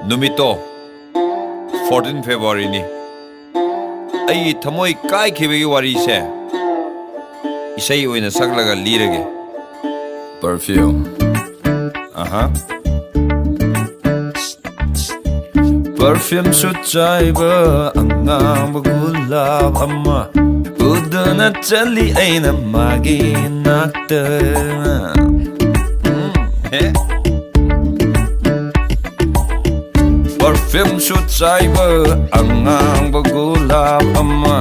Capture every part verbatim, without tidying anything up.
ꯅꯨꯃꯤꯠꯇꯣ fourteen February ꯅꯤ꯫ ꯑꯩꯒꯤ ꯊꯃꯣꯏ ꯀꯥꯏꯈꯤꯕꯒꯤ ꯋꯥꯔꯤꯁꯦ ꯏꯁꯩ ꯑꯣꯏꯅ ꯁꯛꯂꯒ ꯂꯤꯔꯒꯦ꯫ Perfume. ꯑꯍꯥ꯫ Perfumeꯁꯨ ꯆꯥꯏꯕ ꯑꯉꯥꯡꯕ ꯒꯨꯂꯥꯞ ꯑꯃ ꯎꯗꯨꯅ ꯆꯠꯂꯤ ꯑꯩꯅ ꯃꯥꯒꯤ ꯅꯥꯛꯇ꯫ ꯎꯝ, ꯍꯦ꯫ Perfumeꯁꯨ ꯆꯥꯏꯕ ꯑꯉꯥꯡꯕ ꯒꯨꯂꯥꯞ ꯑꯃ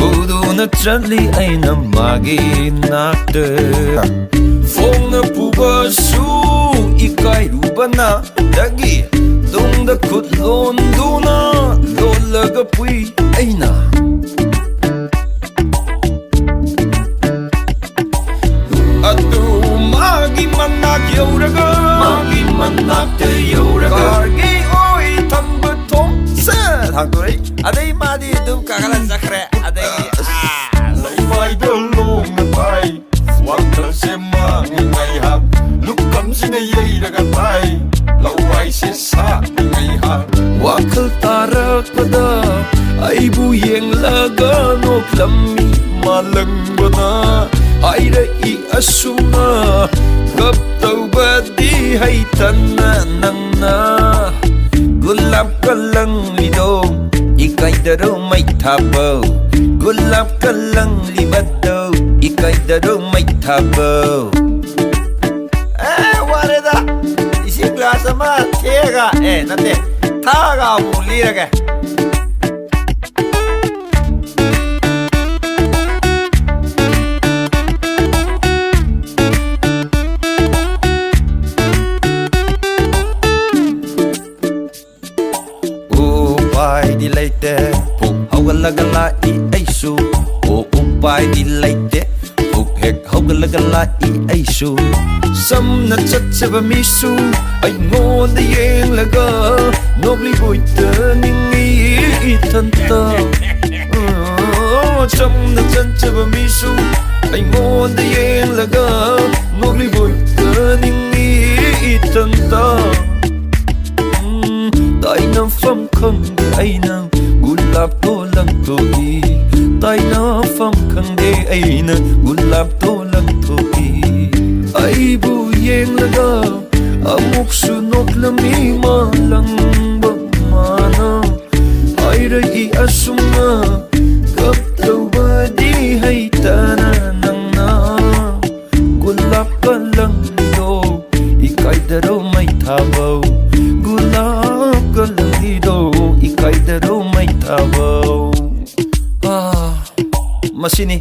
ꯎꯗꯨꯅ ꯆꯠꯂꯤ ꯑꯩꯅ ꯃꯥꯒꯤ ꯅꯥꯛꯇ꯫ ꯐꯣꯡꯅ ꯄꯨꯕꯁꯨ ꯏꯀꯥꯏꯔꯨꯕꯅ ꯗꯒꯤ ꯇꯨꯡꯗ ꯈꯨꯠ ꯂꯣꯟꯗꯨꯅ ꯂꯣꯜꯂꯒ ꯄꯨꯏ ꯑꯩꯅ꯫ ꯑꯗꯨ ꯃꯥꯒꯤ ꯃꯅꯥꯛ ꯌꯧꯔꯒ, ꯃꯥꯒꯤ ꯃꯅꯥꯛꯇ ꯌꯧꯔꯒ, ꯀꯥꯔꯒꯤ ꯑꯣꯏ ꯊꯝꯕ ꯊꯣꯡꯁꯦ ꯍꯥꯡꯗꯣꯔꯛꯏ꯫ ꯑꯗꯩ ꯃꯥꯗꯤ ꯑꯗꯨꯝ ꯀꯥꯈꯠꯂ ꯆꯠꯈ꯭ꯔꯦ꯫ ꯑꯗꯩꯗꯤ, ꯑꯥ, ꯂꯩꯃꯥꯏꯗ ꯂꯣꯡꯅ ꯇꯥꯏ꯫ ꯋꯥꯈꯜꯁꯦ ꯃꯥꯡꯉꯤ ꯉꯥꯏꯍꯥꯛ, ꯂꯨꯈꯝꯁꯤꯅ ꯌꯩꯔꯒ ꯇꯥꯏ꯫ ꯂꯋꯥꯏꯁꯦ ꯁꯥꯡꯉꯤ ꯉꯥꯏꯍꯥꯛ꯫ ꯋꯥꯈꯜ ꯇꯥꯔꯛꯄꯗ ꯑꯩꯕꯨ ꯌꯦꯡꯂꯒ ꯅꯣꯛꯂꯝꯃꯤ ꯃꯥꯂꯪꯕꯅ꯫ ꯍꯥꯏꯔꯛꯏ ꯑꯁꯨꯝꯅ, ꯀꯞ ꯇꯧꯕꯗꯤ ꯍꯩꯇꯅ ꯅꯪꯅ꯫ ꯒꯨꯂꯥꯞ ꯀꯂꯪꯂꯤꯗꯣ ꯏꯀꯥꯏꯗꯔꯣ ꯃꯩ ꯊꯥꯕꯧ? ꯒꯨꯂꯥꯞ ꯀꯂꯪꯂꯤꯕꯗꯣ ꯏꯀꯥꯏꯗꯔꯣ ꯃꯩ ꯊꯥꯕꯧ? ꯑꯦ, ꯋꯥꯔꯦꯗ꯫ ꯏꯁꯤꯡ ꯒ꯭ꯂꯥꯁ ꯑꯃ ꯊꯦꯛꯑꯒ, ꯑꯦ, ꯅꯠꯇꯦ, ꯊꯛꯑꯒ ꯑꯃꯨꯛ ꯂꯤꯔꯒꯦ꯫ ꯎꯄꯥꯏꯗꯤ ꯂꯩꯇꯦ, ꯄꯨꯛ ꯍꯧꯒꯠꯂꯒ ꯂꯥꯛꯏ ꯑꯩꯁꯨ꯫ ꯑꯣ, ꯎꯄꯥꯏꯗꯤ ꯂꯩꯇꯦ, ꯄꯨꯛ ꯍꯦꯛ ꯍꯧꯒꯠꯂꯒ ꯂꯥꯛꯏ ꯑꯩꯁꯨ꯫ ꯆꯝꯅ ꯆꯠꯆꯕ ꯃꯤꯁꯨ ꯑꯩꯉꯣꯟꯗ ꯌꯦꯡꯂꯒ ꯅꯣꯛꯂꯤꯕꯣꯏꯇ ꯅꯤꯡꯉꯤ ꯏꯊꯟꯇ꯫ ꯑꯣ, ꯆꯝꯅ ꯆꯠꯆꯕ ꯃꯤꯁꯨ ꯑꯩꯉꯣꯟꯗ ꯌꯦꯡꯂꯒ ꯅꯣꯛꯂꯤꯕꯣꯏꯇ ꯅꯤꯡꯉꯤ ꯏꯊꯟꯇ꯫ ꯎꯝ, ꯐꯝ ꯈꯪꯗꯦ ꯑꯩꯅ ꯒꯨꯂꯥꯞꯇꯣ ꯂꯪꯊꯣꯛꯏ꯫ ꯇꯥꯏꯅꯐꯝ ꯈꯪꯗꯦ ꯑꯩꯅ ꯒꯨꯂꯥꯞꯇꯣ ꯂꯪꯊꯣꯛꯏ꯫ ꯑꯩꯕꯨ ꯌꯦꯡꯂꯒ ꯑꯃꯨꯛꯁꯨ ꯅꯣꯛꯂꯝꯃꯤ ꯃꯥ ꯂꯪꯕ ꯃꯥꯅ꯫ ꯍꯥꯏꯔꯛꯏ ꯑꯁꯨꯝꯅ ꯀꯞꯇꯧꯕꯗꯤ ꯍꯩꯇꯅ ꯅꯪꯅ꯫ ꯒꯨꯂꯥꯞꯀ ꯂꯪꯂꯤꯗꯣ ꯏꯀꯥꯏꯗꯔꯣ ꯃꯩ ꯊꯥꯕꯧ? ꯒꯨꯂꯥꯞꯀ ꯂꯪꯂꯤꯗꯣ ꯏꯀꯥꯏꯗꯔꯣ ꯃꯩ ꯊꯥꯕꯧ? ꯑꯥ, ꯃꯁꯤꯅꯤ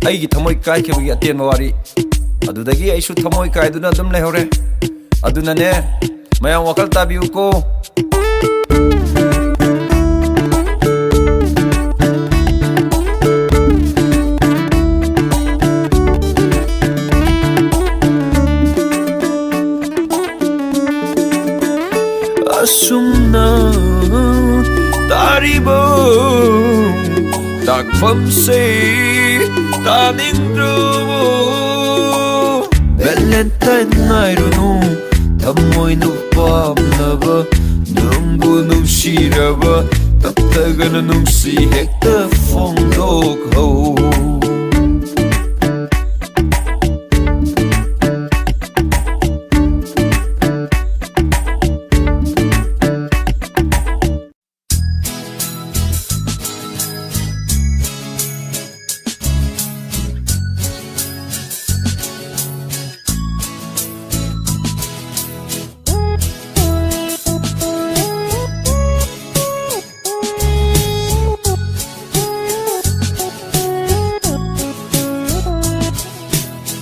ꯑꯩꯒꯤ ꯊꯃꯣꯏ ꯀꯥꯏꯈꯤꯕꯒꯤ ꯑꯇꯦꯟꯕ ꯋꯥꯔꯤ꯫ ꯑꯗꯨꯗꯒꯤ ꯑꯩꯁꯨ ꯊꯃꯣꯏ ꯀꯥꯏꯗꯨꯅ ꯑꯗꯨꯝ ꯂꯩꯍꯧꯔꯦ꯫ ꯑꯗꯨꯅꯅꯦ, ꯃꯌꯥꯝ ꯋꯥꯈꯜ ꯇꯥꯕꯤꯌꯨꯀꯣ꯫ ꯑꯁꯨꯝꯅ ꯇꯥꯔꯤꯕ ꯇꯥꯛꯐꯝꯁꯦ ꯇꯥꯅꯤꯡꯗ꯭ꯔꯕꯣ? ꯚꯦꯂꯦꯟꯇꯥꯏꯟ ꯉꯥꯏꯔꯨꯅꯨ, ꯊꯃꯣꯏꯅ ꯄꯥꯝꯂꯕ, ꯅꯨꯡꯕꯨ ꯅꯨꯡꯁꯤꯔꯕ, ꯇꯞꯇꯒꯅ ꯅꯨꯡꯁꯤ ꯍꯦꯛꯇ ꯐꯣꯡꯗꯣꯛꯍꯧ꯫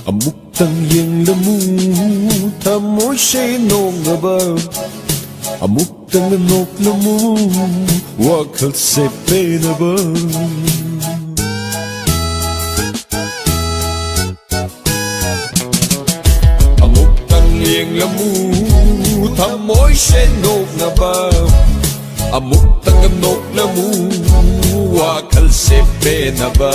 ꯑꯃꯨꯛꯇꯪ ꯌꯦꯡꯂꯝꯃꯨ, ꯊꯃꯣꯏꯁꯦ ꯅꯣꯛꯅꯕ꯫ ꯑꯃꯨꯛꯇꯪ ꯅꯣꯛꯂꯝꯃꯨ, ꯋꯥꯈꯜꯁꯦ ꯄꯦꯟꯅꯕ꯫ ꯑꯃꯨꯛꯇꯪ ꯌꯦꯡꯂꯝꯃꯨ, ꯊꯃꯣꯏꯁꯦ ꯅꯣꯛꯅꯕ꯫ ꯑꯃꯨꯛꯇꯪ ꯅꯣꯛꯂꯝꯃꯨ, ꯋꯥꯈꯜꯁꯦ ꯄꯦꯟꯅꯕ꯫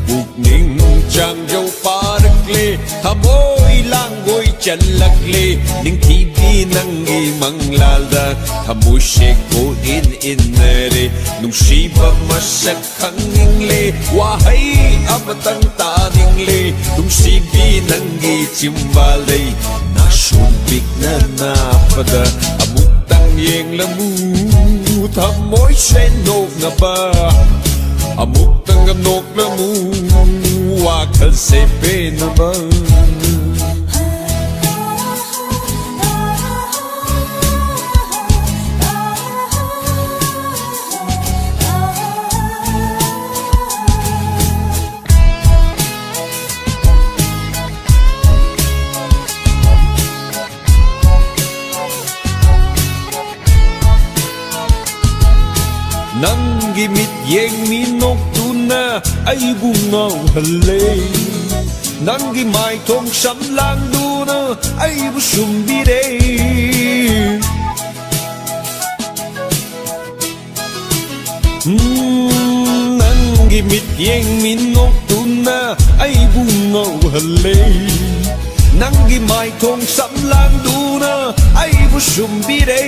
ꯄꯨꯛꯅꯤꯡ ꯆꯥꯡꯖꯧ ꯄꯥꯔꯛꯂꯦ, ꯊꯃꯣꯏ ꯂꯥꯡꯒꯣꯏ ꯆꯜꯂꯛꯂꯦ ꯅꯤꯡꯊꯤꯕꯤ ꯅꯪꯒꯤ ꯃꯪꯂꯥꯜꯗ, ꯊꯃꯣꯏꯁꯦ ꯀꯣꯏ ꯏꯟ ꯏꯟꯅꯔꯦ, ꯅꯨꯡꯁꯤꯕ ꯃꯁꯛ ꯈꯪꯅꯤꯡꯂꯦ, ꯋꯥꯍꯩ ꯑꯃꯇꯪ ꯇꯥꯅꯤꯡꯂꯦ, ꯅꯨꯡꯁꯤꯕꯤ ꯅꯪꯒꯤ ꯆꯤꯝꯕꯥꯜꯗꯩ ꯅꯥꯁꯣꯟ ꯄꯤꯛꯅ ꯅꯥꯞꯄꯗ, ꯑꯃꯨꯛꯇꯪ ꯌꯦꯡꯂꯝꯃꯨ ꯊꯃꯣꯏꯁꯦ ꯅꯣꯛꯅꯕ, ꯑꯃꯨꯛꯇꯪꯒ ꯅꯣꯛꯂꯝꯃꯨ ꯋꯥꯈꯜꯁꯦ ꯄꯦꯟꯅꯕ꯫ ꯅꯪꯒꯤ ꯃꯤꯠꯌꯦꯡ ꯃꯤꯅꯣꯛꯇꯨꯅ ꯑꯩꯕꯨ ꯉꯥꯎꯍꯜꯂꯦ, ꯅꯪꯒꯤ ꯃꯥꯏꯊꯣꯡ ꯁꯝꯂꯥꯡꯗꯨꯅ ꯑꯩꯕꯨ ꯁꯨꯝꯕꯤꯔꯦ꯫ ꯎꯝ, ꯅꯪꯒꯤ ꯃꯤꯠꯌꯦꯡ ꯃꯤꯅꯣꯛꯇꯨꯅ ꯑꯩꯕꯨ ꯉꯥꯎꯍꯜꯂꯦ, ꯅꯪꯒꯤ ꯃꯥꯏꯊꯣꯡ ꯁꯝꯂꯥꯡꯗꯨꯅ ꯑꯩꯕꯨ ꯁꯨꯝꯕꯤꯔꯦ,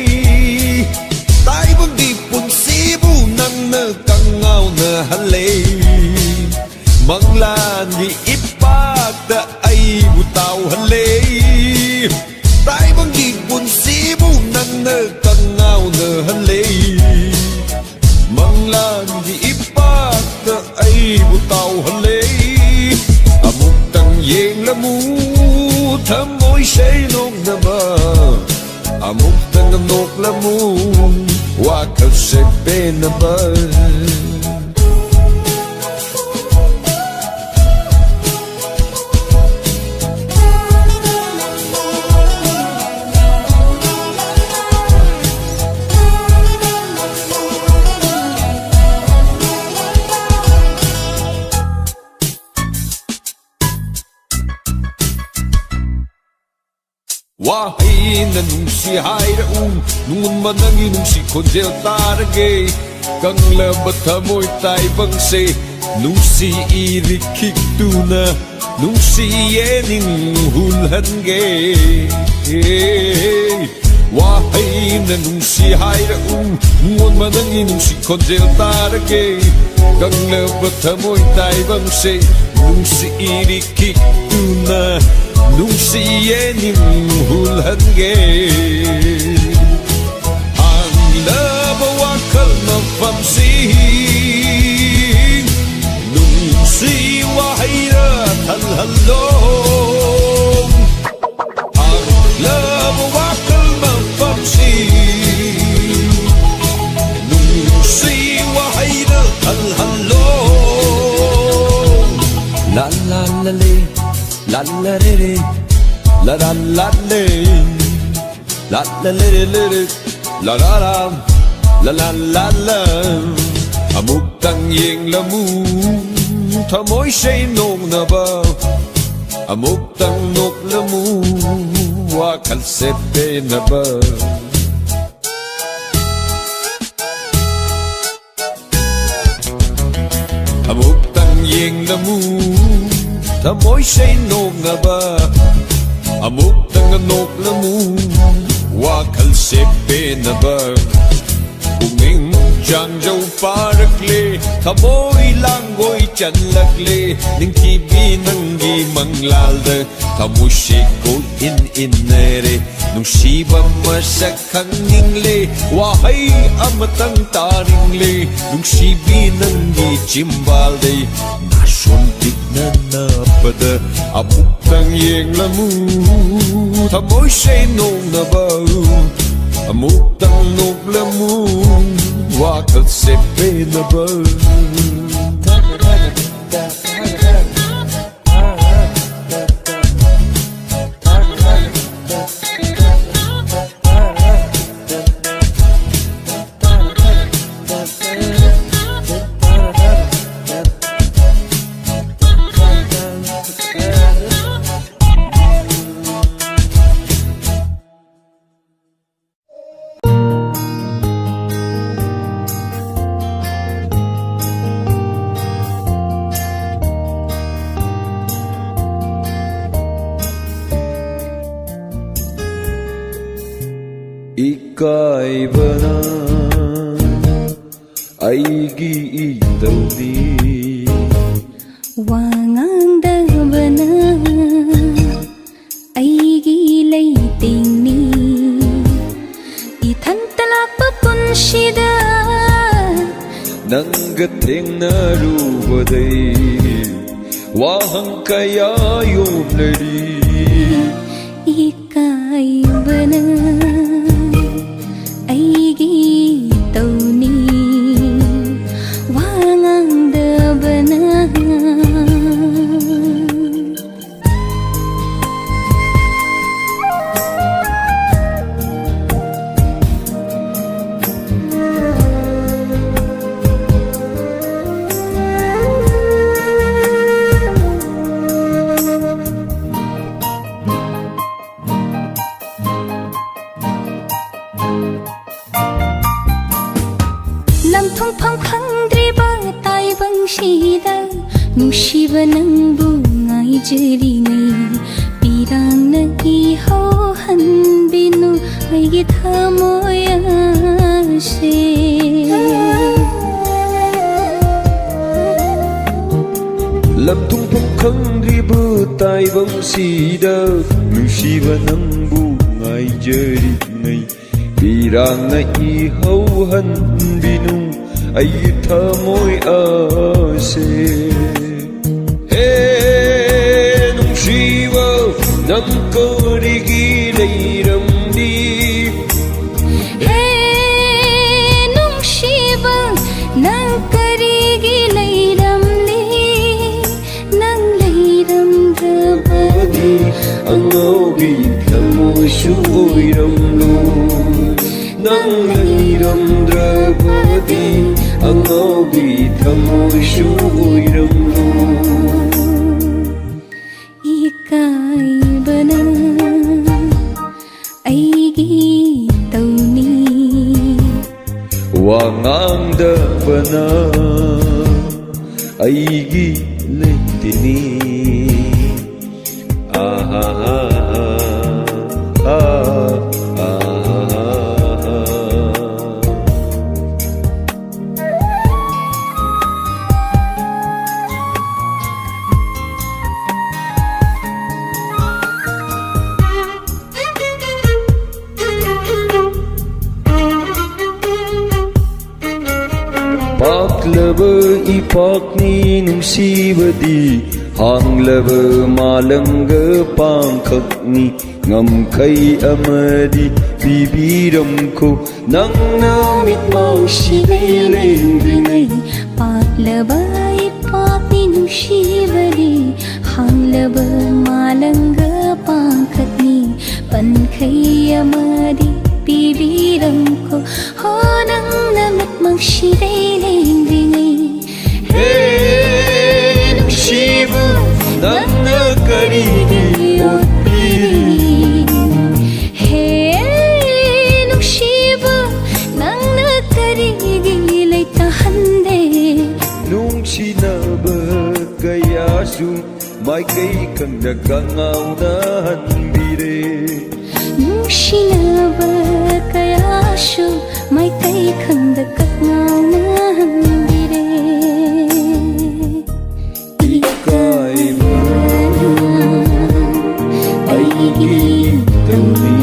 ꯇꯥꯏꯕꯪꯒꯤ ꯄꯨꯟꯁꯤꯕꯨ ꯅꯪꯅ ꯀꯪꯉꯥꯎꯅꯍꯜꯂꯦ, ꯃꯪꯂꯥꯟꯒꯤ ꯏꯄꯥꯛꯇ ꯑꯩꯕꯨ ꯇꯥꯎꯍꯜꯂꯦ, ꯇꯥꯏꯕꯪꯒꯤ ꯄꯨꯟꯁꯤꯕꯨ ꯅꯪꯅ ꯀꯪꯉꯥꯎꯅꯍꯜꯂꯦ, ꯃꯪꯂꯥꯟꯒꯤ ꯏꯄꯥꯛꯇ ꯑꯩꯕꯨ ꯇꯥꯎꯍꯜꯂꯦ꯫ ꯑꯃꯨꯛꯇꯪ ꯌꯦꯡꯂꯝꯃꯨ ꯊꯃꯣꯏꯁꯦ ꯅꯣꯛꯅꯕ, ꯑꯃꯨꯛꯇꯪ ꯅꯣꯛꯂꯝꯃꯨ ꯋꯥꯈꯜꯁꯦ ꯄꯦꯟꯅꯕ꯫ ꯋꯥꯍꯩꯅ ꯅꯨꯡꯁꯤ ꯍꯥꯏꯔꯛꯎ, ꯅꯣꯡꯃ ꯅꯪꯒꯤ ꯅꯨꯡꯁꯤ ꯈꯣꯟꯖꯦꯜ ꯇꯥꯔꯒꯦ꯫ ꯀꯪꯂꯕ ꯊꯃꯣꯏ ꯇꯥꯏꯕꯪꯁꯦ ꯅꯨꯡꯁꯤ ꯏꯔꯤꯛ ꯈꯤꯛꯇꯨꯅ ꯅꯨꯡꯁꯤꯌꯦ ꯅꯤꯡ ꯍꯨꯜꯍꯟꯒꯦ꯫ ꯋꯥꯍꯩꯅ ꯅꯨꯡꯁꯤ ꯍꯥꯏꯔꯛꯎ, ꯃꯣꯟ ꯃꯅꯪꯒꯤ ꯅꯨꯡꯁꯤ ꯈꯣꯟꯖꯦꯜ ꯇꯥꯔꯒꯦ꯫ ꯀꯪꯂꯕ ꯊꯃꯣꯏ ꯇꯥꯏꯕꯪꯁꯦ ꯅꯨꯡꯁꯤ ꯏꯔꯤꯛ ꯈꯤꯛꯇꯨꯅ ꯅꯨꯡꯁꯤꯌꯦ ꯅꯤꯡ ꯍꯨꯜꯍꯟꯒꯦ꯫ ꯍꯥꯡꯂꯕ ꯋꯥꯈꯜ ꯃꯐꯝꯁꯤ ꯅꯨꯡꯁꯤ ꯋꯥꯍꯩꯔ ꯊꯜꯍꯜꯂꯣ꯫ ꯍꯥꯡꯂꯕ ꯋꯥꯈꯜ ꯃꯐꯝꯁꯤ ꯅꯨꯡꯁꯤ ꯋꯥꯍꯩꯔ ꯊꯜꯍꯜꯂꯣ꯫ ꯂꯥ ꯂꯥ ꯂꯥ ꯂꯦ, ꯂꯥ ꯂꯥ ꯔꯦ ꯔꯦ, ꯂꯥ ꯂꯥ ꯂꯥ ꯂꯦ, ꯂꯥ ꯂꯥ ꯂꯦ ꯔꯦ ꯂꯦ ꯔꯦ, ꯂꯥ ꯂꯥ ꯂꯥ, ꯂꯥ ꯂꯥ ꯂꯥ ꯂꯥ꯫ ꯑꯃꯨꯛꯇꯪ ꯌꯦꯡꯂꯝꯃꯨ, ꯊꯃꯣꯏꯁꯦ ꯅꯣꯛꯅꯕ꯫ ꯑꯃꯨꯛꯇꯪ ꯅꯣꯛꯂꯝꯃꯨ, ꯋꯥꯈꯜꯁꯦ ꯄꯦꯟꯅꯕ꯫ ꯑꯃꯨꯛꯇꯪ ꯌꯦꯡꯂꯝꯃꯨ, ꯊꯃꯣꯏꯁꯦ ꯅꯣꯛꯅꯕ꯫ ꯑꯃꯨꯛꯇꯪ ꯅꯣꯛꯂꯝꯃꯨ, ꯋꯥꯈꯜꯁꯦ ꯄꯦꯟꯅꯕ꯫ ꯄꯨꯛꯅꯤꯡ ꯆꯥꯡꯖꯧ ꯄꯥꯔꯛꯂꯦ, ꯊꯃꯣꯏ ꯂꯥꯡꯒꯣꯏ ꯆꯜꯂꯛꯂꯦ꯫ ꯅꯤꯡꯊꯤꯕꯤ ꯅꯪꯒꯤ ꯃꯪꯂꯥꯜꯗ ꯊꯃꯣꯏꯁꯦ ꯀꯣꯏ ꯏꯟ ꯏꯟꯅꯔꯦ꯫ ꯅꯨꯡꯁꯤꯕ ꯃꯁꯛ ꯈꯪꯅꯤꯡꯂꯦ, ꯋꯥꯍꯩ ꯑꯃꯇꯪ ꯇꯥꯅꯤꯡꯂꯦ꯫ ꯅꯨꯡꯁꯤꯕꯤ ꯅꯪꯒꯤ ꯆꯤꯝꯕꯥꯜꯗꯩ ꯅꯥꯁꯣꯟ ꯄꯤꯛꯅ ꯅꯞꯄꯗ ꯑꯃꯨꯛꯇꯪ ꯌꯦꯡꯂꯝꯃꯨ, ꯊꯃꯣꯏꯁꯦ ꯅꯣꯛꯅꯕ꯫ ꯑꯃꯨꯛꯇꯪ ꯅꯣꯛꯂꯝꯃꯨ, ꯋꯥꯈꯜꯁꯦ ꯄꯦꯟꯅꯕ꯫ ꯏꯀꯥꯏꯕꯅ ꯑꯩꯒꯤ ꯏꯇꯧꯅꯤ꯫ ꯋꯥ ꯉꯥꯡꯗꯕꯅ ꯑꯩꯒꯤ ꯂꯩꯇꯦꯡꯅꯤ꯫ ꯏꯊꯟꯇ ꯂꯥꯛꯄ ꯄꯨꯟꯁꯤꯗ ꯅꯪꯒ ꯊꯦꯡꯅꯔꯨꯕꯗꯩ ꯋꯥꯍꯪ ꯀꯌꯥ ꯌꯣꯝꯂꯔꯤ꯫ ꯏꯀꯥꯏꯕꯅ ꯑꯩꯒꯤ ꯇꯧꯅꯤ꯫ ꯋꯥ ꯉꯥꯡꯗꯕꯅ ꯂꯝꯊꯨꯡꯐꯝ ꯈꯪꯗ꯭ꯔꯤꯕ ꯇꯥꯏꯕꯪꯁꯤꯗ ꯅꯨꯡꯁꯤꯕ ꯅꯪꯕꯨ ꯉꯥꯏꯖꯔꯤꯉꯩ ꯄꯤꯔꯥꯡꯅ ꯏꯍꯧꯍꯟꯕꯤꯅꯨ ꯑꯩꯒꯤ ꯊꯃꯣꯏ ꯑꯁꯦ꯫ ꯂꯝꯊꯨꯡꯐꯝ ꯈꯪꯗ꯭ꯔꯤꯕ ꯇꯥꯏꯕꯪꯁꯤꯗ ꯅꯨꯡꯁꯤꯕ ꯅꯪꯕꯨ ꯉꯥꯏꯖꯔꯤꯉꯩ ꯄꯤꯔꯥꯡꯅ ꯏꯍꯧꯍꯟꯕꯤꯅꯨ ꯑꯩꯒꯤ ꯊꯃꯣꯏ ꯑꯁꯦ꯫ ꯍꯦ ꯅꯨꯡꯁꯤꯕ ꯅꯪ ꯀꯔꯤꯒꯤ ꯂꯩꯔꯝꯂꯤ? ꯍꯦ ꯅꯨꯡꯁꯤꯕ ꯅꯪ ꯀꯔꯤꯒꯤ ꯂꯩꯔꯝꯂꯤ? ꯅꯪ ꯂꯩꯔꯝꯗ꯭ꯔꯕꯗꯤ ꯑꯉꯥꯎꯕꯤ ꯊꯃꯣꯏꯁꯨ ꯑꯣꯏꯔꯝꯂꯣꯏ꯫ ꯅꯪ ꯂꯩꯔꯝꯗ꯭ꯔꯕꯗꯤ ꯑꯉꯥꯎꯕꯤ ꯊꯃꯣꯏꯁꯨ ꯑꯣꯏꯔꯝꯂꯣꯏ꯫ ꯏꯀꯥꯏꯕꯅ ꯑꯩꯒꯤ ꯇꯧꯅꯤ꯫ ꯋꯥ ꯉꯥꯡꯗꯕꯅ ꯑꯩꯒꯤ ꯂꯩꯇꯦꯡꯅꯤ꯫ ꯑꯥ, ꯑꯥ, ꯑꯥ, ꯑꯥ, ꯑꯥ, ꯑꯥ꯫ ꯏꯄꯥꯛꯅꯤ ꯅꯨꯡꯁꯤꯕꯗꯤ, ꯍꯥꯡꯂꯕ ꯃꯥꯂꯪꯒ ꯄꯥꯡꯈꯛꯅꯤ, ꯉꯝꯈꯩ ꯑꯃꯗꯤ ꯄꯤꯕꯤꯔꯝꯈꯣ꯫ ꯅꯪꯅ ꯃꯤꯠꯃꯥꯡꯁꯤꯗꯩ ꯂꯦꯡꯗ꯭ꯔꯤꯉꯩ, ꯄꯥꯛꯂꯕ ꯏꯄꯥꯛꯅꯤ ꯅꯨꯡꯁꯤꯕꯗꯤ, ꯍꯥꯡꯂꯕ ꯃꯥꯂꯪꯒ ꯄꯥꯡꯈꯛꯅꯤ, ꯄꯟꯈꯩ ꯑꯃꯗꯤ ꯄꯤꯕꯤꯔꯝꯈꯣ꯫ ꯍꯣ, ꯅꯪꯅ ꯃꯤꯠꯃꯥꯡꯁꯤꯗꯩ ꯂꯦꯡꯗ꯭ꯔꯤꯉꯩ, ꯍꯦ ꯅꯨꯡꯁꯤꯕ, ꯅꯪꯅ ꯀꯔꯤꯒꯤ ꯑꯣꯠꯄꯤꯔꯤ? ꯍꯦ ꯅꯨꯡꯁꯤꯕ, ꯅꯪꯅ ꯀꯔꯤꯒꯤ ꯂꯩꯇꯍꯟꯗꯦ? ꯅꯨꯡꯁꯤꯅꯕ ꯀꯌꯥꯁꯨ ꯃꯥꯏꯀꯩ ꯈꯪꯗ ꯀꯉꯥꯎꯅꯍꯟꯕꯤꯔꯦ꯫ ꯅꯨꯡꯁꯤꯅꯕ ꯀꯌꯥꯁꯨ ꯃꯥꯏꯀꯩ ꯈꯪꯗ ꯀꯛꯉꯥꯎꯅ ꯍꯟꯕꯤꯔꯦ꯫ ꯏꯀꯥꯏꯕꯅ ꯑꯩꯒꯤ ꯇꯧꯅꯤ,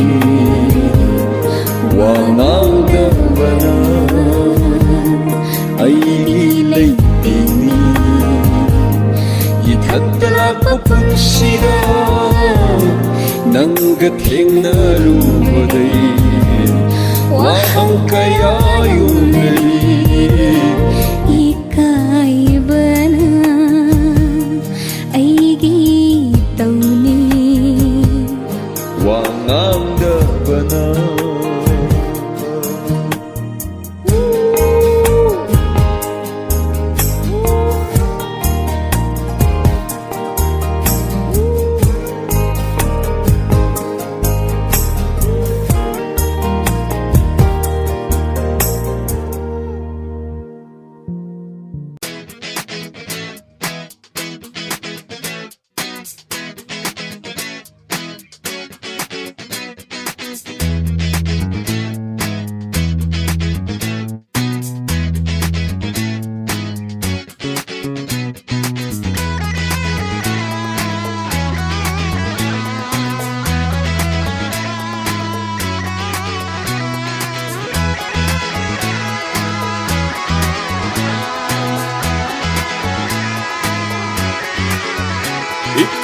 ꯋꯥ ꯉꯥꯡꯗꯕꯅ ꯑꯩꯒꯤ ꯂꯩꯇꯦꯡꯅꯤ꯫ ꯏꯊꯛꯇ ꯂꯥꯛꯄ ꯄꯨꯟꯁꯤꯗ ꯅꯪꯒ ꯊꯦꯡꯅꯔꯨꯕꯗꯩ ꯋꯥꯍꯪ ꯀꯌꯥ ꯌꯣꯟꯅꯔꯤ꯫ ꯏꯀꯥꯏꯕꯅ ꯑꯩꯒꯤ ꯇꯧꯅꯤ꯫ ꯋꯥ ꯉꯥꯡꯗꯕꯅ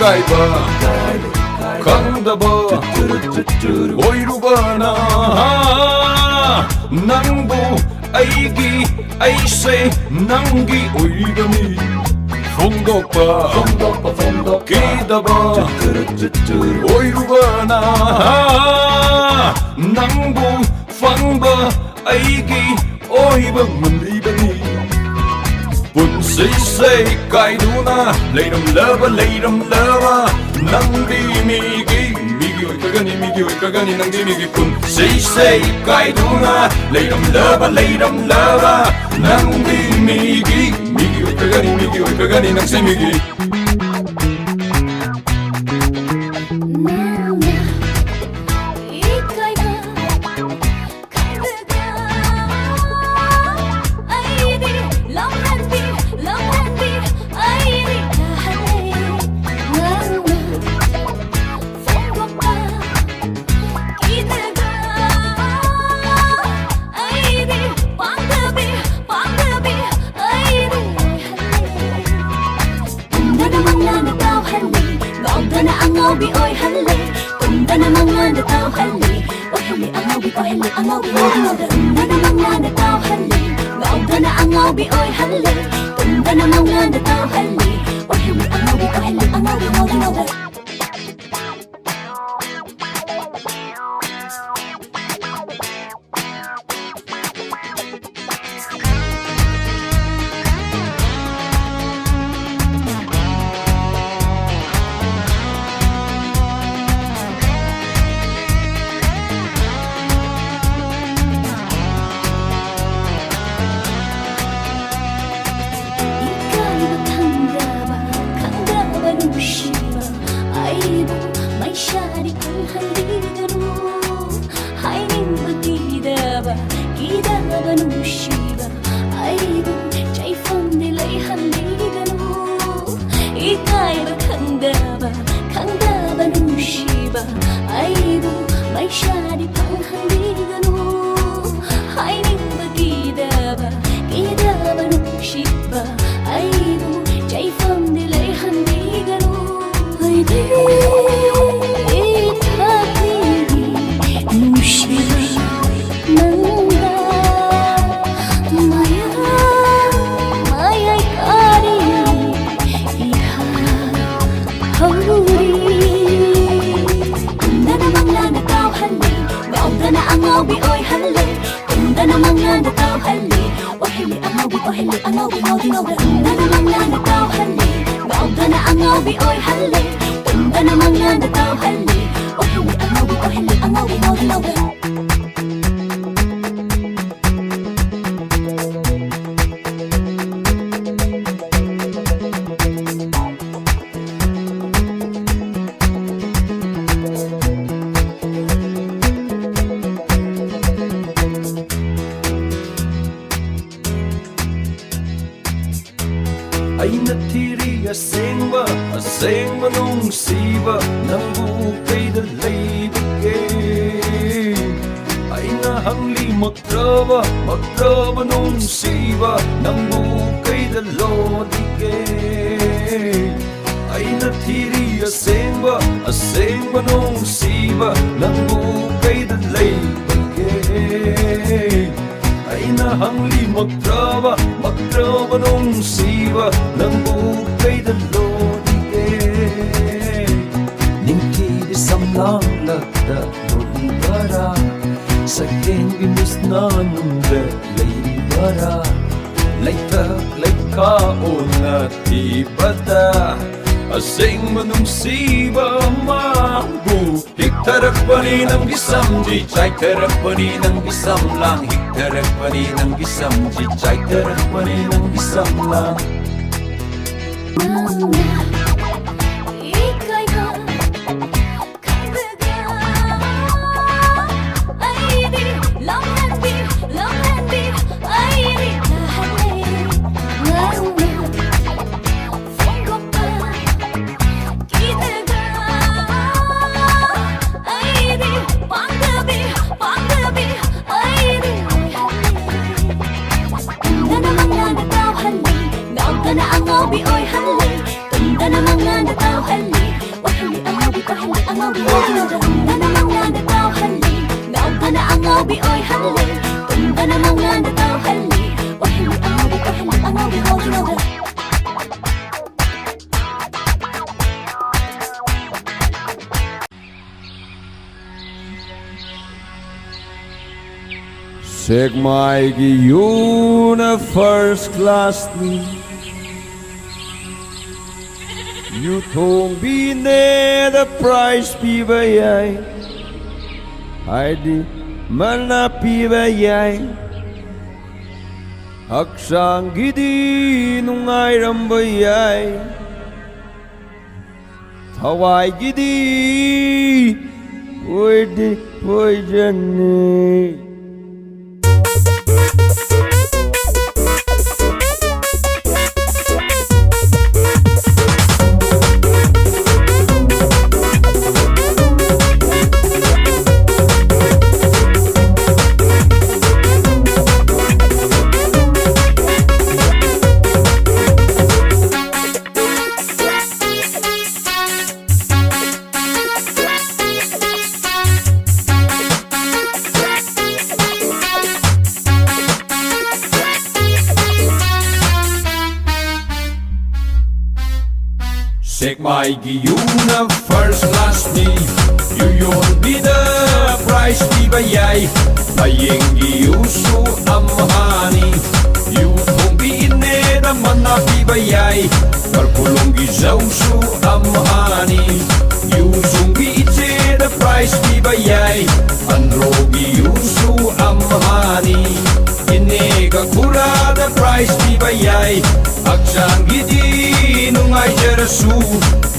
ꯏꯀꯥꯏꯕ ꯈꯪꯗꯕ ꯑꯣꯏꯔꯨꯕꯅ ꯅꯪꯕꯨ ꯑꯩꯒꯤ, ꯑꯩꯁꯦ ꯅꯪꯒꯤ ꯑꯣꯏꯔꯤꯕꯅꯤ ꯐꯣꯡꯗꯣꯛꯄ ꯀꯤꯗꯕ ꯑꯣꯏꯔꯨꯕꯅ ꯅꯪꯕꯨ ꯐꯪꯕ ꯑꯩꯒꯤ ꯑꯣꯏꯕ ꯉꯝꯂꯤꯕꯅꯤ꯫ ꯄꯨꯟꯁꯤꯁꯦ ꯀꯥꯏꯗꯨꯅ ꯂꯩꯔꯝꯂꯕ, ꯂꯩꯔꯝꯂꯕ ꯅꯪꯗꯤ ꯃꯤꯒꯤ, ꯃꯤꯒꯤ ꯑꯣꯏꯈ꯭ꯔꯒꯅꯤ, ꯃꯤꯒꯤ ꯑꯣꯏꯈ꯭ꯔꯒꯅꯤ ꯅꯪꯗꯤ ꯃꯤꯒꯤ꯫ ꯄꯨꯟꯁꯤꯁꯦ ꯀꯥꯏꯗꯨꯅ ꯂꯩꯔꯝꯂꯕ, ꯂꯩꯔꯝꯂꯕ ꯅꯪꯗꯤ ꯃꯤꯒꯤ, ꯃꯤꯒꯤ ꯑꯣꯏꯈ꯭ꯔꯒꯅꯤ, ꯃꯤꯒꯤ ꯑꯣꯏꯈ꯭ꯔꯒꯅꯤ ꯅꯪꯁꯦ ꯃꯤꯒꯤ꯫ ꯅꯪꯅ ꯏꯀꯥꯏꯕ ꯈꯪꯗꯅ ꯑꯩꯗꯤ ꯂꯝꯍꯦꯟꯕꯤ, ꯂꯝꯍꯦꯟꯕꯤ ꯑꯩꯗꯤ ꯇꯥꯍꯜꯂꯦ꯫ ꯅꯪꯅ ꯐꯣꯡꯗꯣꯛꯄ ꯀꯤꯗꯅ ꯑꯩꯗꯤ ꯄꯥꯡꯒꯕꯤ, ꯄꯥꯡꯒꯕꯤ ꯑꯩꯗꯤ ꯑꯣꯏꯍꯜꯂꯦ꯫ ꯇꯨꯝꯗꯅ ꯃꯪꯂꯥꯟꯗ ꯇꯥꯎꯍꯜꯂꯦ, ꯉꯥꯎꯗꯅ ꯑꯉꯥꯎꯕꯤ ꯑꯣꯏꯍꯜꯂꯦ꯫ ꯇꯨꯝꯗꯅ ꯃꯪꯂꯥꯟꯗ ꯇꯥꯎꯍꯜꯂꯦ, ꯑꯣꯏꯍꯜꯂꯦ ꯑꯉꯥꯎꯕꯤ, ꯑꯣꯏꯍꯜꯂꯦ ꯑꯉꯥꯎꯕꯤ ꯉꯥꯎꯕꯤ ꯉꯥꯎꯕꯤ꯫ ꯇꯨꯝꯗꯅ ꯃꯪꯂꯥꯟꯗ ꯇꯥꯎꯍꯜꯂꯦ, ꯉꯥꯎꯗꯅ ꯑꯉꯥꯎꯕꯤ ꯑꯣꯏꯍꯜꯂꯦ꯫ ꯇꯨꯝꯗꯅ ꯃꯪꯂꯥꯟꯗ ꯇꯥꯎꯍꯜꯂꯦ, ꯑꯣꯏꯍꯜꯂꯦ ꯑꯉꯥꯎꯕꯤ, ꯑꯣꯏꯍꯜꯂꯦ ꯑꯉꯥꯎꯕꯤ ꯉꯥꯎꯕꯤ ꯉꯥꯎꯕꯤ꯫ ꯏꯀꯥꯏꯕ ꯈꯪꯗꯕ, ꯈꯪꯗꯕ ꯅꯨꯡꯁꯤꯕ ꯑꯩꯕꯨ ꯃꯩꯁꯥꯗꯤ ꯐꯪꯍꯟꯕꯤꯒꯅꯨ꯫ ꯍꯥꯏꯅꯤꯡꯕ ꯀꯤꯗꯕ, ꯀꯤꯗꯕ ꯅꯨꯡꯁꯤꯕ ꯑꯩꯕꯨ ꯆꯩꯐꯝꯗꯤ ꯂꯩꯍꯟꯕꯤꯒꯅꯨ꯫ ꯏꯀꯥꯏꯕ ꯈꯪꯗꯕ, ꯈꯪꯗꯕ ꯅꯨꯡꯁꯤꯕ ꯑꯩꯕꯨ ꯃꯩꯁꯥꯗꯤ ꯐꯪꯍꯟꯕꯤꯒꯅꯨ꯫ ꯍꯥꯏꯅꯤꯡꯕ ꯀꯤꯗꯕ, ꯀꯤꯗꯕ ꯅꯨꯡꯁꯤꯕ ꯑꯩꯕꯨ ꯆꯩꯐꯝꯗꯤ ꯂꯩꯍꯟꯕꯤꯒꯅꯨ꯫ ꯉꯥꯎꯕꯤ ꯑꯣꯏꯍꯜꯂꯤ, ꯇꯨꯝꯗꯅ ꯃꯪꯂꯥꯟꯗ ꯇꯥꯎꯍꯜꯂꯤ꯫ ꯑꯣꯏꯍꯜꯂꯤ ꯑꯉꯥꯎꯕꯤ, ꯑꯣꯏꯍꯜꯂꯤ ꯑꯉꯥꯎꯕꯤ, ꯉꯥꯎꯗꯤ ꯉꯥꯎꯗ꯫ ꯇꯨꯝꯗꯅ ꯃꯪꯂꯥꯟꯗ ꯇꯥꯎꯍꯜꯂꯤ, ꯉꯥꯎꯗꯅ ꯑꯉꯥꯎꯕꯤ ꯑꯣꯏꯍꯜꯂꯤ, ꯇꯨꯝꯗꯅ ꯃꯪꯂꯥꯟꯗ ꯇꯥꯎꯍꯜꯂꯤ꯫ ꯑꯣꯏꯍꯜꯂꯤ ꯑꯉꯥꯎꯕꯤ, ꯑꯣꯏꯍꯜꯂꯤ ꯑꯉꯥꯎꯕꯤ, ꯉꯥꯎꯗꯤ ꯉꯥꯎꯗ꯫ ꯑꯩꯅ ꯊꯤꯔꯤ ꯑꯁꯦꯡꯕ, ꯑꯁꯦꯡꯕ ꯅꯨꯡꯁꯤꯕ, ꯅꯪꯕꯨ ꯀꯩꯗ ꯂꯩꯕꯒꯦ? ꯑꯩꯅ ꯍꯪꯂꯤ ꯃꯛꯇ꯭ꯔꯕ, ꯃꯛꯇ꯭ꯔꯕ ꯅꯨꯡꯁꯤꯕ, ꯅꯪꯕꯨ ꯀꯩꯗ ꯂꯣꯠꯂꯤꯒꯦ? ꯑꯩꯅ ꯊꯤꯔꯤ ꯑꯁꯦꯡꯕ, ꯑꯁꯦꯡꯕ ꯅꯨꯡꯁꯤꯕ, ꯅꯪꯕꯨ ꯀꯩꯗ ꯂꯩꯕꯒꯦ? ꯑꯩꯅ ꯍꯪꯂꯤ ꯃꯛꯇ꯭ꯔꯕ, ꯃꯛꯇ꯭ꯔꯕ ꯅꯨꯡꯁꯤꯕ, ꯅꯪꯕꯨ ꯀꯩꯗ ꯂꯣꯠꯂꯤꯒꯦ? ꯅꯤꯡꯊꯤꯕꯤ ꯁꯝꯂꯥꯡꯂꯛꯇ ꯂꯣꯠꯂꯤꯕꯔꯥ? ꯁꯛꯍꯦꯟꯕꯤ ꯃꯨꯁꯅꯥꯅꯨꯡꯗ ꯂꯩꯔꯤꯕꯔꯥ? ꯂꯩꯊꯛ ꯂꯩꯈꯥ ꯑꯣꯟꯅ ꯊꯤꯕꯗ ꯑꯁꯦꯡꯕ ꯅꯨꯡꯁꯤꯕ ꯑꯃꯕꯨ ꯍꯤꯛꯊꯔꯛꯄꯅꯤ ꯅꯪꯒꯤ ꯁꯝꯁꯤ, ꯆꯥꯏꯊꯔꯛꯄꯅꯤ ꯅꯪꯒꯤ ꯁꯝꯂꯥꯡ, ꯍꯤꯛꯊꯔꯛꯄꯅꯤ ꯅꯪꯒꯤ ꯁꯝꯁꯤ, ꯆꯥꯏꯊꯔꯛꯄꯅꯤ ꯅꯪꯒꯤ ꯁꯝꯂꯥꯡ꯫ ꯇꯨꯝꯗꯅ ꯃꯪꯂꯥꯟꯗ ꯇꯥꯎꯍꯜꯂꯤ, ꯉꯥꯎꯗꯅ ꯑꯉꯥꯎꯕꯤ ꯑꯣꯏꯍꯜꯂꯤ꯫ ꯇꯨꯝꯗꯅ ꯃꯪꯂꯥꯟꯗ ꯇꯥꯎꯍꯜꯂꯤ, ꯑꯣꯏꯍꯜꯂꯤ ꯑꯉꯥꯎꯕꯤ, ꯑꯣꯏꯍꯜꯂꯤ ꯑꯉꯥꯎꯕꯤ, ꯉꯥꯎꯗꯅ꯫ ꯇꯨꯝꯗꯅ ꯃꯪꯂꯥꯟꯗ ꯇꯥꯎꯍꯜꯂꯤ, ꯉꯥꯎꯗꯅ ꯑꯉꯥꯎꯕꯤ ꯑꯣꯏꯍꯜꯂꯤ꯫ ꯇꯨꯝꯗꯅ ꯃꯪꯂꯥꯟꯗ ꯇꯥꯎꯍꯜꯂꯤ, ꯑꯣꯏꯍꯜꯂꯤ ꯑꯉꯥꯎꯕꯤ, ꯑꯣꯏꯍꯜꯂꯤ ꯑꯉꯥꯎꯕꯤ, ꯉꯥꯎꯗꯅ꯫ ꯁꯦꯛꯃꯥꯏꯒꯤ ꯌꯨꯅ first classꯅꯤ꯫ ꯌꯨ ꯊꯣꯡꯕꯤꯅꯦꯗ prize ꯄꯤꯕ ꯌꯥꯏ, ꯍꯥꯏꯗꯤ ꯃꯅꯥ ꯄꯤꯕ ꯌꯥꯏ꯫ ꯍꯛꯆꯥꯡꯒꯤꯗꯤ ꯅꯨꯡꯉꯥꯏꯔꯝꯕ ꯌꯥꯏ, ꯊꯋꯥꯏꯒꯤꯗꯤ ꯑꯣꯏꯗꯤ poisonꯅꯤ꯫ ꯁꯦꯛꯃꯥꯏꯒꯤ ꯌꯨꯅ first classꯅꯤ꯫ ꯌꯨ ꯌꯣꯟꯕꯤꯗ prize ꯄꯤꯕ ꯌꯥꯏ꯫ ꯍꯌꯦꯡꯒꯤ ꯌꯨꯁꯨ ꯑꯝꯍꯥꯅꯤ꯫ ꯌꯨ ꯊꯣꯡꯕꯤ ꯏꯅꯦꯗ ꯃꯅꯥ ꯄꯤꯕ ꯌꯥꯏ꯫ ꯀꯔꯀꯨꯂꯣꯡꯒꯤ ꯖꯧꯁꯨ ꯑꯝꯍꯥꯅꯤ꯫ ꯌꯨ ꯁꯨꯡꯕꯤ ꯏꯆꯦꯗ prize ꯄꯤꯕ ꯌꯥꯏ꯫ ꯑꯟꯗ꯭ꯔꯣꯒꯤ ꯌꯨꯁꯨ ꯑꯝꯍꯥꯅꯤ꯫ ꯏꯅꯦꯒ ꯈꯨꯔꯥꯗ prize ꯄꯤꯕ ꯌꯥꯏ꯫ ꯍꯛꯆꯥꯡꯒꯤꯗꯤ ꯅꯨꯡꯉꯥꯏꯖꯔꯁꯨ,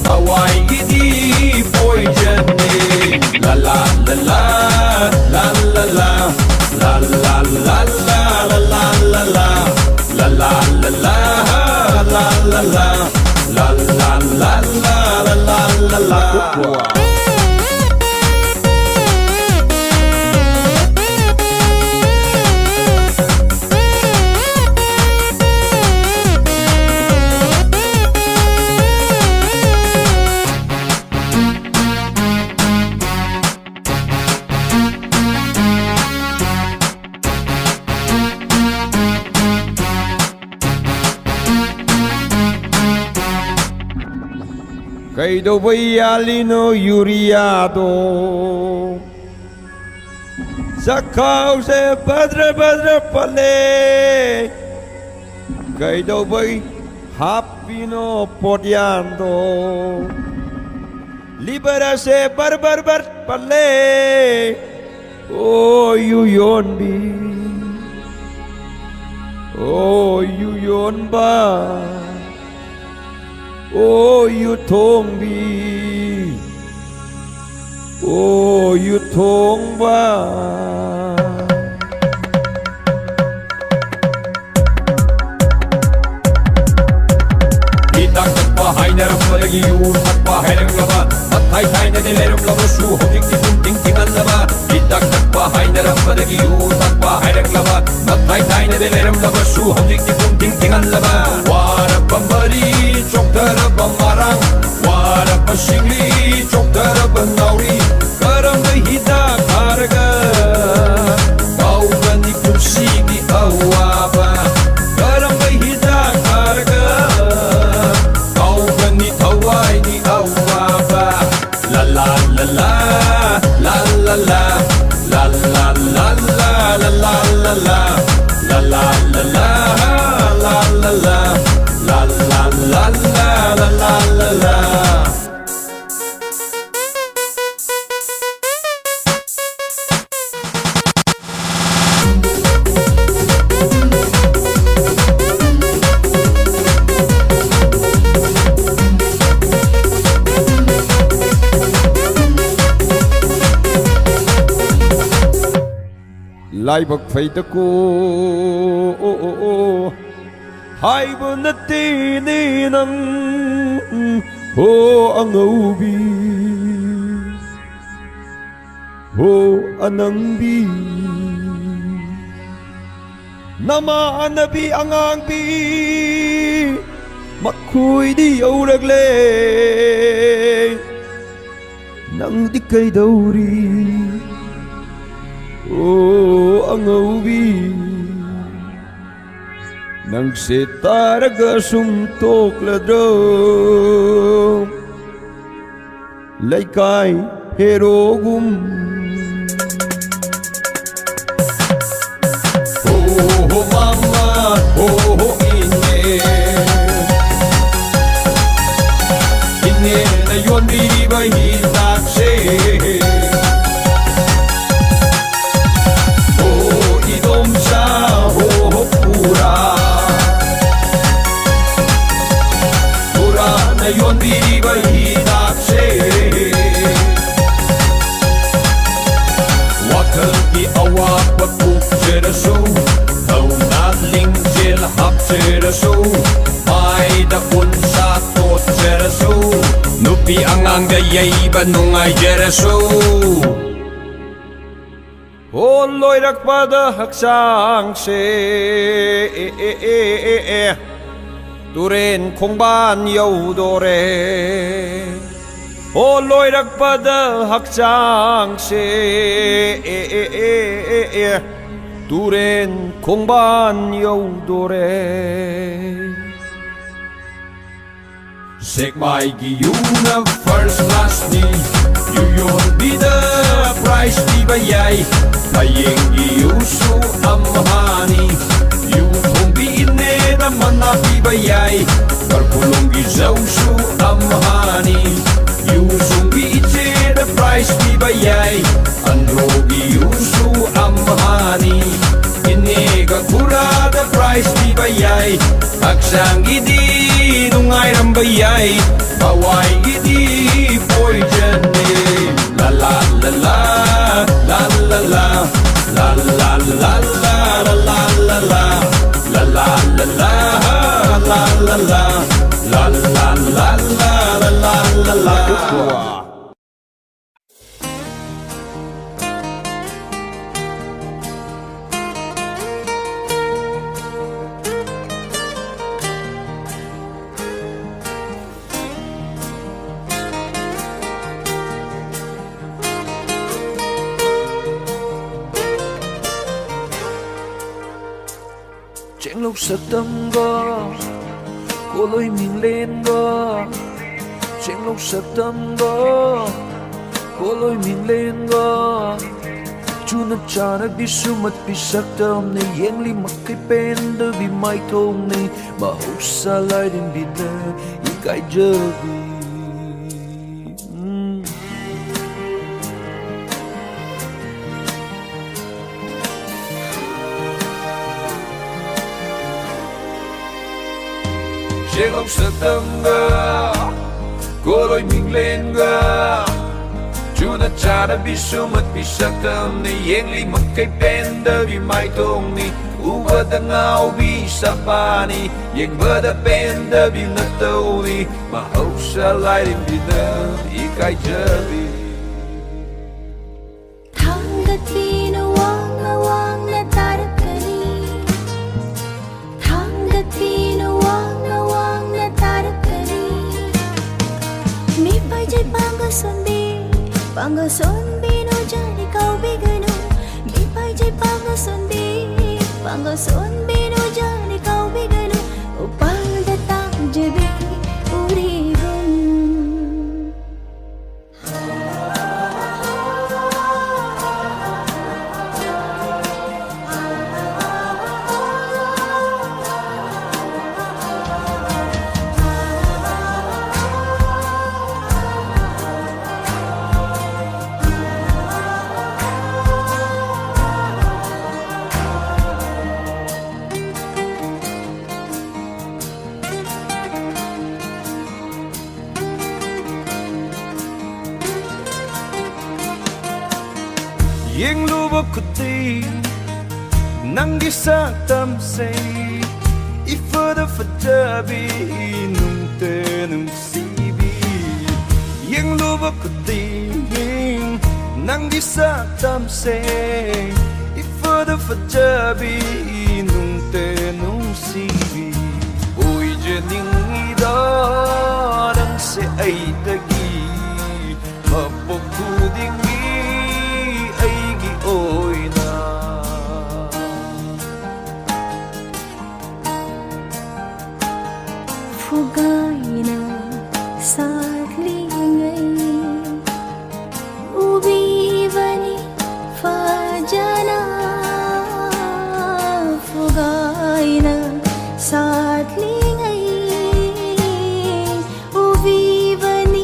ꯊꯋꯥꯏꯒꯤꯗꯤ poisonꯅꯦ꯫ ꯂꯥ ꯂꯥ ꯂꯥ ꯂꯥ, ꯂꯥ ꯂꯥ ꯂꯥ, ꯂꯥ ꯂꯥ ꯂꯥ ꯂꯥ, ꯂꯥ ꯂꯥ ꯂꯥ ꯂꯥ, ꯂꯥ ꯂꯥ ꯂꯥ ꯂꯥ, ꯂꯥ ꯂꯥ ꯂꯥ ꯂꯥ꯫ ꯀꯩꯗꯧꯕꯩ ꯌꯥꯜꯂꯤꯅꯣ ꯌꯨꯔꯤꯌꯥꯗꯣ? ꯆꯈꯥꯎꯁꯦ ꯕꯗ꯭ꯔ ꯕꯗ꯭ꯔ ꯄꯜꯂꯦ꯫ ꯀꯩꯗꯧꯕꯩ ꯍꯥꯞꯄꯤꯅꯣ ꯄꯣꯠꯌꯥꯟꯗꯣ? ꯂꯤꯕꯔ ꯑꯁꯦ ꯕꯔ ꯕꯔ ꯕꯔ ꯄꯜꯂꯦ꯫ ꯑꯣ ꯌꯨ ꯌꯣꯟꯕꯤ, ꯑꯣ ꯌꯨ ꯌꯣꯟꯕ, ꯑꯣ ꯌꯨ ꯊꯣꯡꯕꯤ, ꯑꯣ ꯌꯨ ꯊꯣꯡꯕ꯫ ꯍꯤꯗꯥꯛ ꯊꯛꯄ ꯍꯥꯏꯅꯔꯝꯕꯗꯒꯤ ꯌꯨ ꯊꯛꯄ ꯍꯥꯏꯔꯛꯂꯕ꯫ ꯃꯊꯥꯏ ꯊꯥꯏꯅꯗꯤ ꯂꯩꯔꯝꯂꯕꯁꯨ ꯍꯧꯖꯤꯛꯇꯤ ꯄꯨꯡ ꯊꯤꯡ ꯊꯤꯡꯍꯜꯂꯕ꯫ ꯍꯤꯗꯥꯛ ꯊꯛꯄ ꯍꯥꯏꯅꯔꯝꯕꯗꯒꯤ ꯌꯨ ꯊꯛꯄ ꯍꯥꯏꯔꯛꯂꯕ꯫ ꯃꯊꯥꯏ ꯊꯥꯏꯅꯗꯤ ꯂꯩꯔꯝꯂꯕꯁꯨ ꯍꯧꯖꯤꯛꯇꯤ ꯄꯨꯡ ꯊꯤꯡ ꯊꯤꯡꯍꯜꯂꯕ꯫ ꯋꯥꯔꯕ ꯃꯔꯤ, ꯆꯣꯛꯊꯔꯕ ꯃꯔꯥꯡ, ꯋꯥꯔꯕ ꯁꯤꯡꯂꯤ, ꯆꯣꯛꯊꯔꯕ ꯅꯥꯎꯔꯤ, ꯀꯔꯝꯕ ꯍꯤꯗꯥꯛ ꯊꯥꯔꯒ ꯀꯥꯎꯒꯅꯤ ꯄꯨꯟꯁꯤꯒꯤ ꯑꯋꯥꯕ? ꯀꯔꯝꯕ ꯍꯤꯗꯥꯛ ꯊꯥꯔꯒ ꯀꯥꯎꯒꯅꯤ ꯊꯋꯥꯏꯒꯤ ꯑꯋꯥꯕ? ꯂ ꯂ ꯂ ꯂ, ꯂ ꯂ ꯂ, ꯂ ꯂ ꯂ ꯂ, ꯂ ꯂ ꯂ ꯂ, ꯂ ꯂ ꯂ ꯂ ꯂ, ꯂ ꯂ ꯂ ꯂ ꯂ, ꯂ ꯂ ꯂ ꯂ, ꯂ ꯂ ꯂ ꯂ ꯂ, ꯂ ꯂ ꯂ ꯂ ꯂ꯫ ꯂꯥꯏꯕꯛ ꯐꯩꯗꯀꯣ, ꯑꯣ, ꯑꯣ, ꯑꯣ, ꯍꯥꯏꯕ ꯅꯠꯇꯦꯅꯦ ꯅꯪ, ꯍꯣ ꯑꯉꯧꯕꯤ, ꯍꯣ ꯑꯅꯪꯕꯤ, ꯅꯃꯥꯟꯅꯕꯤ ꯑꯉꯥꯡꯕꯤ ꯃꯈꯣꯏꯗꯤ ꯌꯧꯔꯛꯂꯦ꯫ ꯅꯪꯗꯤ ꯀꯩꯗꯧꯔꯤ? ꯑꯣ ꯑꯉꯧꯕꯤ, ꯅꯪꯁꯦ ꯇꯥꯔꯒ ꯁꯨꯝ ꯇꯣꯛꯂꯗ꯭ꯔꯣ? ꯂꯩꯀꯥꯏ ꯍꯦꯔꯣꯒꯨꯝ꯫ ꯄꯨꯛꯆꯔꯁꯨ, ꯊꯧꯅꯥ ꯂꯤꯡꯖꯦꯜ ꯍꯥꯞꯆꯔꯁꯨ, ꯃꯥꯏꯗ ꯎꯟꯁꯥ ꯇꯣꯠꯆꯔꯁꯨ, ꯅꯨꯄꯤ ꯑꯉꯥꯡꯗ ꯌꯩꯕ ꯅꯨꯡꯉꯥꯏꯖꯔꯁꯨ꯫ ꯍꯣ ꯂꯣꯏꯔꯛꯄꯗ ꯍꯛꯆꯥꯡꯁꯦ ꯑꯦ ꯑꯦ ꯑꯦ ꯑꯦ ꯑꯦ ꯇꯨꯔꯦꯟ ꯈꯣꯡꯕꯥꯟ ꯌꯧꯗꯣꯔꯦ꯫ ꯍꯣ ꯂꯣꯏꯔꯛꯄꯗ ꯍꯛꯆꯥꯡꯁꯦ ꯑꯦ ꯑꯦ ꯑꯦ ꯑꯦ ꯑꯦ ꯇꯨꯔꯦꯟ ꯈꯣꯡꯕꯥꯟ ꯌꯧꯗꯣꯔꯦ꯫ ꯁꯦꯛꯃꯥꯏꯒꯤ ꯌꯨꯅ ꯐꯥꯔꯁ ꯀ꯭ꯂꯥꯁꯅꯤ꯫ ꯌꯨ ꯌꯣꯟꯕꯤꯗ ꯄ꯭ꯔꯥꯏꯖ ꯄꯤꯕ ꯌꯥꯏ꯫ ꯍꯌꯦꯡꯒꯤ ꯌꯨꯁꯨ ꯑꯝꯍꯥꯅꯤ꯫ ꯌꯨ ꯊꯣꯡꯕꯤ ꯏꯅꯦꯗ ꯃꯅꯥ ꯄꯤꯕ ꯌꯥꯏ꯫ ꯀꯔꯐꯨꯂꯣꯡꯒꯤ ꯖꯧꯁꯨ ꯑꯝꯍꯥꯅꯤ꯫ ꯌꯨ ꯁꯨꯡꯕꯤ ꯏꯆꯦꯗ ꯄ꯭ꯔꯥꯏꯖ ꯄꯤꯕ ꯌꯥꯏ꯫ ꯑꯟꯗ꯭ꯔꯣꯒꯤ ꯌꯨꯁꯨ ꯑꯝꯍꯥꯅꯤ꯫ ꯏꯅꯦꯒ ꯈꯨꯔꯥꯗ ꯄ꯭ꯔꯥꯏꯖ ꯄꯤꯕ ꯌꯥꯏ꯫ ꯍꯛꯆꯥꯡꯒꯤꯗꯤ ꯅꯨꯡꯉꯥꯏꯔꯝꯕ ꯌꯥꯏ꯫ ꯊꯋꯥꯏꯒꯤꯗꯤ ꯄꯣꯏꯖꯟꯅꯦ꯫ ꯂꯥ ꯂꯥ ꯂꯥ ꯂꯥ, ꯂꯥ ꯂꯥ ꯂꯥ, ꯂꯥ ꯂꯥ ꯂꯥ ꯂꯥ, ꯂꯥ ꯂꯥ ꯂꯥ ꯂꯥ, ꯂꯥ ꯂꯥ ꯂꯥ ꯂꯥ, ꯂꯥ ꯂꯥ ꯂꯥ ꯂꯥ, ꯂꯥ ꯂꯥ ꯂꯥ ꯂꯥ, ꯂꯥ ꯂꯥ ꯂꯥ ꯂꯥ꯫ ꯆꯦꯡꯂꯧ ꯁꯛꯇꯝꯒ ꯀꯣꯂꯣꯏ ꯃꯤꯡꯂꯦꯟꯒ, ꯆꯦꯡꯂꯧ ꯁꯛꯇꯝꯒ ꯀꯣꯂꯣꯏ ꯃꯤꯡꯂꯦꯟꯒ, ꯆꯨꯅ ꯆꯥꯅꯕꯤ ꯁꯨꯃꯠꯄꯤ ꯁꯛꯇꯝꯅ ꯌꯦꯡꯂꯤ ꯃꯈꯩ ꯄꯦꯟꯗꯕꯤ ꯃꯥꯏꯊꯣꯡꯅꯤ ꯃꯍꯧꯁꯥ ꯂꯥꯏꯔꯦꯝꯕꯤꯅ ꯏꯀꯥꯏꯖꯕꯤ꯫ ꯎꯝ꯫ ꯆꯦꯡꯂꯧ ꯁꯛꯇꯝꯒ ꯀꯣꯂꯣꯏ ꯃꯤꯡꯂꯦꯟꯒ, ꯆꯨꯅ ꯆꯥꯗꯕꯤ ꯁꯨꯝꯍꯠꯄꯤ ꯁꯛꯇꯝꯅꯤ, ꯌꯦꯡꯂꯤ ꯃꯈꯩ ꯄꯦꯟꯗꯕꯤ ꯃꯥꯏꯊꯣꯡꯅꯤ, ꯎꯕꯗ ꯉꯥꯎꯕꯤ ꯁꯛꯄꯥꯅꯤ, ꯌꯦꯡꯕꯗ ꯄꯦꯟꯗꯕꯤ ꯅꯇꯧꯅꯤ, ꯃꯍꯧꯁꯥ ꯂꯥꯏꯔꯦꯝꯕꯤꯅ ꯏꯀꯥꯏꯖꯕꯤ꯫ ꯊꯥꯡꯒꯠꯄꯤꯅ ꯋꯥꯡꯅ ꯋꯥꯡꯅ ꯇꯥꯔꯛꯀꯅꯤ, ꯊꯥꯡꯒꯠꯄꯤꯅ ꯋꯥꯡꯅ ꯋꯥꯡꯅ ꯇꯥꯔꯛꯀꯅꯤ꯫ ꯃꯤꯄꯥꯏꯖꯩ ꯄꯥꯡꯒꯜ ꯁꯣꯟꯕꯤ, ꯄꯥꯡꯒꯜ ꯁꯣꯟꯕꯤ ꯅꯣꯏꯖꯔꯤ ꯀꯥꯎꯕꯤꯒꯅꯨ꯫ ꯃꯤꯄꯥꯏꯖꯩ ꯄꯥꯡꯒꯜ ꯁꯣꯟꯕꯤ, ꯄꯥꯡꯒꯜ ꯁꯣꯟꯕꯤ ꯅꯣꯏꯖꯔꯤ ꯀꯥꯎꯕꯤꯒꯅꯨ꯫ ꯎꯄꯥꯜꯗ ꯇꯥꯡꯖꯕꯤ ꯎꯔꯤꯕꯨꯝ꯫ ꯌꯦꯡꯂꯨꯕ ꯈꯨꯗꯤꯡ ꯅꯪꯒꯤ ꯁꯛꯇꯝꯁꯦ, ꯏꯐꯗ ꯐꯖꯕꯤ ꯅꯨꯡꯇ ꯅꯨꯡꯁꯤꯕꯤ꯫ ꯌꯦꯡꯂꯨꯕ ꯈꯨꯗꯤꯡ ꯅꯪꯒꯤ ꯁꯛꯇꯝꯁꯦ, ꯏꯐꯗ ꯐꯖꯕꯤ ꯅꯨꯡꯇ ꯅꯨꯡꯁꯤꯕꯤ꯫ ꯑꯣꯏꯖꯅꯤꯡꯉꯤꯗ ꯅꯪꯁꯦ ꯑꯩꯗꯒꯤ ꯃꯄꯣꯛ ꯈꯨꯗꯤꯡꯒꯤ ꯑꯩꯒꯤ ꯑꯣꯏꯅ꯫ ꯐꯨꯒꯥꯏꯅ ꯁꯥꯠꯂꯤꯉꯩ ꯎꯕꯤꯕꯅꯤ ꯐꯖꯅ꯫ ꯐꯨꯒꯥꯏꯅ ꯁꯥꯠꯂꯤꯉꯩ ꯎꯕꯤꯕꯅꯤ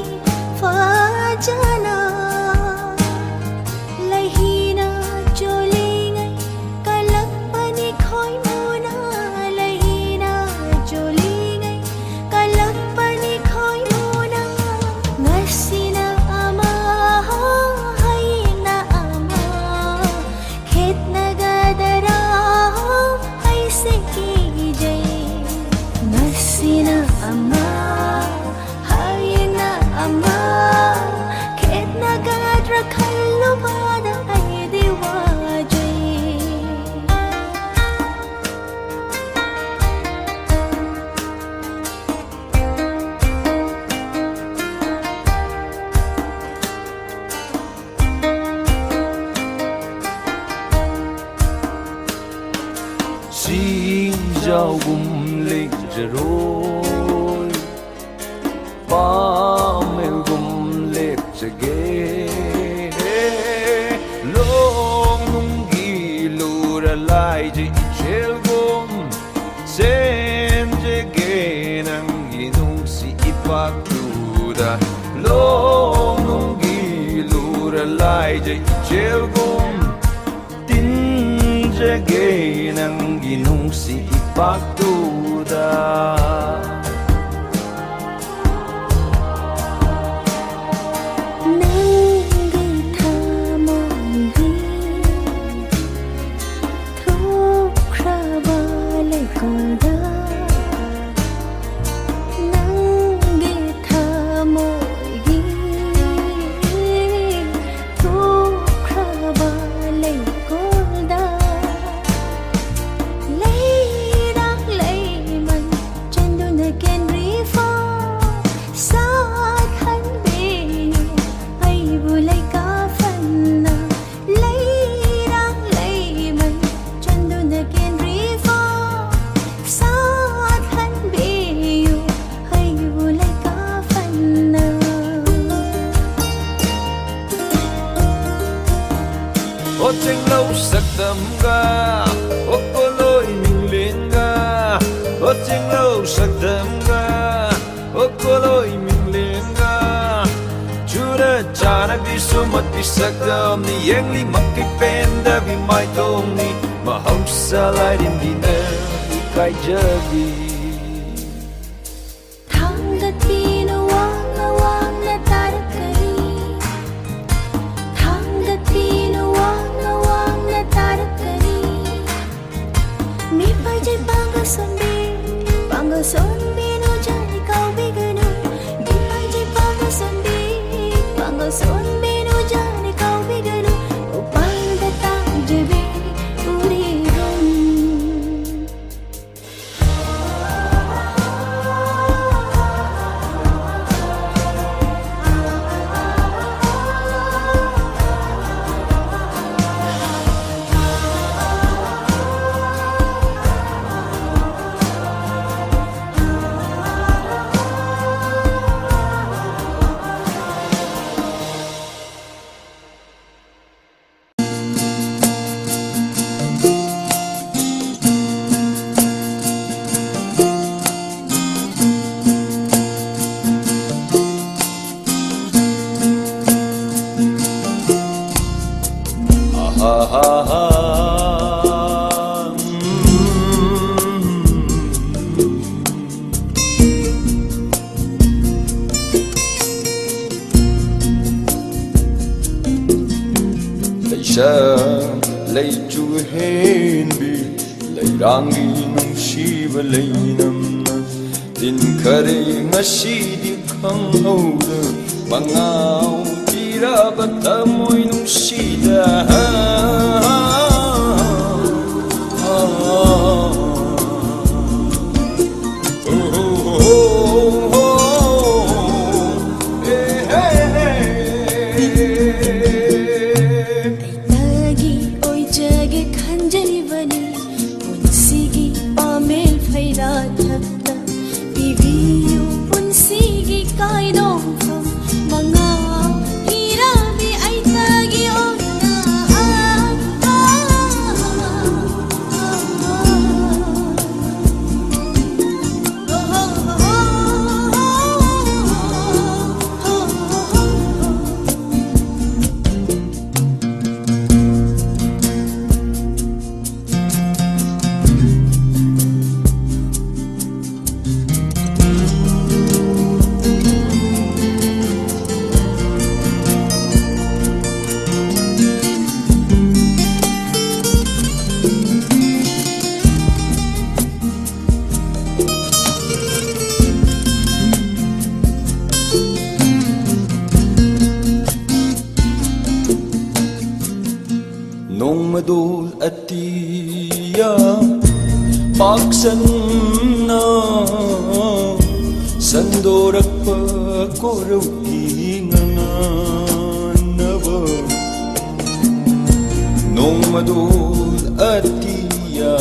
ꯑꯃ, ꯍꯌꯦꯡꯅ ꯑꯃ, ꯈꯦꯠꯅꯒꯗ꯭ꯔꯥ ꯈꯜꯂꯨꯕꯗ ꯑꯩꯗꯤ ꯋꯥꯖꯩ꯫ ꯁꯤꯡꯖꯥꯎꯒꯨꯝ ꯂꯦꯛꯆꯔꯣꯏ, ꯄꯥꯃꯦꯜꯒꯨꯝ ꯂꯦꯞꯆꯒꯦ꯫ ꯂꯣꯡꯅꯨꯡꯒꯤ ꯂꯨꯔ ꯂꯥꯏꯖ ꯏꯆꯦꯜꯒꯨꯝ ꯆꯦꯟꯖꯒꯦ ꯅꯪꯒꯤ ꯅꯨꯡꯁꯤ ꯏꯄꯥꯛꯇꯨꯗ꯫ ꯂꯣꯡꯅꯨꯡꯒꯤ ꯂꯨꯔ ꯂꯥꯏꯖ ꯏꯆꯦꯜꯒꯨꯝ ꯇꯤꯟꯖꯒꯦ ꯅꯪꯒꯤ ꯅꯨꯡꯁꯤ ꯏꯄꯥꯛꯇꯨꯗ꯫ ꯅꯪꯒꯤ ꯊꯃꯣꯏꯒꯤ ꯊꯣꯛꯈ꯭ꯔꯕ ꯂꯩꯀꯣꯜꯗ, ꯅꯪꯒꯤ ꯊꯃꯣꯏꯒꯤ ꯊꯣꯛꯈ꯭ꯔꯕ ꯂꯩꯀꯣꯜꯗ, ꯂꯩꯔꯥꯛ ꯂꯩꯃꯩ ꯆꯟꯗꯨꯅ ꯀꯦꯟꯗ꯭ꯔꯤꯐꯥꯎ ꯁꯥꯠꯍꯟꯕꯤꯌꯨ ꯑꯩꯕꯨ ꯂꯩꯀꯥ ꯐꯟꯅ꯫ ꯂꯩꯔꯥꯛ ꯂꯩꯃꯩ ꯆꯟꯗꯨꯅ ꯀꯦꯟꯗ꯭ꯔꯤꯐꯥꯎ ꯁꯥꯠꯍꯟꯕꯤꯌꯨ ꯑꯩꯕꯨ ꯂꯩꯀꯥ ꯐꯟꯅ꯫ ꯑꯣ ꯆꯤꯡꯂꯧ ꯁꯛꯇꯝꯒ, ꯑꯣ ꯀꯣꯂꯣꯏ ꯃꯤꯡꯂꯦꯟꯒ, ꯑꯣ ꯆꯤꯡꯂꯧ ꯁꯛꯇꯝꯒ, ꯑꯣ ꯀꯣꯂꯣꯏ ꯃꯤꯡꯂꯦꯟꯒ, ꯆꯨꯔ ꯆꯥꯅꯕꯤ ꯁꯨꯃꯠꯄꯤ ꯁꯛꯇꯝꯅꯤ, ꯌꯦꯡꯂꯤ ꯃꯈꯩ ꯄꯦꯟꯗꯕꯤ ꯃꯥꯏꯊꯣꯡꯅꯤ, ꯃꯍꯧꯁꯥ ꯂꯥꯏꯔꯦꯝꯕꯤꯅ ꯏꯀꯥꯏꯖꯕꯤ꯫ ꯊꯥꯡꯒꯠꯄꯤꯅ ꯋꯥꯡꯅ ꯋꯥꯡꯅ ꯇꯥꯔꯛꯀꯅꯤ, ꯊꯥꯡꯒꯠꯄꯤꯅ ꯋꯥꯡꯅ ꯋꯥꯡꯅ ꯇꯥꯔꯛꯀꯅꯤ꯫ ꯃꯤꯄꯥꯏꯖꯦ ꯄꯥꯡꯒꯜ ꯁꯣꯟꯕꯤ, ꯄꯥꯡꯒꯜ ꯁꯣꯟꯕꯤ ꯅꯨꯡꯖꯥ ꯁꯣꯟꯕꯤꯅꯨ ꯖꯥꯅꯤ ꯀꯥꯎꯕꯤꯒꯅꯨ, ꯎꯄꯥꯜꯗ ꯇꯥꯖꯕꯤ ꯎꯔꯤꯕꯝ꯫ ꯂꯩꯁꯥ ꯂꯩꯆꯨ ꯍꯦꯟꯕꯤ, ꯂꯩꯔꯥꯡꯒꯤ ꯅꯨꯡꯁꯤꯕ ꯂꯩꯅꯝꯅ, ꯇꯤꯟꯈꯔꯦ ꯉꯁꯤꯗꯤ ꯈꯪꯍꯧꯗ, ꯃꯉꯥꯎ ꯄꯤꯔꯕ ꯊꯃꯣꯏ ꯅꯨꯡꯁꯤꯗ꯫ ꯑꯩꯇꯒꯤ ꯑꯣꯏꯖꯒꯦ ꯈꯟꯖꯔꯤꯕꯅꯤ, ꯄꯨꯟꯁꯤꯒꯤ ꯄꯥꯃꯦꯜ ꯐꯩꯔꯥ ꯊꯛꯇ ꯄꯤꯕꯤꯌꯨ ꯄꯨꯟꯁꯤꯒꯤ ꯀꯥꯏꯗꯣꯡꯐꯝ ꯃꯉꯥ ꯏꯔꯝꯃꯤ ꯑꯩꯇꯒꯤ ꯑꯣꯏꯅ꯫ ꯌꯥꯝ ꯄꯥꯛꯁꯟꯅ ꯁꯟꯗꯣꯔꯛꯄ ꯀꯣꯔꯧꯒꯤ ꯉꯉꯥꯟꯅꯕ ꯅꯣꯡꯃꯗꯣꯜ ꯑꯇꯤꯌꯥ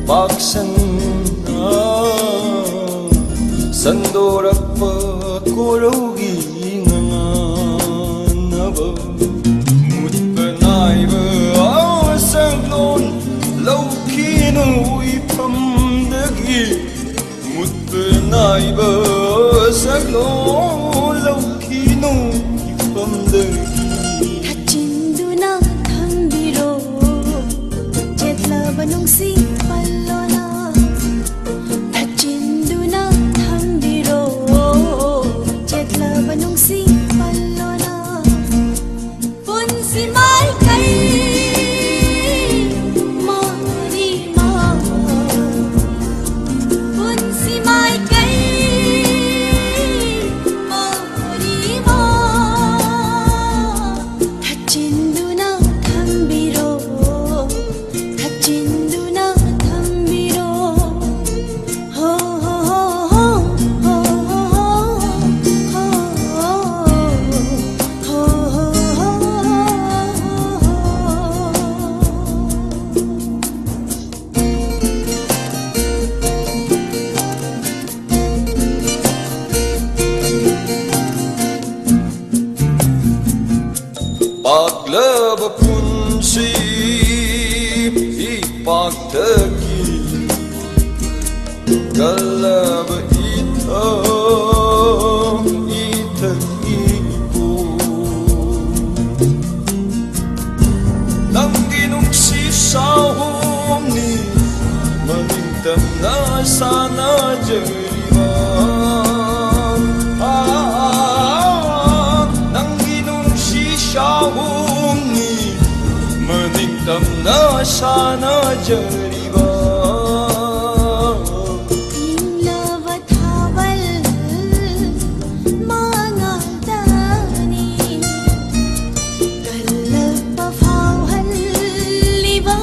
ꯄꯥꯛꯁꯟꯅ ꯁꯟꯗꯣꯔꯛꯄ ꯀꯣꯔꯧꯒꯤ ꯉꯉꯥꯟꯅꯕ ꯃꯨꯠꯄ ꯅꯥꯏꯕ ꯁꯛꯂꯣꯟ ꯂꯧꯈꯤꯅꯨ ꯏꯐꯝꯗꯒꯤ ꯃꯨꯠꯄ ꯅꯥꯏꯕ ꯁꯛꯂꯣꯟ ꯂꯧꯈꯤꯅꯨ ꯏꯐꯝꯗꯒꯤ ꯊꯠꯆꯤꯟꯗꯨꯅ ꯊꯝꯕꯤꯔꯣ ꯆꯦꯠꯂꯕ ꯅꯨꯡꯁꯤ ꯄꯜꯂꯣꯅ ꯊꯠꯆꯤꯟꯗꯨꯅ ꯊꯝꯕꯤꯔꯣ ꯆꯦꯠꯂꯕ ꯅꯨꯡꯁꯤ ꯄꯜꯂꯣꯅ ꯄꯨꯟꯁꯤ ꯃꯥꯏꯀꯩ ꯃꯔꯤꯃ ꯄꯨꯟꯁꯤ ꯃꯥꯏꯀꯩ ꯃꯔꯤꯃ ꯊꯠꯆꯤꯟꯗꯨꯅ ꯊꯝꯕꯤꯔꯣ ꯊꯠꯆꯤꯟꯗꯨꯅ ꯊꯝꯕꯤꯔꯣ ꯍꯣ ꯍꯣ ꯍꯣ ꯍꯣ ꯍꯣ ꯍꯣ ꯍꯣ ꯍꯣ ꯍꯣ ꯍꯣ ꯍꯣ ꯍꯣ ꯄꯥꯛꯂꯕ ꯄꯨꯟꯁꯤ ꯏꯄꯥꯛꯇꯒꯤ ꯀꯜꯂꯕ ꯏꯊꯛ ꯏꯊꯛ ꯏꯄꯨ ꯅꯪꯒꯤ ꯅꯨꯡꯁꯤ ꯁꯥꯍꯣꯝꯅꯤ ꯃꯅꯤꯡ ꯇꯝꯅ ꯁꯥꯟꯅꯖꯔꯤꯕ ꯅꯪꯒꯤ ꯅꯨꯡꯁꯤ ꯁꯥꯍꯣꯝꯅꯤ ꯃꯅꯤꯡ ꯇꯝꯅ ꯁꯥꯟꯅꯖꯔꯤꯕ ꯏꯪꯂꯕ ꯊꯥꯕꯜ ꯃꯉꯥꯜꯗꯅꯤ ꯀꯜꯂꯛꯄ ꯐꯥꯎꯍꯜꯂꯤꯕ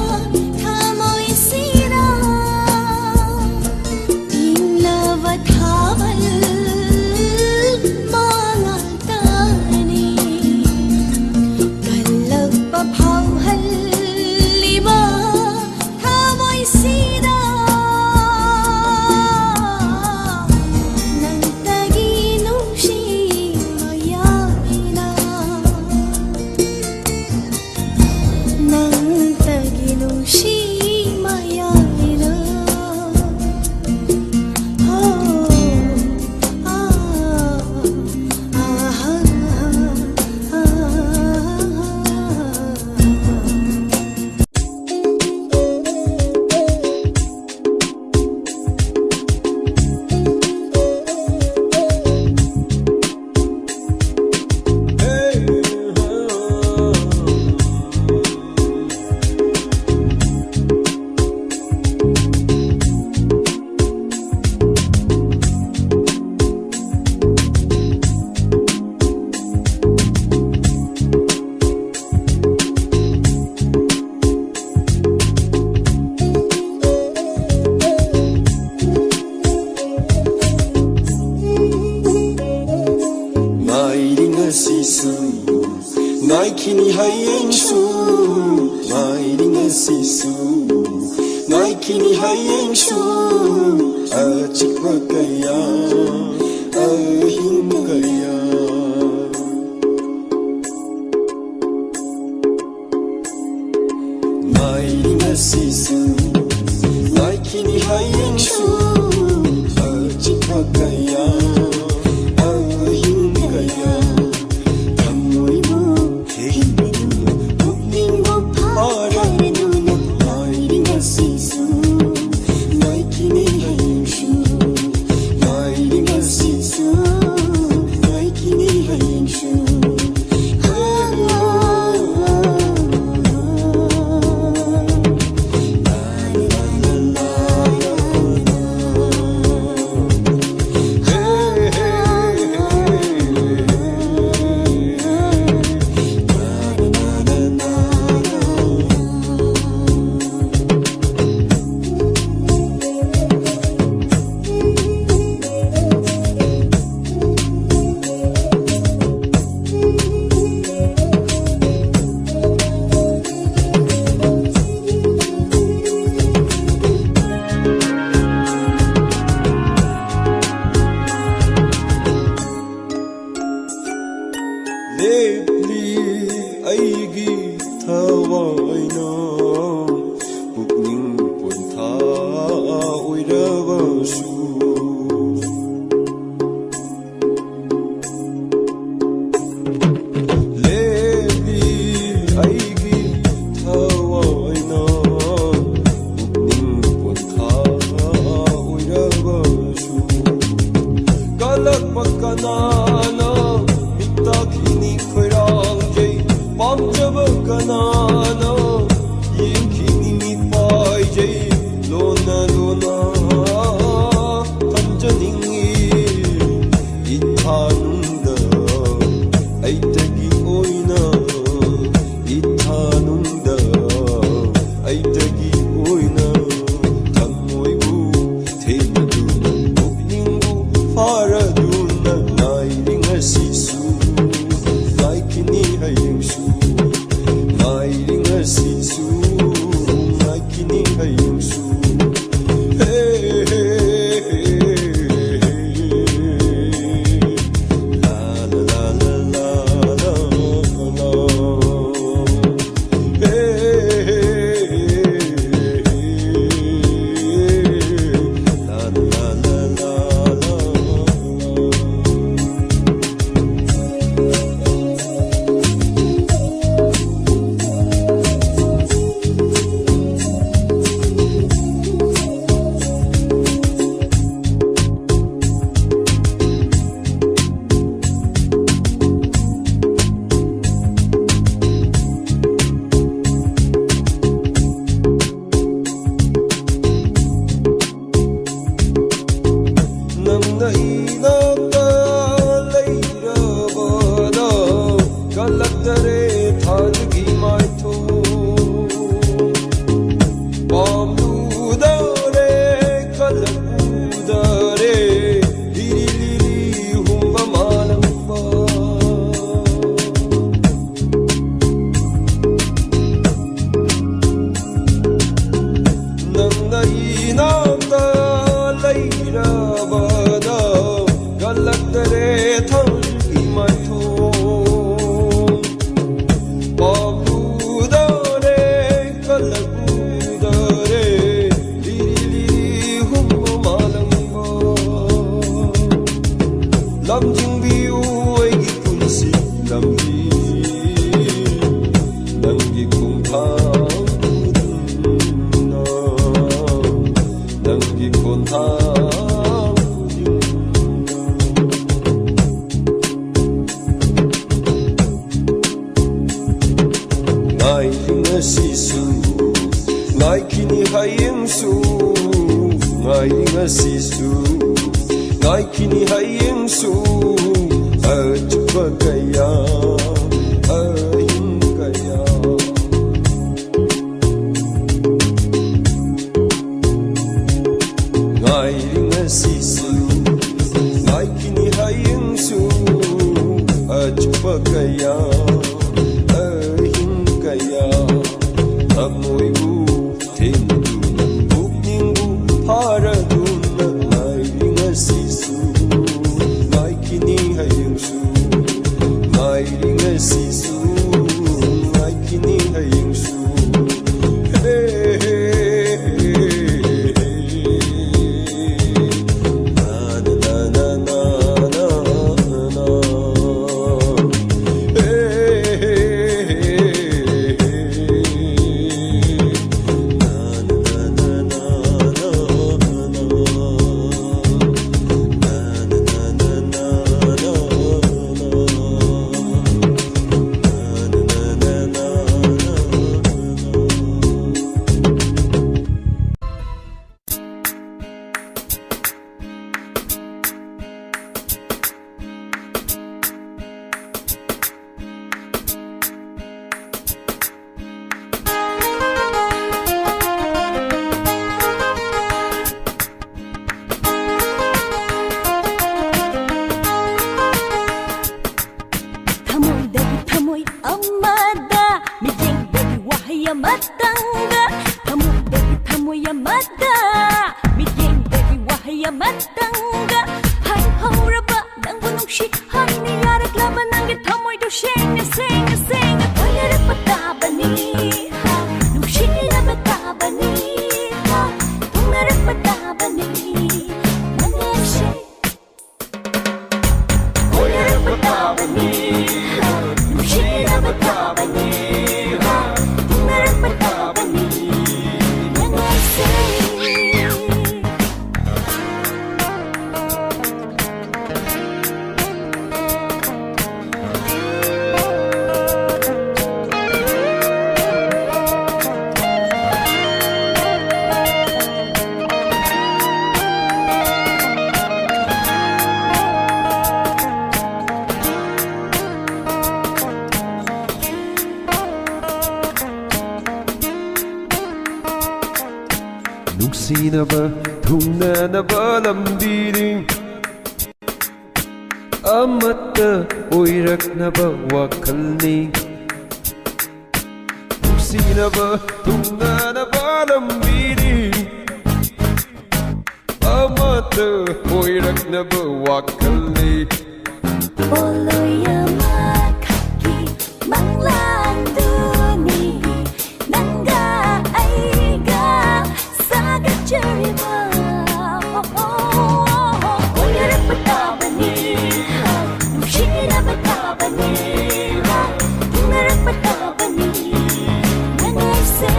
ꯉꯥꯏꯈꯤꯅꯤ ꯍꯌꯦꯡꯁꯨ ꯑꯆꯤꯛꯄ ꯀꯌꯥ, ꯑꯍꯤꯡ ꯀꯌꯥ꯫ ꯉꯥꯏꯔꯤ ꯉꯁꯤꯁꯨ, ꯉꯥꯏꯈꯤꯅꯤ ꯍꯌꯦꯡꯁꯨ ꯑꯆꯤꯛꯄ ꯀꯌꯥ, ꯑꯍꯤꯡ ꯀꯌꯥ꯫ ꯊꯃꯣꯏꯕꯨ ꯊꯤꯡꯂꯗꯨꯅ, ꯄꯨꯛꯅꯤꯡꯕꯨ ꯐꯥꯊꯔꯗꯨꯅ, ꯉꯥꯏꯔꯤ ꯉꯁꯤꯁꯨ, ꯉꯥꯏꯈꯤꯅꯤ ꯍꯌꯦꯡꯁꯨ, ꯉꯥꯏꯔꯤ ꯉꯁꯤꯁꯨ, ꯉꯥꯏꯈꯤꯅꯤ ꯍꯌꯦꯡꯁꯨ꯫ ꯂꯦꯞꯂꯤ ꯑꯩꯒꯤ ꯊꯋꯥꯏꯅ ꯄꯨꯛꯅꯤꯡ ꯄꯣꯟꯊꯥ ꯑꯣꯏꯔꯕꯁꯨ꯫ ꯂꯦꯞꯂꯤ ꯑꯩꯒꯤ ꯊꯋꯥꯏꯅ ꯄꯨꯛꯅꯤꯡ ꯄꯣꯟꯊꯥ ꯑꯣꯏꯔꯕꯁꯨ꯫ ꯀꯜꯂꯛꯄ ꯀꯅꯥꯅꯣ? ꯃꯤꯠ ꯇꯥꯈꯤꯅꯤ ꯈꯣꯏꯔꯥꯡꯖꯩ꯫ ꯄꯥꯝꯖꯕ ꯀꯅꯥꯅꯣ? ꯌꯦꯡꯈꯤꯅꯤ ꯃꯤꯠ ꯄꯥꯏꯖꯩ꯫ ꯂꯣꯟꯅ ꯂꯣꯟꯅ ꯍꯌꯦꯡꯁꯨ꯫ ꯍꯦ, ꯍꯦ, ꯍꯦ, ꯍꯦ, ꯍꯦ꯫ ꯂꯥ, ꯂꯥ, ꯂꯥ, ꯂꯥ, ꯂꯥ, ꯂꯥ, ꯂꯥ꯫ ꯍꯦ, ꯍꯦ, ꯍꯦ, ꯍꯦ, ꯍꯦ꯫ ꯂꯥ, ꯂꯥ, ꯂꯥ, ꯂꯥ, ꯂꯥ, ꯂꯥ꯫ ꯅꯪꯅ ꯏꯅꯥꯛꯇ ꯂꯩꯔꯕꯗ ꯀꯜꯂꯛꯇꯔꯦ ꯊꯥꯖꯒꯤ ꯃꯥꯏꯊꯣꯡ꯫ ꯄꯥꯝꯂꯨꯗꯔꯦ, ꯀꯜꯂꯛꯎꯗꯔꯦ, ꯂꯤꯔꯤ ꯂꯤꯔꯤ ꯍꯨꯝꯕ ꯃꯥꯂꯪꯕ꯫ ꯅꯪꯅ ꯏꯅꯥꯛꯇ ꯂꯩꯔꯕꯗ ꯀꯜꯂꯛꯇꯔꯦ ꯊꯥꯖꯒꯤ ꯃꯥꯏꯊꯣꯡ꯫ ꯄꯥꯝꯂꯨꯗꯔꯦ, ꯀꯜꯂꯛꯎꯗꯔꯦ, ꯂꯤꯔꯤ ꯂꯤꯔꯤ ꯍꯨꯝꯕ ꯃꯥꯂꯪꯕ꯫ ꯂꯝꯖꯤꯡꯕꯤꯌꯨ ꯑꯩꯒꯤ ꯄꯨꯟꯁꯤ ꯂꯝꯕꯤ, ꯅꯪꯒꯤ ꯈꯣꯡꯊꯥꯡ ꯈꯨꯗꯤꯡꯅ, ꯅꯪꯒꯤ ꯈꯣꯡꯊꯥꯡ ꯈꯨꯗꯤꯡꯅ꯫ ꯉꯥꯏꯔꯤ ꯉꯁꯤꯁꯨ, ꯉꯥꯏꯈꯤꯅꯤ ꯍꯌꯦꯡꯁꯨ, ꯉꯥꯏꯔꯤ ꯉꯁꯤꯁꯨ, ꯉꯥꯏꯈꯤꯅꯤ ꯍꯌꯦꯡꯁꯨ, ꯑꯆꯨꯝꯕ ꯀꯌꯥ, ꯑꯍꯤꯡ ꯀꯌꯥ꯫ ꯉꯥꯏꯔꯤ ꯉꯁꯤꯁꯨ, ꯉꯥꯏꯈꯤꯅꯤ ꯍꯌꯦꯡꯁꯨ, ꯑꯆꯨꯝꯕ ꯀꯌꯥ, ꯑꯍꯤꯡ ꯀꯌꯥ, ꯊꯃꯣꯏꯕꯨ ꯊꯦꯡꯅꯗꯨꯅ꯫ ꯑꯃꯗ, ꯃꯤꯠꯌꯦꯡꯗꯒꯤ ꯋꯥꯍꯩ ꯑꯃꯇꯪꯒ ꯍꯥꯏꯍꯧꯔꯕ ꯅꯪꯕꯨ ꯅꯨꯡꯁꯤ ꯍꯥꯏꯅ ꯌꯥꯔꯛꯂꯕ ꯅꯪꯒꯤ ꯊꯃꯣꯏꯗꯨ ꯁꯦꯡꯅ, ꯁꯦꯡꯅ, ꯁꯦꯡꯅ ꯀꯣꯏꯅꯔꯛꯄ ꯇꯥꯕꯅꯤ, ꯍꯥ, ꯅꯨꯡꯁꯤꯅꯕ ꯇꯥꯕꯅꯤ, ꯍꯥ, ꯊꯨꯡꯅꯔꯛꯄ ꯇꯥꯕꯅꯤ, ꯅꯪ ꯑꯩꯁꯦ ꯀꯣꯏꯅꯔꯛꯄ ꯇꯥꯕꯅꯤ, ꯅꯨꯡꯁꯤꯅꯕ ꯇꯥꯕꯅꯤ, ꯊꯨꯡꯅꯔꯛꯄ ꯇꯥꯕꯅꯤ, ꯅꯪ ꯑꯩꯁꯦ꯫ ꯅꯨꯡꯁꯤꯅꯕ ꯊꯨꯡꯅꯅꯕ ꯂꯝꯕꯤꯅꯤ, ꯑꯃꯠꯇ ꯑꯣꯏꯔꯛꯅꯕ ꯋꯥꯈꯜꯅꯤ꯫ ꯅꯨꯡꯁꯤꯅꯕ ꯊꯨꯡꯅꯅꯕ ꯂꯝꯕꯤꯅꯤ, ꯑꯃꯠꯇ ꯑꯣꯏꯔꯛꯅꯕ ꯋꯥꯈꯜꯅꯤ꯫ ꯄꯣꯂꯣꯏ ꯑꯃꯈꯛꯀꯤ ꯃꯪꯂꯥꯟꯗꯨꯅꯤ ꯅꯪꯒ ꯑꯩꯒ ꯁꯥꯒꯠꯆꯔꯤꯕ꯫ ꯀꯣꯏꯅꯔꯛꯄ ꯇꯥꯕꯅꯤ, ꯅꯨꯡꯁꯤꯅꯕ ꯇꯥꯕꯅꯤ, ꯊꯨꯡꯅꯔꯛꯄ ꯇꯥꯕꯅꯤ, ꯅꯪ ꯑꯩꯁꯦ꯫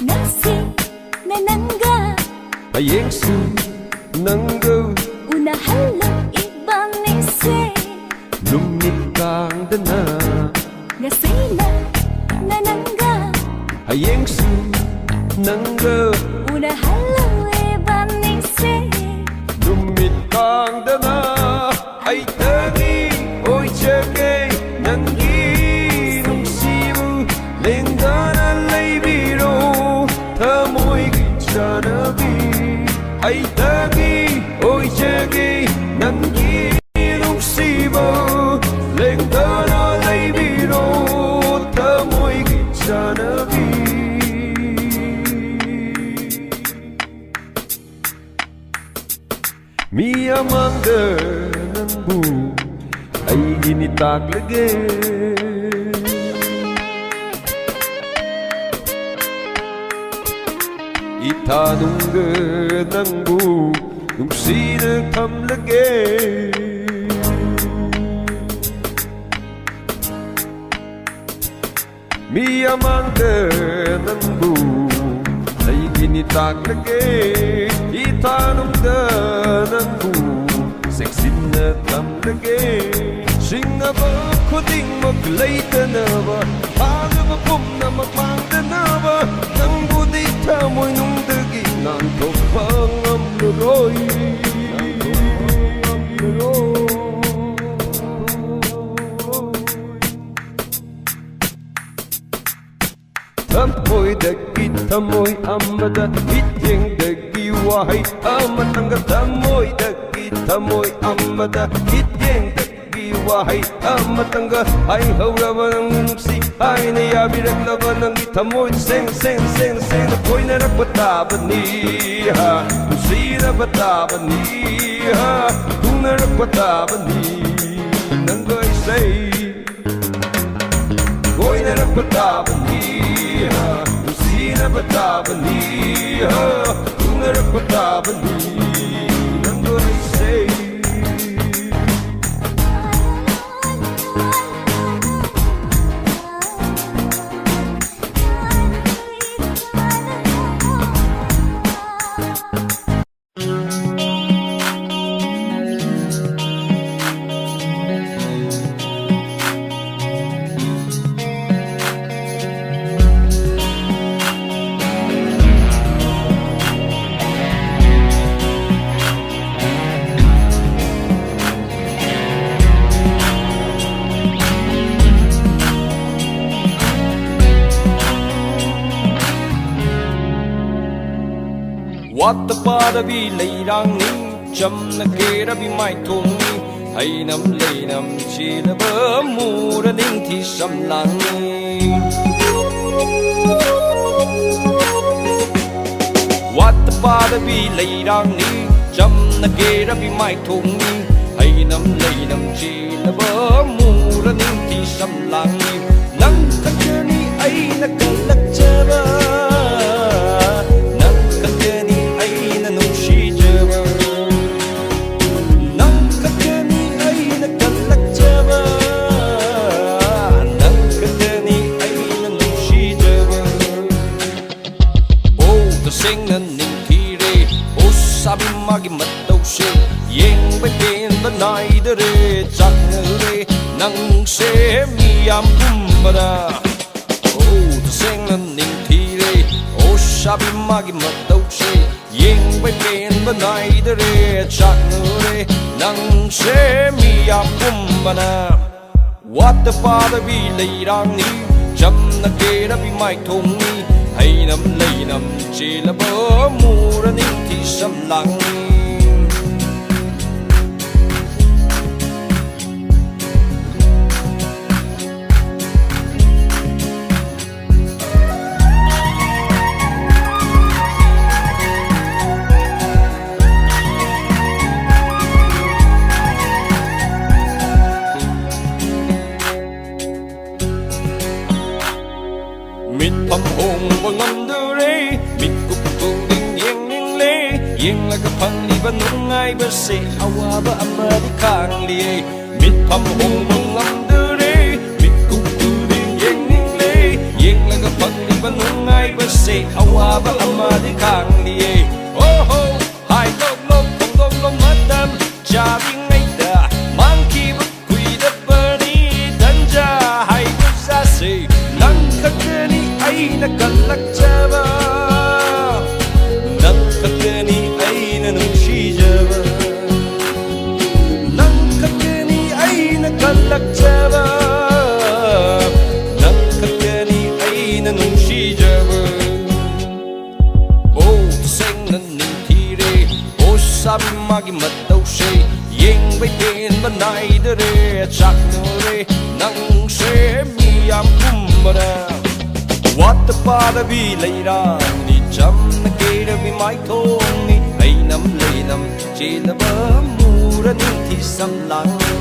ꯉꯁꯤꯅ ꯅꯪꯒ, ꯍꯌꯦꯡꯁꯨ ꯅꯪꯒ ꯎꯅꯍꯜꯂꯣ ꯏꯕꯥꯅꯤꯁꯦ꯫ ꯅꯨꯃꯤꯠ ꯀꯥꯡꯗꯅ ꯉꯁꯤꯅ ꯅ ꯅꯪꯒ ꯍꯌꯦꯡꯁꯨ ꯅꯪꯒ ꯎꯅꯍꯜꯂꯣ ꯏꯕꯥꯅꯤꯁꯦ꯫ ꯅꯨꯃꯤꯗꯥꯡꯗꯅ ꯑꯩꯇꯒꯤ ꯑꯣꯏꯖꯒꯦ ꯅꯪꯒꯤ ꯅꯨꯡꯁꯤꯕ ꯂꯦꯡꯗꯅ ꯂꯩꯕꯤꯔꯣ ꯊꯃꯣꯏꯒꯤ ꯆꯥꯅꯕꯤ꯫ ꯑꯩꯇꯒꯤ ꯑꯣꯏꯖꯒꯦ ꯅꯪꯒꯤ ꯅꯨꯡꯁꯤꯕ ꯂꯦꯡꯗꯅ ꯂꯩꯕꯤꯔꯣ ꯊꯃꯣꯏꯒꯤ ꯆꯥꯅꯕꯤ꯫ ꯃꯤ ꯑꯃꯥꯡꯗ ꯅꯪꯕꯨ ꯑꯩꯒꯤꯅꯤ ꯇꯥꯛꯂꯒꯦ꯫ ꯏꯊꯥ ꯅꯨꯡꯗ ꯅꯪꯕꯨ ꯅꯨꯡꯁꯤꯅ ꯊꯝꯂꯒꯦ꯫ ꯃꯤ ꯑꯃꯥꯡꯗ ꯅꯪꯕꯨ ꯑꯩꯒꯤꯅꯤ ꯇꯥꯛꯂꯒꯦ꯫ ꯏꯊꯥ ꯅꯨꯡꯗ ꯅꯪꯕꯨ ꯆꯦꯛꯁꯤꯟꯅ ꯊꯝꯂꯒꯦ꯫ ꯁꯤꯡꯅꯕ ꯈꯨꯗꯤꯡꯃꯛ ꯂꯩꯇꯅꯕ ꯐꯥꯅꯕ ꯄꯨꯝꯅꯃꯛ ꯃꯥꯡꯗꯅꯕ ꯅꯪꯕꯨꯗꯤ ꯊꯃꯣꯏꯅꯨꯡꯗꯒꯤ ꯅꯥꯟꯊꯣꯛꯄ ꯉꯝꯂꯔꯣꯏ꯫ ꯊꯃꯣꯏꯗꯒꯤ ꯊꯃꯣꯏ ꯑꯃꯗ ꯃꯤꯠꯌꯦꯡꯗꯒꯤ ꯋꯥꯍꯩ ꯑꯃꯇꯪꯒ ꯊꯃꯣꯏꯗꯒꯤ ꯊꯃꯣꯏ ꯑꯃꯗ ꯃꯤꯠꯌꯦꯡꯗꯒꯤ ꯋꯥꯍꯩ ꯑꯃꯇꯪꯒ ꯍꯥꯏꯍꯧꯔꯕ ꯅꯪ ꯅꯨꯡꯁꯤ ꯍꯥꯏꯅ ꯌꯥꯕꯤꯔꯛꯂꯕ ꯅꯪꯒꯤ ꯊꯃꯣꯏ ꯁꯦꯡ ꯁꯦꯡ ꯁꯦꯡ ꯁꯦꯡꯅ ꯀꯣꯏꯅꯔꯛꯄ ꯇꯥꯕꯅꯤ ꯍꯥ ꯅꯨꯡꯁꯤꯅꯕ ꯇꯥꯕꯅꯤ ꯍꯥ ꯊꯨꯡꯅꯔꯛꯄ ꯇꯥꯕꯅꯤ ꯅꯪꯒ ꯑꯩꯁꯦ ꯀꯣꯏꯅꯔꯛꯄ ꯇꯥꯕꯅꯤ ꯍꯥ ꯅꯨꯡꯁꯤꯅꯕ ꯇꯥꯕꯅꯤ ꯍꯥ ꯊꯨꯡꯅꯔꯛꯄ ꯇꯥꯕꯅꯤ ꯅꯪꯒ ꯑꯩꯁꯦ ꯋꯥꯠꯇ ꯄꯥꯗꯕꯤ ꯂꯩꯔꯥꯡꯅꯤ, ꯆꯝꯅ ꯀꯦꯔꯕꯤ ꯃꯥꯏꯊꯣꯡꯅꯤ, ꯍꯩꯅꯝ ꯂꯩꯅꯝ ꯆꯦꯜꯂꯕ ꯃꯨꯔ ꯅꯤꯡꯊꯤ ꯁꯝꯂꯥꯡꯅꯤ꯫ ꯋꯥꯠꯇ ꯄꯥꯗꯕꯤ ꯂꯩꯔꯥꯡꯅꯤ, ꯆꯝꯅ ꯀꯦꯔꯕꯤ ꯃꯥꯏꯊꯣꯡꯅꯤ, ꯍꯩꯅꯝ ꯂꯩꯅꯝ ꯆꯦꯜꯂꯕ ꯃꯨꯔ ꯅꯤꯡꯊꯤ ꯁꯝꯂꯥꯡꯅꯤ꯫ ꯅꯪ ꯈꯛꯇꯅꯤ ꯑꯩꯅ ꯀꯜꯂꯛꯆꯕ, ꯅꯪ ꯈꯛꯇꯅꯤ ꯑꯩꯅ ꯅꯨꯡꯁꯤꯖꯕ, ꯅꯪ ꯈꯛꯇꯅꯤ ꯑꯩꯅ ꯀꯜꯂꯛꯆꯕ, ꯅꯪ ꯈꯛꯇꯅꯤ ꯑꯩꯅ ꯅꯨꯡꯁꯤꯖꯕ꯫ ꯑꯣ, ꯇꯁꯦꯡꯅ ꯅꯤꯡꯊꯤꯔꯦ, ꯑꯣ, ꯁꯥꯕꯤ ꯃꯥꯒꯤ ꯃꯇꯧꯁꯦ, ꯌꯦꯡꯕ ꯄꯦꯟꯕ ꯅꯥꯏꯗꯔꯦ, ꯆꯥꯛꯅꯔꯦ ꯅꯪꯁꯦ ꯃꯤꯌꯥꯝ ꯄꯨꯝꯕꯅ꯫ ꯑꯣ, ꯇꯁꯦꯡꯅ ꯅꯤꯡꯊꯤꯔꯦ, ꯑꯣ, ꯁꯥꯕꯤ ꯃꯥꯒꯤ ꯃꯇꯧꯁꯦ, ꯌꯦꯡꯕ ꯄꯦꯟꯕ ꯅꯥꯏꯗꯔꯦ, ꯆꯥꯛꯅꯔꯦ ꯅꯪꯁꯦ ꯃꯤꯌꯥꯝ ꯄꯨꯝꯕꯅ꯫ ꯋꯥꯠꯇ ꯄꯥꯗꯕꯤ ꯂꯩꯔꯥꯡꯅꯤ, ꯆꯝꯅ ꯀꯦꯔꯕꯤ ꯃꯥꯏꯊꯣꯡꯅꯤ, ꯍꯩꯅꯝ ꯂꯩꯅꯝ ꯆꯦꯜꯂꯕ ꯃꯨꯔ ꯅꯤꯡꯊꯤ ꯁꯝꯂꯥꯡꯅꯤ꯫ ꯃꯤꯠꯐꯝ ꯍꯣꯡꯕ ꯉꯝꯗꯔꯦ, ꯃꯤꯠꯀꯨꯞ ꯈꯨꯗꯤꯡ ꯌꯦꯡꯅꯤꯡꯂꯦ, ꯌꯦꯡꯂꯒ ꯐꯪꯂꯤꯕ ꯅꯨꯡꯉꯥꯏꯕꯁꯦ ꯑꯋꯥꯕ ꯑꯃꯗꯤ ꯈꯥꯡꯂꯤꯌꯦ꯫ ꯃꯤꯠꯐꯝ ꯍꯣꯡꯕ ꯉꯝꯗꯔꯦ, ꯃꯤꯠꯀꯨꯞ ꯈꯨꯗꯤꯡ ꯌꯦꯡꯅꯤꯡꯂꯦ, ꯌꯦꯡꯂꯒ ꯐꯪꯂꯤꯕ ꯅꯨꯡꯉꯥꯏꯕꯁꯦ ꯑꯋꯥꯕ ꯑꯃꯗꯤ ꯈꯥꯡꯂꯤꯌꯦ꯫ ꯑꯣꯍꯣ, ꯍꯥꯏꯗꯣꯛꯂꯣ ꯐꯣꯡꯗꯣꯛꯂꯣ ꯃꯇꯝ ꯆꯥꯔꯤꯉꯩꯗ, ꯃꯥꯡꯈꯤꯕ ꯀꯨꯏꯗꯕꯅꯤ ꯇꯟꯖꯥ ꯍꯥꯏꯕ ꯆꯥꯁꯦ꯫ ꯅꯪ ꯈꯛꯇꯅꯤ ꯑꯩꯅ ꯀꯜꯂꯛꯆꯕ, ꯅꯪ ꯈꯛꯇꯅꯤ ꯑꯩꯅ ꯅꯨꯡꯁꯤꯖꯕ, ꯅꯪ ꯈꯛꯇꯅꯤ ꯑꯩꯅ ꯀꯜꯂꯛꯆꯕ, ꯅꯪ ꯈꯛꯇꯅꯤ ꯑꯩꯅ ꯅꯨꯡꯁꯤꯖꯕ꯫ ꯋꯥꯠꯇ ꯄꯥꯗꯕꯤ ꯂꯩꯔꯥꯡꯅꯤ, ꯆꯝꯅ ꯀꯦꯔꯕꯤ ꯃꯥꯏꯊꯣꯡꯅꯤ, ꯍꯩꯅꯝ ꯂꯩꯅꯝ ꯆꯦꯜꯂꯕ ꯃꯨꯔ ꯅꯤꯡꯊꯤ ꯁꯝꯂꯥꯡꯅꯤ꯫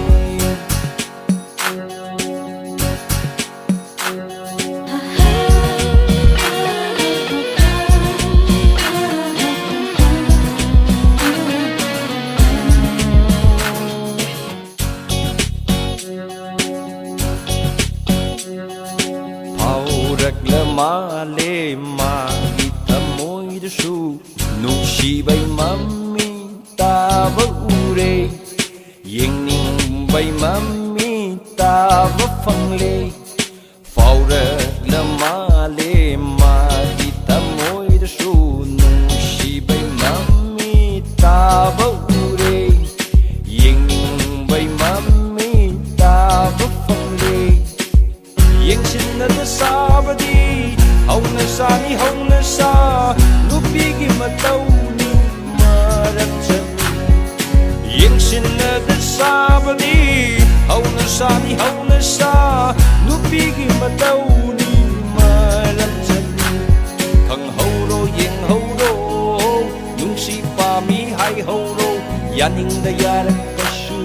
ꯐꯥꯎꯔꯛꯂ ꯃꯥꯜꯂꯦ ꯃꯥꯒꯤ ꯊꯃꯣꯏꯗꯁꯨ, ꯅꯨꯡꯁꯤꯕꯩ ꯃꯃꯤ ꯇꯥꯕ ꯎꯔꯦ, ꯌꯦꯡꯅꯤꯡꯕꯩ ꯃꯃꯤ ꯇꯥꯕ ꯐꯪꯂꯦ꯫ ꯐꯥꯎꯔꯛꯂ ꯃꯥꯜꯂꯦ ꯃꯥꯒꯤ ꯊꯃꯣꯏꯗꯁꯨ, ꯅꯨꯡꯁꯤꯕꯩ ꯃꯃꯤ ꯇꯥꯕ ꯎꯔꯦ, ꯌꯦꯡꯅꯤꯡꯕꯩ ꯃꯃꯤ ꯇꯥꯕ ꯐꯪꯂꯦ꯫ ꯌꯦꯡꯁꯤꯟꯅꯗ ꯁꯥꯕꯗꯤ ꯍꯧꯅ ꯁꯥꯅꯤ ꯍꯧꯅ ꯁꯥ, ꯅꯨꯄꯤꯒꯤ ꯃꯇꯧꯅꯤ ꯃꯔꯝ ꯆꯠꯅꯤ꯫ ꯌꯦꯡꯁꯤꯟꯅꯗ ꯁꯥꯕꯗꯤ ꯍꯧꯅ ꯁꯥꯅꯤ ꯍꯧꯅ ꯁꯥ, ꯅꯨꯄꯤꯒꯤ ꯃꯇꯧꯅꯤ ꯃꯔꯝ ꯆꯠꯅꯤ꯫ ꯈꯪꯍꯧꯔꯣ ꯌꯦꯡꯍꯧꯔꯣ, ꯅꯨꯡꯁꯤ ꯄꯥꯝꯃꯤ ꯍꯥꯏꯍꯧꯔꯣ, ꯌꯥꯅꯤꯡꯗ ꯌꯥꯔꯛꯄꯁꯨ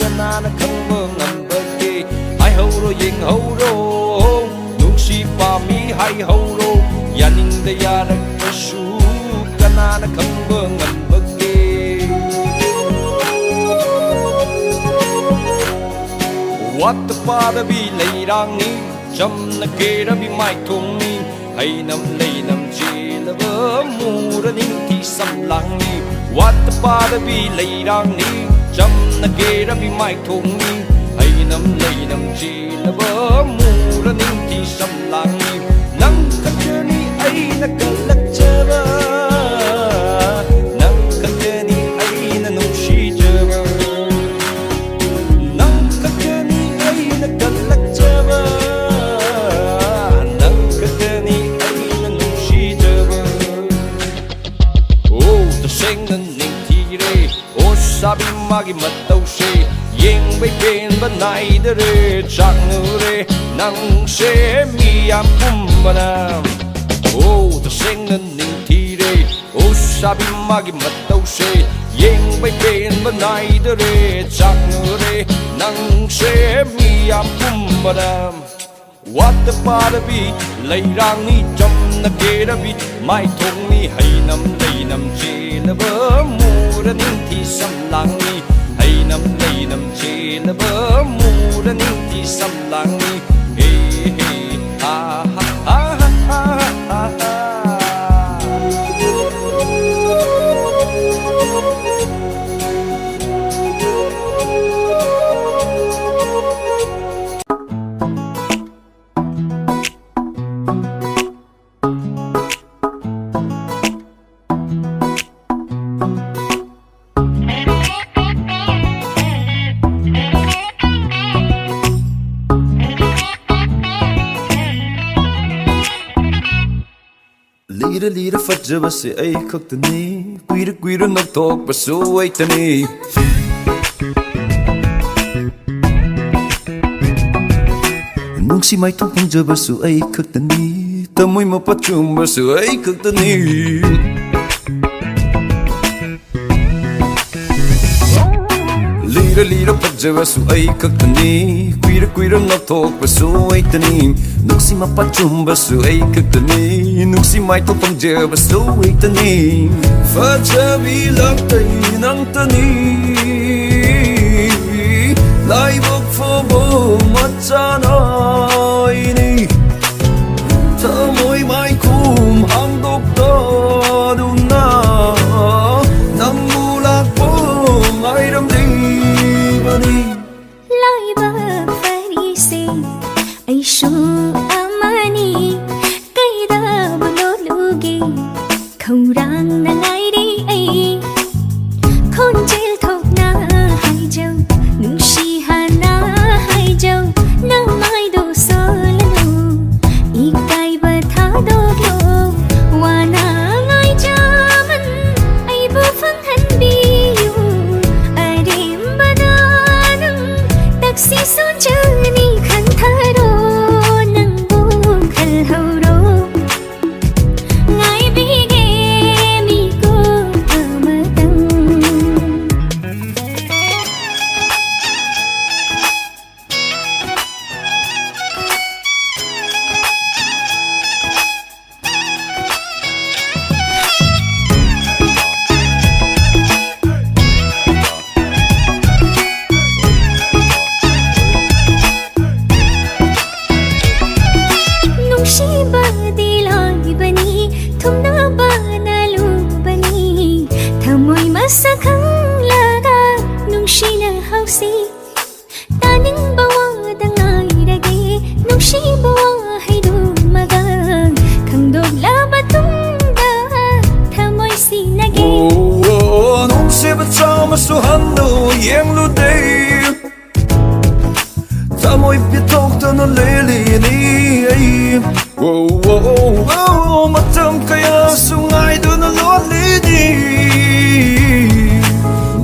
ꯀꯅꯥꯅ ꯈꯪꯕ ꯉꯝꯕꯒꯦ? ꯍꯥꯏꯍꯧꯔꯣ ꯌꯦꯡꯍꯧꯔꯣ, ꯅꯨꯡꯁꯤ ꯄꯥꯝꯃꯤ ꯍꯥꯏꯍꯧꯔꯣ, ꯌꯥꯅꯤꯡꯗ ꯌꯥꯔꯛꯄꯁꯨ ꯀꯅꯥꯅ ꯈꯪꯕ ꯉꯝꯕꯒꯦ? ꯋꯥꯠꯇ ꯄꯥꯗꯕꯤ ꯂꯩꯔꯥꯡꯅꯤ, ꯆꯝꯅ ꯀꯦꯔꯕꯤ ꯃꯥꯏꯊꯣꯡꯅꯤ, ꯍꯩꯅꯝ ꯂꯩꯅꯝ ꯆꯦꯜꯂꯕ ꯃꯨꯔ ꯅꯤꯡꯊꯤ ꯁꯝꯂꯥꯡꯅꯤ꯫ ꯋꯥꯠꯇ ꯄꯥꯗꯕꯤ ꯂꯩꯔꯥꯡꯅꯤ, ꯆꯝꯅ ꯀꯦꯔꯕꯤ ꯃꯥꯏꯊꯣꯡꯅꯤ, ꯍꯩꯅꯝ ꯂꯩꯅꯝ ꯆꯦꯜꯂꯕ ꯃꯨꯔ ꯅꯤꯡꯊꯤ ꯁꯝꯂꯥꯡꯅꯤ꯫ ꯅꯪ ꯈꯛꯇꯅꯤ ꯑꯩꯅ ꯀꯜꯂꯛꯆꯕ, ꯅꯪ ꯈꯛꯇꯅꯤ ꯑꯩꯅ ꯅꯨꯡꯁꯤꯖꯕ꯫ ꯅꯪ ꯈꯛꯇꯅꯤ ꯑꯩꯅ ꯀꯜꯂꯛꯆꯕ, ꯅꯪ ꯈꯛꯇꯅꯤ ꯑꯩꯅ ꯅꯨꯡꯁꯤꯖꯕ꯫ ꯑꯣ, ꯇꯁꯦꯡꯅ ꯅꯤꯡꯊꯤꯔꯦ, ꯑꯣ, ꯁꯥꯕꯤ ꯃꯥꯒꯤ ꯃꯇꯧꯁꯦ, ꯌꯦꯡꯕꯩ ꯄꯦꯟꯕ ꯅꯥꯏꯗꯔꯦ, ꯆꯥꯛꯅꯔꯦ꯫ ꯅꯪꯁꯦ ꯃꯤ ꯌꯥꯝ ꯄꯨꯝꯕꯅ, ꯑꯣ, ꯇꯁꯦꯡꯅ ꯅꯤꯡꯊꯤꯔꯦ꯫ ꯑꯣ, ꯁꯥꯕꯤ ꯃꯥꯒꯤ ꯃꯇꯧꯁꯦ ꯌꯦꯡꯕꯩ ꯄꯦꯟꯕ ꯅꯥꯏꯗꯔꯦ꯫ ꯆꯥꯛꯅꯔꯦ ꯅꯪꯁꯦ ꯃꯤ ꯌꯥꯝ ꯄꯨꯝꯕꯅ꯫ ꯋꯥꯠꯇ ꯄꯥꯔꯕꯤ ꯂꯩꯔꯥꯡꯅꯤ ꯆꯝꯅ ꯀꯦꯔꯕꯤ, ꯃꯥꯏꯊꯣꯡꯅꯤ ꯍꯩꯅꯝ ꯂꯩꯅꯝ ꯆꯦꯜꯂꯕ ꯃꯨꯔ ꯅꯤꯡꯊꯤ ꯁꯝꯂꯥꯡꯅꯤ꯫ ꯍꯩꯅꯝ ꯂꯩꯅꯝ ꯆꯦꯜꯂꯕ ꯃꯨꯔ ꯅꯤꯡꯊꯤ ꯁꯝꯂꯥꯡꯅꯤ꯫ ꯍꯦ ꯍꯦ, ꯍꯥ ꯍꯥ, ꯍꯥ ꯍꯥ, ꯍꯥ ꯍꯥ꯫ ꯂꯤꯔ ꯂꯤꯔ ꯐꯖꯕꯁꯦ ꯑꯩ ꯈꯛꯇꯅꯤ, ꯀꯨꯏꯔ ꯀꯨꯏꯔ ꯅꯧꯊꯣꯛꯄꯁꯨ ꯑꯩꯇꯅꯤ꯫ ꯅꯨꯡꯁꯤ ꯃꯥꯏꯊꯣꯡ ꯐꯪꯖꯕꯁꯨ ꯑꯩ ꯈꯛꯇꯅꯤ, ꯊꯃꯣꯏ ꯃꯄꯥ ꯆꯨꯝꯕꯁꯨ ꯑꯩ ꯈꯛꯇꯅꯤ꯫ ꯂꯤꯔ ꯂꯤꯔ ꯐꯖꯕꯁꯨ ꯑꯩ ꯈꯛꯇꯅꯤ, ꯀꯨꯏꯔ ꯀꯨꯏꯔ ꯅꯧꯊꯣꯛꯄꯁꯨ ꯑꯩꯇꯅꯤ꯫ ꯅꯨꯡꯁꯤ ꯃꯄꯥ ꯆꯨꯝꯕꯁꯨ ꯑꯩ ꯈꯛꯇꯅꯤ, ꯅꯨꯡꯁꯤ ꯃꯥꯏꯊꯣꯡ ꯐꯪꯖꯕꯁꯨ ꯑꯩꯇꯅꯤ꯫ ꯐꯖꯕꯤ ꯂꯥꯛꯇꯩ ꯅꯪꯇꯅꯤ, ꯂꯥꯏꯕꯛ ꯐꯕ ꯃꯆꯥꯅ ꯑꯩꯅꯤ꯫ ꯊꯃꯣꯏ ꯃꯥꯏꯈꯨꯝ ꯍꯥꯡꯗꯣꯛꯇꯗꯨꯅ ꯅꯪꯕꯨ ꯂꯥꯛꯄ ꯉꯥꯏꯔꯝꯂꯤꯕꯅꯤ꯫ ꯂꯥꯏꯕꯛ ꯐꯔꯤꯁꯦ ꯑꯩꯁꯨ ꯑꯃꯅꯤ, ꯀꯩꯗꯕꯨ ꯂꯣꯠꯂꯨꯒꯦ? ꯈꯧꯔꯥꯡꯅ ꯉꯥꯏꯔꯤ ꯑꯩ, ꯈꯣꯟꯖꯦꯜ ꯊꯣꯛꯅ ꯍꯥꯏꯖꯧ, ꯅꯨꯡꯁꯤ ꯍꯥꯟꯅ ꯍꯥꯏꯖꯧ, ꯅꯃꯥꯏꯗꯣ ꯁꯣꯜꯂꯅꯨ, ꯏꯀꯥꯏꯕ ꯊꯥꯗꯣꯛꯂꯣ, ꯋꯥꯅ ꯉꯥꯏꯖꯃꯟ ꯑꯩꯕꯨ ꯐꯪꯍꯟꯕꯤꯌꯨ, ꯑꯔꯦꯝꯕꯗ ꯅꯪ ꯇꯛꯁꯤ ꯁꯣꯟꯖꯅꯤ ꯈꯟꯊꯔꯣ꯫ ꯌꯦꯡꯂꯨꯗꯦ, ꯊꯃꯣꯏ ꯄꯤꯊꯣꯛꯇꯅ ꯂꯦꯜꯂꯤꯅꯤ ꯑꯩ꯫ ꯋꯣ, ꯋꯣ, ꯋꯣ, ꯃꯇꯝ ꯀꯌꯥꯁꯨ ꯉꯥꯏꯗꯨꯅ ꯂꯣꯜꯂꯤꯅꯤ,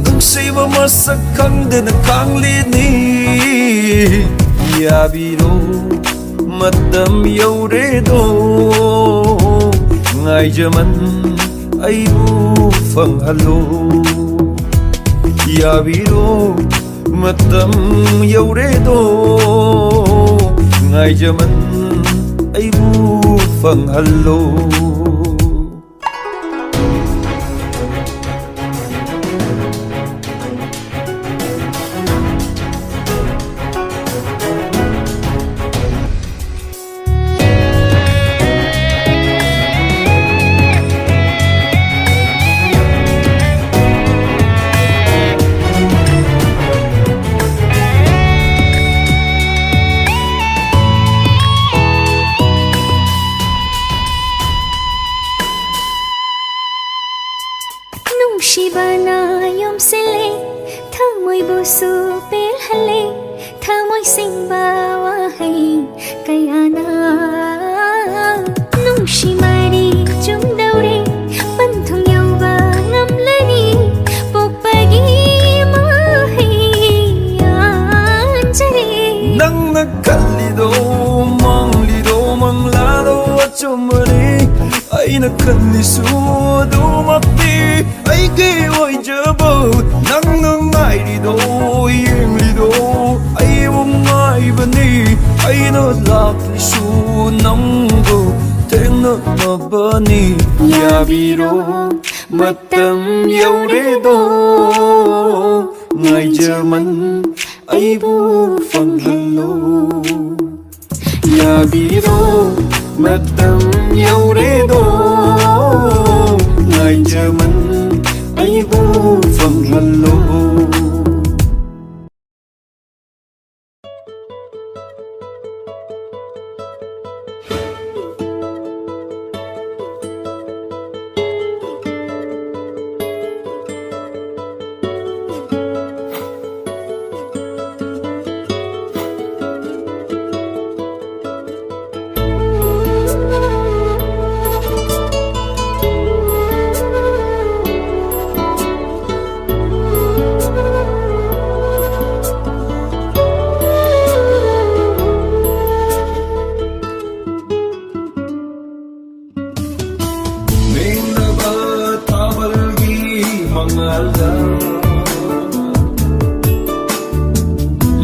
ꯅꯨꯡꯁꯤꯕ ꯃꯁꯛ ꯈꯪꯗꯅ ꯈꯥꯡꯂꯤꯅꯤ꯫ ꯌꯥꯕꯤꯔꯣ, ꯃꯇꯝ ꯌꯧꯔꯦꯗꯣ, ꯉꯥꯏꯖꯃꯟ ꯑꯩꯕꯨ ꯐꯪꯍꯜꯂꯣ꯫ ꯌꯥꯕꯤꯔꯣ, ꯃꯇꯝ ꯌꯧꯔꯦꯗꯣ, ꯉꯥꯏꯖꯃꯟ ꯑꯩꯕꯨ ꯐꯪꯍꯜꯂꯣ꯫ ꯅꯨꯡꯁꯤꯕꯅ ꯌꯣꯝꯁꯤꯜꯂꯦ, ꯊꯃꯣꯏꯕꯨꯁꯨ ꯄꯦꯜꯍꯜꯂꯦ, ꯊꯃꯣꯏ ꯁꯦꯡꯕ ꯋꯥꯍꯩ ꯀꯌꯥꯅ꯫ ꯅꯨꯡꯁꯤ ꯃꯔꯤ ꯆꯨꯝꯗꯧꯔꯦ, ꯄꯟꯊꯨꯡ ꯌꯧꯕ ꯉꯝꯂꯅꯤ, ꯄꯣꯛꯄꯒꯤ ꯃꯍꯩ ꯌꯥꯟꯖꯔꯦ꯫ ꯅꯪꯅ ꯈꯜꯂꯤꯗꯣ ꯃꯪꯂꯤꯗꯣ ꯃꯪꯂꯥꯗꯣ ꯑꯆꯨꯝꯕꯅꯤ, ꯑꯩꯅ ꯈꯜꯂꯤꯁꯨ ꯑꯗꯨꯃꯛꯅꯤ꯫ ꯑꯩꯒꯤ ꯑꯣꯏꯖꯕ ꯅꯪꯅ ꯉꯥꯏꯔꯤꯗꯣ, ꯌꯦꯡꯂꯤꯗꯣ ꯑꯩꯕꯨ ꯉꯥꯏꯕꯅꯤ꯫ ꯑꯩꯅ ꯂꯥꯛꯂꯤꯁꯨ ꯅꯪꯕꯨ ꯊꯦꯡꯅꯅꯕꯅꯤ꯫ ꯌꯥꯕꯤꯔꯣ, ꯃꯇꯝ ꯌꯧꯔꯦꯗꯣ, ꯉꯥꯏꯖꯃꯟ ꯑꯩꯕꯨ ꯐꯪꯍꯜꯂꯣ꯫ ꯌꯥꯕꯤꯔꯣ, ꯃꯇꯝ ꯌꯧꯔꯦꯗꯣ, ꯉꯥꯏꯖꯃꯟ ꯑꯩꯕꯨ ꯐꯪꯍꯜꯂꯣ꯫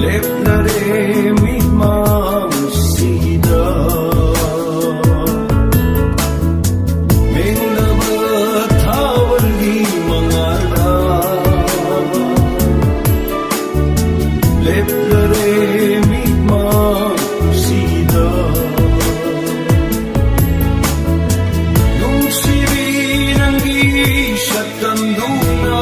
ꯂꯦꯞꯂꯔꯦ ꯃꯤꯠꯃꯥꯡꯁꯤꯗ꯫ ꯃꯦꯡꯂꯕ ꯊꯥꯋꯜꯒꯤ ꯃꯉꯥꯜꯗ ꯂꯦꯞꯂꯔꯦ ꯃꯤꯠꯃꯥꯡꯁꯤꯗ꯫ ꯅꯨꯡꯁꯤꯕꯤ ꯅꯪꯒꯤ ꯁꯛꯇꯝꯗꯨꯅ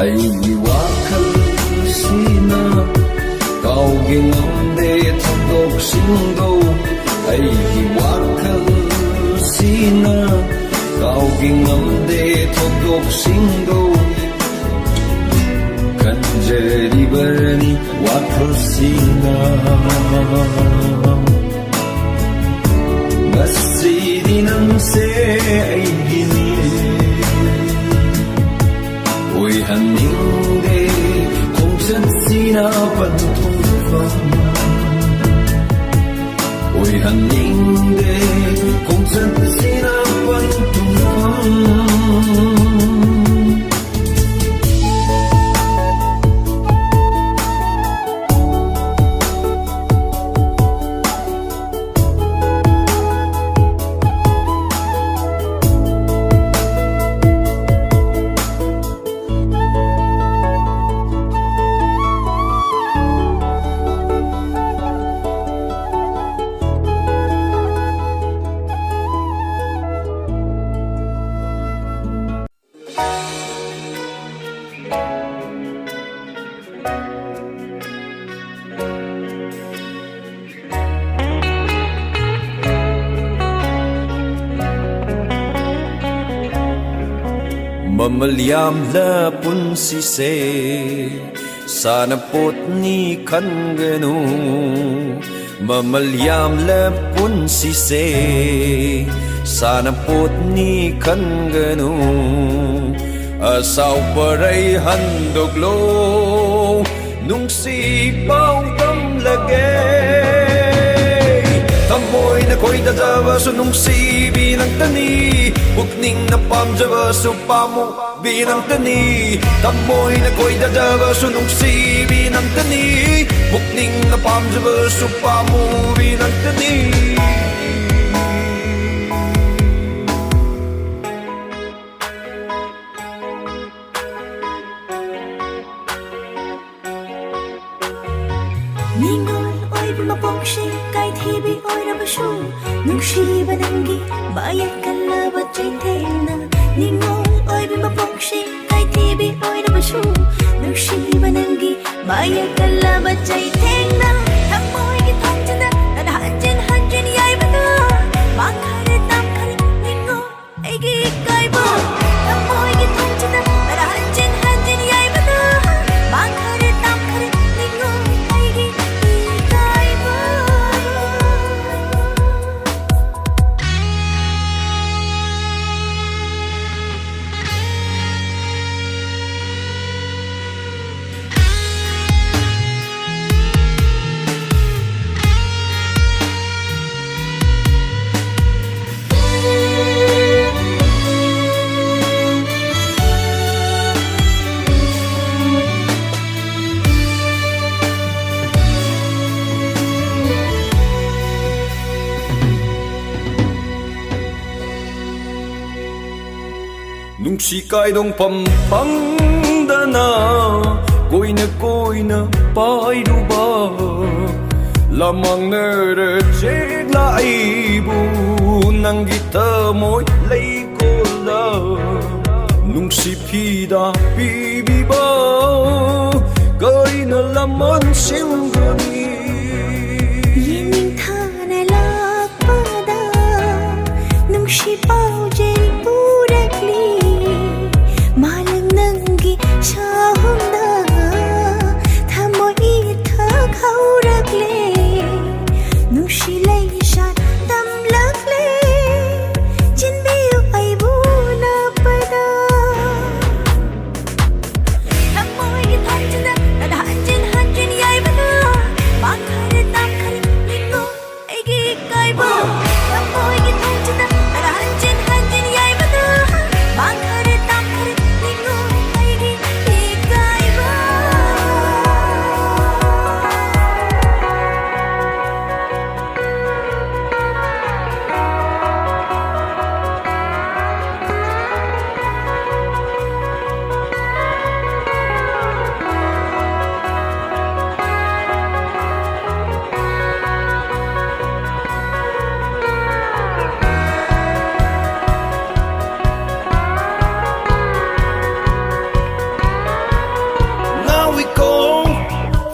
ꯑꯩꯒꯤ ꯋꯥꯈꯜꯁꯤꯅ ꯀꯥꯎꯒꯦ ꯉꯝꯗꯦ ꯊꯧꯗꯣꯛꯁꯤꯡꯗꯣ꯫ ꯑꯩꯒꯤ ꯋꯥꯈꯜꯁꯤꯅ ꯀꯥꯎꯒꯦ ꯉꯝꯗꯦ ꯊꯧꯗꯣꯛꯁꯤꯡꯗꯣ꯫ ꯈꯟꯖꯔꯤꯕꯅꯤ ꯋꯥꯈꯜꯁꯤꯅ꯫ ꯉꯁꯤꯗꯤ ꯅꯪꯁꯦ ꯑꯩꯒꯤꯅꯤ꯫ ꯑꯣꯏꯍꯟꯅꯤꯡꯗꯦ ꯈꯣꯡꯆꯠꯁꯤꯅ ꯄꯟꯊꯨꯡꯐꯝ꯫ ꯑꯣꯏꯍꯟꯅꯤꯡꯗꯦ ꯈꯣꯡꯆꯠꯁꯤꯅ ꯄꯟꯊꯨꯡꯐꯝ꯫ ꯃꯃꯜ ꯌꯥꯝꯂ ꯄꯨꯟꯁꯤꯁꯦ ꯁꯥꯟꯅꯄꯣꯠꯅꯤ ꯈꯟꯒꯅꯨ꯫ ꯃꯃꯜ ꯌꯥꯝꯂ ꯄꯨꯟꯁꯤꯁꯦ ꯁꯥꯟꯅꯄꯣꯠꯅꯤ ꯈꯟꯒꯅꯨ꯫ ꯑꯁꯥꯎ ꯄꯔꯩ ꯍꯟꯗꯣꯛꯂꯣ, ꯅꯨꯡꯁꯤ ꯄꯥꯎ ꯇꯝꯂꯒꯦ꯫ ꯊꯃꯣꯏꯅ ꯈꯣꯏꯗꯥꯖꯕꯁꯨ ꯅꯨꯡꯁꯤꯕꯤ ꯅꯪꯇꯅꯤ, ꯄꯨꯛꯅꯤꯡꯅ ꯄꯥꯝꯖꯕꯁꯨ ꯄꯥꯝꯃꯨꯕꯤ ꯅꯪꯇꯅꯤ꯫ ꯊꯃꯣꯏꯅ ꯈꯣꯏꯗꯥꯖꯕꯁꯨ ꯅꯨꯡꯁꯤꯕꯤ ꯅꯪꯇꯅꯤ, ꯄꯨꯛꯅꯤꯡꯅ ꯄꯥꯝꯖꯕꯁꯨ ꯄꯥꯝꯃꯨꯕꯤ ꯅꯪꯇꯅꯤ꯫ ꯅꯤꯡꯉꯣꯜ ꯑꯣꯏꯕꯤ ꯃꯄꯣꯛꯁꯤ ꯀꯥꯏꯊꯤꯕꯤ ꯑꯣꯏꯔꯕꯁꯨ, ꯅꯨꯡꯁꯤꯕ ꯅꯪꯒꯤ ꯃꯌꯦꯛ ꯀꯜꯂꯕ ꯆꯩꯊꯦꯡꯅ꯫ ꯅꯤꯡꯉꯣꯜ ꯑꯣꯏꯕꯤ ꯃꯄꯣꯛꯁꯤ ꯀꯥꯏꯊꯤꯕꯤ ꯑꯣꯏꯔꯕꯁꯨ, ꯑꯌꯦꯠ ꯀꯜꯂꯕ ꯆꯩꯊꯦꯡꯅ ꯊꯃꯣꯏꯒꯤ ꯊꯣꯡꯖꯤꯟꯗ ꯅꯅ ꯍꯟꯖꯤꯟ ꯍꯟꯖꯤꯟ ꯌꯩꯕꯗꯨ ꯃꯥꯡꯈꯔꯦ ꯇꯝꯈꯔꯦ ꯅꯤꯡꯉꯣ ꯑꯩꯒꯤ ꯏꯀꯥꯏꯕ꯫ ꯊꯃꯣꯏꯒꯤ ꯊꯣꯡꯖꯤꯟꯗ ꯅꯅ ꯍꯟꯖꯤꯟ ꯍꯟꯖꯤꯟ ꯌꯩꯕꯗꯨ ꯃꯥꯡꯈꯔꯦ ꯇꯝꯈꯔꯦ ꯅꯤꯡꯉꯣ ꯑꯩꯒꯤ ꯏꯀꯥꯏꯕ꯫ ꯅꯨꯡꯁꯤ ꯀꯥꯏꯗꯣꯡꯐꯝ ꯐꯪꯗꯅ ꯀꯣꯏꯅ ꯀꯣꯏꯅ ꯄꯥꯏꯔꯨꯕ ꯂꯃꯥꯡꯅꯔ ꯆꯦꯛꯂꯥꯛꯏꯕꯨ ꯅꯪꯒꯤ ꯊꯃꯣꯏ ꯂꯩꯀꯣꯜꯗ ꯅꯨꯡꯁꯤ ꯐꯤꯗꯥ ꯄꯤꯕꯤꯕ ꯀꯔꯤꯅ ꯂꯃꯟ ꯁꯤꯡꯒꯅꯤ? ꯌꯦꯅꯤꯡꯊꯥꯅ ꯂꯥꯛꯄꯗ ꯅꯨꯡꯁꯤ ꯄꯥꯎꯖꯦꯜ ꯄꯨꯔꯛꯂꯤ꯫ ꯃꯥꯂꯪ ꯅꯪꯒꯤ ꯁꯥꯍꯨꯝꯗ ꯊꯃꯣꯏ ꯏꯊꯛ ꯍꯧꯔꯛꯂꯦ꯫ ꯅꯨꯡꯁꯤ ꯂꯩꯁꯥ ꯇꯝꯂꯛꯂꯦ꯫ ꯆꯤꯟꯕꯤꯌꯨ ꯑꯩꯕꯨ ꯅꯛꯄꯗ꯫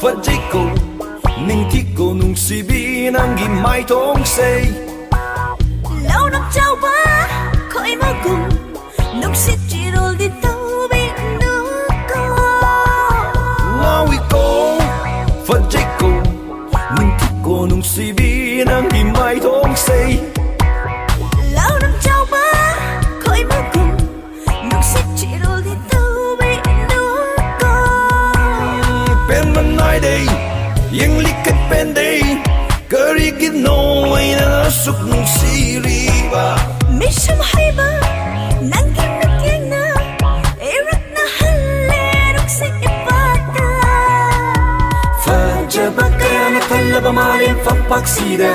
ꯐꯖꯩꯀꯣ, ꯅꯤꯡꯊꯤꯀꯣ ꯅꯨꯡꯁꯤꯕꯤ ꯅꯪꯒꯤ ꯃꯥꯏꯊꯣꯡꯁꯦ꯫ ꯂꯧꯅꯝ ꯆꯥꯎꯕ ꯈꯣꯏꯃꯨꯒꯨꯝ ꯅꯨꯡꯁꯤꯠ ꯆꯤꯔꯣꯜꯗꯤ ꯇꯧꯕꯤꯅꯨꯀꯣ꯫ ꯉꯥꯎꯏꯀꯣ, ꯐꯖꯩꯀꯣ, ꯅꯤꯡꯊꯤꯀꯣ ꯅꯨꯡꯁꯤꯕꯤ ꯅꯪꯒꯤ ꯃꯥꯏꯊꯣꯡꯁꯦ꯫ ꯂꯧꯅꯝ ꯆꯥꯎꯕ ꯈꯣꯏꯃꯨꯒꯨꯝ ꯅꯨꯡꯁꯤꯠ ꯆꯤꯔꯣꯜꯗꯤ ꯇꯧꯕꯤꯅꯨꯀꯣ꯫ ꯄꯦꯟꯕ ꯅꯥꯏꯗꯦ, ꯌꯦꯡꯂꯤ ꯀꯠ ꯄꯦꯟꯗꯦ, ꯀꯔꯤꯒꯤꯅꯣ ꯑꯩꯅ ꯑꯁꯨꯛ ꯅꯨꯡꯁꯤꯔꯤꯕ? ꯃꯤꯁꯨꯝ ꯍꯩꯕ ꯅꯪꯒꯤ ꯃꯤꯠꯌꯦꯡꯅ ꯏꯔꯛꯅꯍꯜꯂꯦ ꯅꯨꯡꯁꯤꯠ ꯏꯄꯥꯛꯇ꯫ ꯐꯖꯕ ꯀꯌꯥꯅ ꯊꯜꯂꯕ ꯃꯥꯂꯦꯝ ꯐꯝꯄꯥꯛꯁꯤꯗ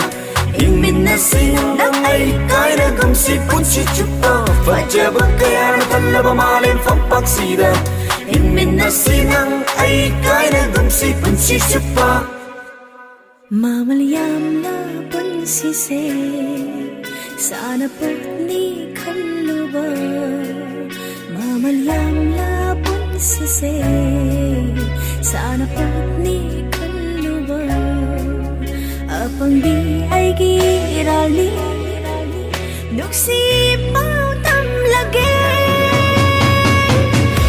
ꯍꯤꯡꯃꯤꯟꯅꯁꯤ ꯅꯪ ꯑꯩ ꯀꯥꯏꯅꯒꯨꯝꯁꯤ ꯄꯨꯟꯁꯤ ꯆꯨꯞꯄ꯫ ꯐꯖꯕ ꯀꯌꯥꯅ ꯊꯜꯂꯕ ꯃꯥꯂꯦꯝ ꯐꯝꯄꯥꯛꯁꯤꯗ ꯍꯤꯡꯃꯤꯟꯅꯁꯤ ꯅꯪ ꯑꯩ ꯀꯥꯏꯅꯒꯨꯝꯁꯤ ꯄꯨꯟꯁꯤ ꯆꯨꯞꯄ꯫ ꯃꯃꯜ ꯌꯥꯝꯂ ꯄꯨꯟꯁꯤꯁꯦ ꯁꯥꯟꯅꯄꯣꯠꯅꯤ ꯈꯜꯂꯨꯕ꯫ ꯃꯃꯜ ꯌꯥꯝꯂ ꯄꯨꯟꯁꯤꯁꯦ ꯁꯥꯟꯅꯄꯣꯠꯅꯤ ꯈꯜꯂꯨꯕ꯫ ꯑꯄꯪꯕꯤ ꯑꯩꯒꯤ ꯏꯔꯥꯜꯅꯤ, ꯅꯨꯡꯁꯤ ꯄꯥꯎ ꯇꯝꯂꯒꯦ꯫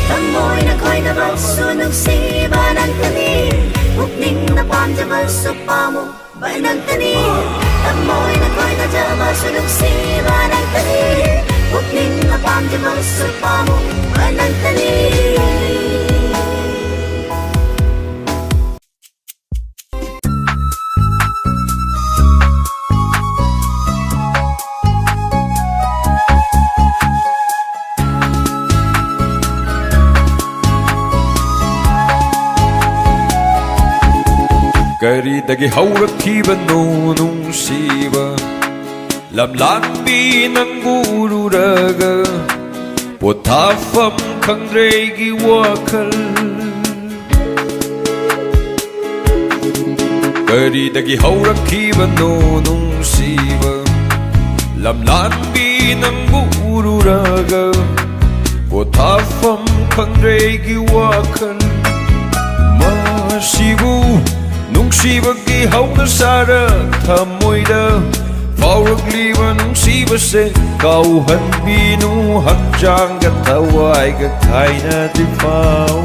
ꯊꯃꯣꯏꯅ ꯈꯣꯏꯗꯕꯁꯨ ꯅꯨꯡꯁꯤꯕ ꯅꯪꯇꯅꯤ, ꯄꯨꯛꯅꯤꯡꯅ ꯄꯥꯝꯖꯕꯁꯨ ꯄꯥꯝꯃꯨ ꯅꯪꯇꯅꯤ꯫ ꯊꯃꯣꯏꯅ ꯈꯣꯏꯗꯖꯕꯁꯨ ꯅꯨꯡꯁꯤꯕ ꯅꯪꯇꯅꯤ, ꯄꯨꯛꯅꯤꯡꯅ ꯄꯥꯝꯖꯕꯁꯨ ꯄꯥꯝꯃꯨ ꯅꯪꯇꯅꯤ꯫ ꯀꯔꯤꯗꯒꯤ ꯍꯧꯔꯛꯈꯤꯕꯅꯣ ꯅꯨꯡꯁꯤꯕ ꯂꯝꯂꯥꯟꯕꯤ ꯅꯪꯕꯨ ꯎꯔꯨꯔꯒ ꯄꯣꯊꯥꯐꯝ ꯈꯪꯗ꯭ꯔꯦ ꯑꯩꯒꯤ ꯋꯥꯈꯜ꯫ ꯀꯔꯤꯗꯒꯤ ꯍꯧꯔꯛꯈꯤꯕꯅꯣ ꯅꯨꯡꯁꯤꯕ ꯂꯝꯂꯥꯟꯕꯤ ꯅꯪꯕꯨ ꯎꯔꯨꯔꯒ ꯄꯣꯊꯥꯐꯝ ꯈꯪꯗ꯭ꯔꯦ ꯑꯩꯒꯤ ꯋꯥꯈꯜ꯫ ꯃꯁꯤꯕꯨ ꯅꯨꯡꯁꯤꯕꯒꯤ ꯍꯧꯅꯁꯥꯔ ꯊꯃꯣꯏꯗ ꯐꯥꯎꯔꯛꯂꯤꯕ ꯅꯨꯡꯁꯤꯕꯁꯦ ꯀꯥꯎꯍꯟꯕꯤꯅꯨ, ꯍꯛꯆꯥꯡꯒ ꯊꯋꯥꯏꯒ ꯈꯥꯏꯅꯗ꯭ꯔꯤ ꯐꯥꯎ꯫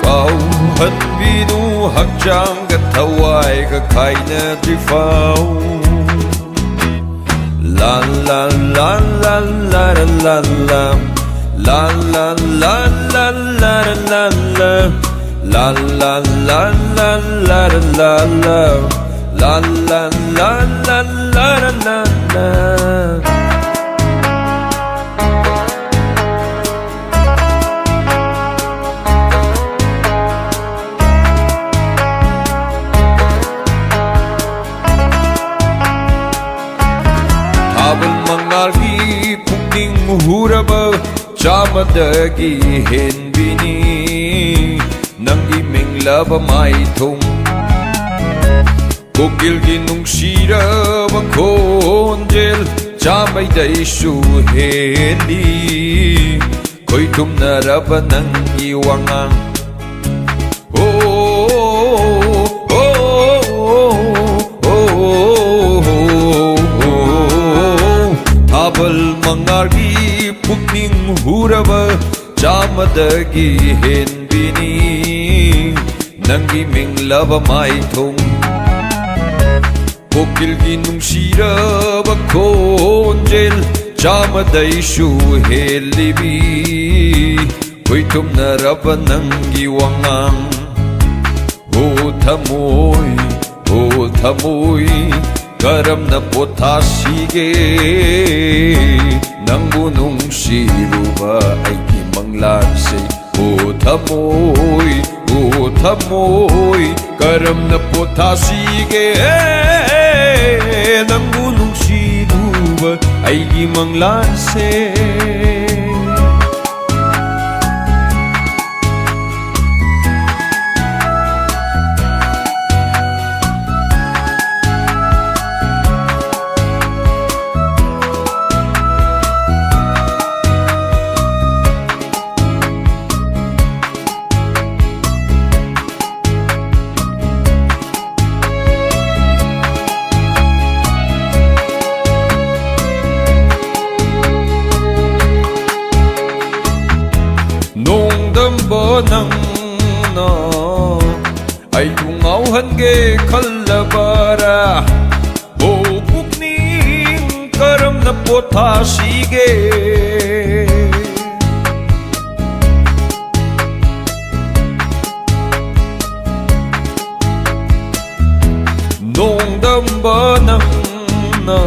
ꯀꯥꯎꯍꯟꯕꯤꯅꯨ, ꯍꯛꯆꯥꯡꯒ ꯊꯋꯥꯏꯒ ꯈꯥꯏꯅꯗ꯭ꯔꯤ ꯐꯥꯎ꯫ La la la la la la la la. La la la la la la la la. La la la la la la la la. La la la la la la la la. ꯊꯥꯕꯜ ꯃꯉꯥꯜꯒꯤ ꯄꯨꯛꯅꯤꯡ ꯍꯨꯔꯕ ꯆꯥꯃꯗꯒꯤ ꯍꯦꯟꯕꯤꯅꯤ ꯅꯪꯒꯤ ꯃꯦꯡꯂꯕ ꯃꯥꯏꯊꯣꯡ꯫ ꯀꯣꯀꯤꯜꯒꯤ ꯅꯨꯡꯁꯤꯔꯕ ꯈꯣꯟꯖꯦꯜ ꯆꯥꯃꯩꯗꯩꯁꯨ ꯍꯦꯜꯂꯤ ꯈꯣꯏꯊꯨꯝꯅꯔꯕ ꯅꯪꯒꯤ ꯋꯥꯉꯥꯡ꯫ ꯑꯣ, ꯑꯣ, ꯑꯣ, ꯊꯥꯕꯜ ꯃꯉꯥꯜꯒꯤ ꯄꯨꯛꯅꯤꯡ ꯍꯨꯔꯕ ꯆꯥꯃꯗꯒꯤ ꯍꯦꯟꯕꯤꯅꯤ ꯅꯪꯒꯤ ꯃꯤꯡꯂꯕ ꯃꯥꯏꯊꯣꯡ꯫ ꯀꯣꯀꯤꯜꯒꯤ ꯅꯨꯡꯁꯤꯔꯕ ꯈꯣꯟꯖꯦꯜ ꯆꯥꯃꯗꯩꯁꯨ ꯍꯦꯜꯂꯤꯕꯤ ꯈꯣꯏꯊꯨꯝꯅꯔꯕ ꯅꯪꯒꯤ ꯋꯥꯉꯥꯡ꯫ ꯍꯣ ꯊꯃꯣꯏ, ꯍꯣ ꯊꯃꯣꯏ, ꯀꯔꯝꯅ ꯄꯣꯊꯥꯁꯤꯒꯦ ꯅꯪꯕꯨ ꯅꯨꯡꯁꯤꯔꯨꯕ ꯑꯩꯒꯤ ꯃꯪꯂꯥꯟꯁꯦ? ꯍꯣ ꯊꯃꯣꯏ, ꯍꯣ ꯊꯃꯣꯏ, ꯀꯔꯝꯅ ꯄꯣꯊꯥꯁꯤꯒꯦ ꯅꯪꯕꯨ ꯅꯨꯡꯁꯤꯔꯨꯕ ꯑꯩꯒꯤ ꯃꯪꯂꯥꯟꯁꯦ? ꯅꯪꯅ ꯑꯩꯕꯨ ꯉꯥꯎꯍꯟꯒꯦ ꯈꯜꯂꯕꯔꯥ? ꯑꯣ ꯄꯨꯛꯅꯤꯡ, ꯀꯔꯝꯅ ꯄꯣꯊꯥꯁꯤꯒꯦ? ꯅꯣꯡꯗꯝꯕ ꯅꯪꯅ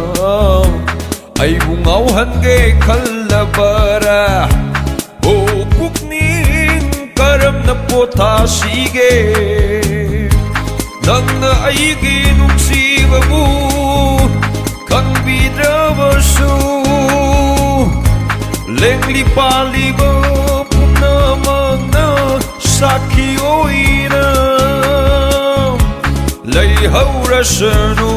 ꯑꯩꯕꯨ ꯉꯥꯎꯍꯟꯒꯦ ꯈꯜꯂꯕꯔꯥ? ꯑꯣ ꯄꯨꯛꯅꯤꯡ, ꯀꯔꯝꯅ ꯄꯣꯊꯥꯁꯤꯒꯦ? ꯅꯪꯅ ꯑꯩꯒꯤ ꯅꯨꯡꯁꯤꯕꯕꯨ ꯈꯪꯕꯤꯗ꯭ꯔꯕꯁꯨ, ꯂꯦꯡꯂꯤ ꯄꯥꯜꯂꯤꯕ ꯄꯨꯝꯅꯃꯛꯅ ꯁꯥꯈꯤ ꯑꯣꯏꯅ ꯂꯩꯍꯧꯔꯁꯅꯨ꯫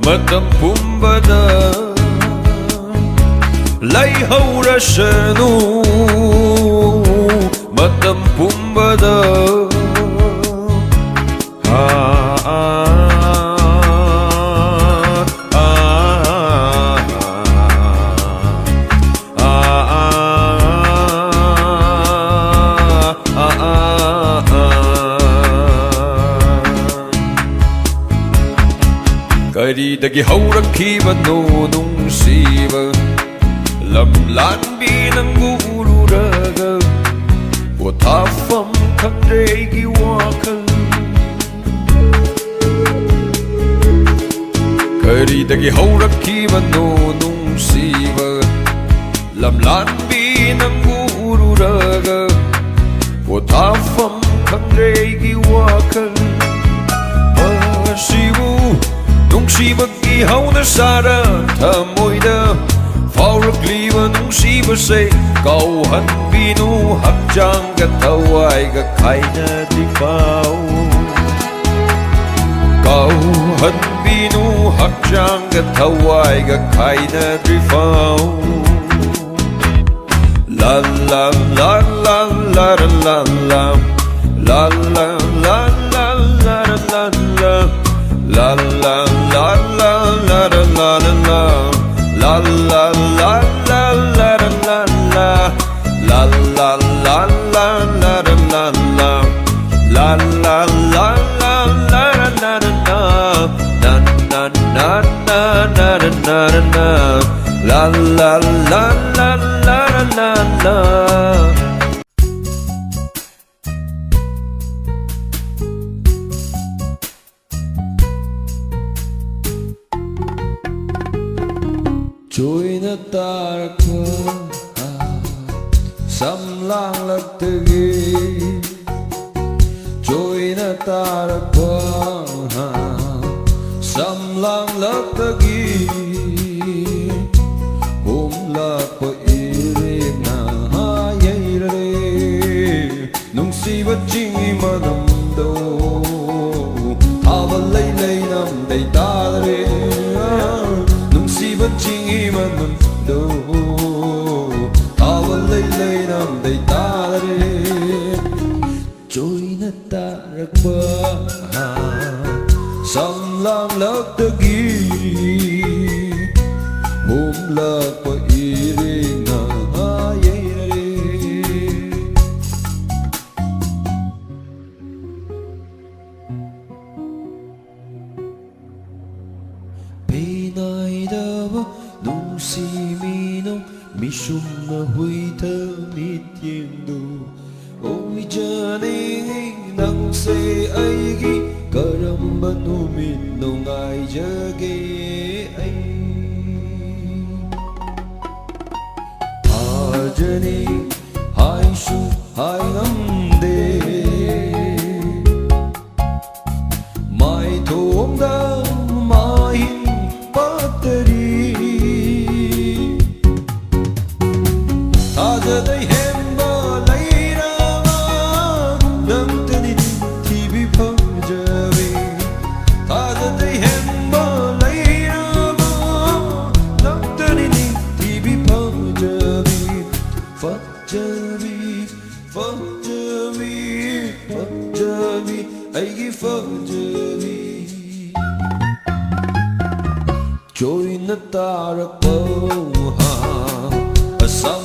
ꯃꯇꯝ ꯄꯨꯝꯕꯗ ꯂꯩꯍꯧꯔꯁꯅꯨ꯫ ꯃꯇꯝ ꯄꯨꯝꯕꯗ꯫ ꯑꯥ, ꯑꯥ, ꯑꯥ, ꯑꯥ, ꯑꯥ, ꯑꯥ, ꯑꯥ, ꯑꯥ, ꯑꯥ, ꯑꯥ꯫ ꯀꯔꯤꯗꯒꯤ ꯍꯧꯔꯛꯈꯤꯕꯅꯣ ꯅꯨꯡꯁꯤꯕ ꯂꯝꯂꯥꯟꯕꯤ, ꯅꯪꯕꯨ ꯎꯔꯨꯔꯒ ꯄꯣꯊꯥꯐꯝ ꯈꯪꯗ꯭ꯔꯦ ꯑꯩꯒꯤ ꯋꯥꯈꯜ꯫ ꯀꯔꯤꯗꯒꯤ ꯍꯧꯔꯛꯈꯤꯕꯅꯣ ꯅꯨꯡꯁꯤꯕ ꯂꯝꯂꯥꯟꯕꯤ, ꯅꯪꯕꯨ ꯎꯔꯨꯔꯒ ꯄꯣꯊꯥꯐꯝ ꯈꯪꯗ꯭ꯔꯦ ꯑꯩꯒꯤ ꯋꯥꯈꯜ꯫ ꯃꯁꯤꯕꯨ ꯅꯨꯡꯁꯤꯕꯒꯤ ꯍꯧꯅ ꯁꯥꯔ ꯊꯃꯣꯏꯗ ꯐꯥꯎꯔꯛꯂꯤꯕ ꯅꯨꯡꯁꯤꯕꯁꯦ ꯀꯥꯎꯍꯟꯕꯤꯅꯨ, ꯍꯛꯆꯥꯡꯒ ꯊꯋꯥꯏꯒ ꯈꯥꯏꯅꯗ꯭ꯔꯤ ꯐꯥꯎ꯫ ꯀꯥꯎꯍꯟꯕꯤꯅꯨ, ꯍꯛꯆꯥꯡꯒ ꯊꯋꯥꯏꯒ ꯈꯥꯏꯅꯗ꯭ꯔꯤ ꯐꯥꯎ꯫ ꯂꯥ ꯂꯥ ꯂꯥ ꯂꯥ ꯂꯥ ꯔ ꯂꯥ ꯂꯥ꯫ ꯂꯥ ꯂꯥ ꯂꯥ ꯂꯥ ꯂꯥ ꯔ ꯂꯥ ꯂꯥ꯫ ꯂꯥ ꯂꯥ ꯂꯥ ꯂꯥ ꯂꯥ ꯔ ꯂꯥ ꯂꯥ ꯂꯥ꯫ ꯂꯥ ꯂꯥ ꯂꯥ ꯂꯥ ꯂꯥ ꯔ ꯂꯥ ꯂꯥ꯫ ꯂꯥ La la la la la la la. La la la la la la la la. Na na na na na na na na. La la la la la la la. ꯆꯣꯏꯅ ꯇꯥꯔꯛꯄ ꯁꯝꯂꯥꯡꯂꯛꯇꯒꯤ, ꯆꯣꯏꯅ ꯇꯥꯔꯛꯄ ꯁꯝꯂꯥꯡꯂꯛꯇꯒꯤ ꯍꯨꯝꯂꯛꯄ ꯏꯔꯤꯛꯅ ꯌꯩꯔꯦ꯫ ꯅꯨꯡꯁꯤꯕ ꯆꯤꯡꯒꯤ ꯃꯅꯝꯗꯣ ꯊꯥꯕ ꯂꯩ ꯂꯩ ꯅꯝꯗꯩ ꯇꯥꯗ꯭ꯔꯦ꯫ ꯅꯨꯡꯁꯤꯕ ꯆꯤꯡꯒꯤ ꯃꯅꯝꯗꯣ ꯊꯥꯕ ꯂꯩ ꯂꯩ ꯅꯝꯗꯩ ꯇꯥꯗ꯭ꯔꯦ꯫ ꯆꯣꯏꯅ ꯇꯥꯔꯛꯄ ꯁꯝꯂꯥꯡꯂꯛꯇꯒꯤ ꯍꯨꯝꯂꯛꯄ ꯏꯔꯤꯛꯅ ꯌꯩꯔꯦ꯫ ꯄꯦꯟꯅꯥꯏꯗꯕ ꯅꯨꯡꯁꯤ ꯃꯤꯅꯣ, ꯃꯤꯁꯨꯝꯅ ꯍꯨꯏꯊ ꯃꯤꯠꯌꯦꯡꯗꯨ ꯑꯣꯏꯖꯅꯤꯡꯉꯤ꯫ ꯅꯪꯁꯦ ꯑꯩꯒꯤ ꯀꯔꯝꯕ ꯅꯨꯃꯤꯠ ꯅꯨꯡꯉꯥꯏꯖꯒꯦ ꯑꯩ? ꯐꯖꯅꯤ ꯍꯥꯏꯁꯨ ꯍꯥꯏ ꯉꯝꯗꯦ꯫ ꯃꯥꯏꯊꯣꯡꯗ ꯃꯥꯏꯍꯤꯡ ꯄꯥꯠꯇꯔꯤ꯫ ꯊꯥꯖꯗꯩ ꯍꯦꯟꯕ ꯂꯩꯔꯕ ꯅꯪꯇꯅꯤ ꯅꯤꯡꯊꯤꯕꯤ ꯐꯖꯕꯤ꯫ ꯊꯥꯖꯗꯩ ꯍꯦꯟꯕ ꯂꯩꯔꯕ ꯅꯪꯇꯅꯤ ꯅꯤꯡꯊꯤꯕꯤ ꯐꯖꯕꯤ꯫ ꯐꯖꯕꯤ, ꯐꯖꯕꯤ, ꯐꯖꯕꯤ, ꯑꯩꯒꯤ ꯐꯖꯕꯤ꯫ ꯆꯣꯏꯅ ꯇꯥꯔꯛꯄ ꯁꯝ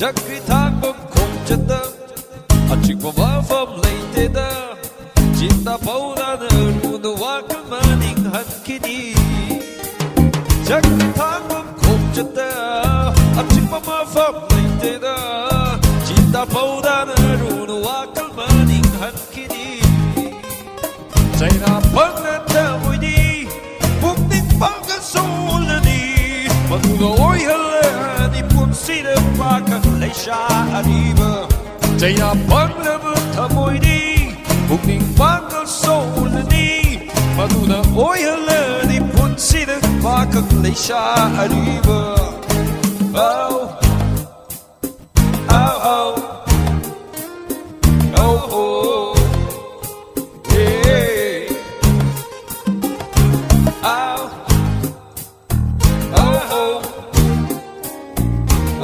ꯆꯠꯈ꯭ꯔꯤ ꯊꯥꯡꯕꯝ ꯈꯣꯡꯆꯠꯇ ꯑꯆꯤꯛꯄ ꯃꯐꯝ ꯂꯩꯇꯦꯗ꯫ ꯆꯤꯟꯗ ꯐꯧꯗꯥꯅ ꯑꯔꯨꯅ ꯋꯥꯈꯜ ꯃꯅꯤꯡ ꯍꯟꯈꯤꯅꯤ꯫ ꯆꯠꯈ꯭ꯔꯤ ꯊꯥꯡꯕꯝ ꯈꯣꯡꯆꯠꯇ ꯑꯆꯤꯛꯄ ꯃꯐꯝ ꯂꯩꯇꯦꯗ꯫ ꯆꯤꯟꯗ ꯐꯧꯗꯥꯅ ꯑꯔꯨꯅ ꯋꯥꯈꯜ ꯃꯅꯤꯡ ꯍꯟꯈꯤꯅꯤ꯫ ꯆꯩꯔꯥ ꯐꯪꯅ ꯊꯃꯣꯏꯗꯤ ꯄꯨꯛꯅꯤꯡ ꯄꯥꯡꯒꯜ ꯁꯣꯜꯂꯅꯤ꯫ ꯃꯗꯨꯅ ꯑꯣꯏꯍꯜꯂꯅꯤ ꯄꯨꯟꯁꯤꯗ ꯄꯥꯈꯪ ꯂꯩꯁꯥ ꯑꯔꯤꯕ꯫ ꯆꯩꯔꯥ ꯐꯪꯂꯕ ꯊꯃꯣꯏꯗꯤ ꯄꯨꯛꯅꯤꯡ ꯄꯥꯡꯒꯜ ꯁꯣꯜꯂꯅꯤ꯫ ꯃꯗꯨꯅ ꯑꯣꯏꯍꯜꯂꯅꯤ ꯄꯨꯟꯁꯤꯗ ꯄꯥꯈꯪ ꯂꯩꯁꯥ ꯑꯔꯤꯕ꯫ ꯑꯥꯎ꯫ Oh, oh. Oh, oh. Yeah. Oh. Oh, oh.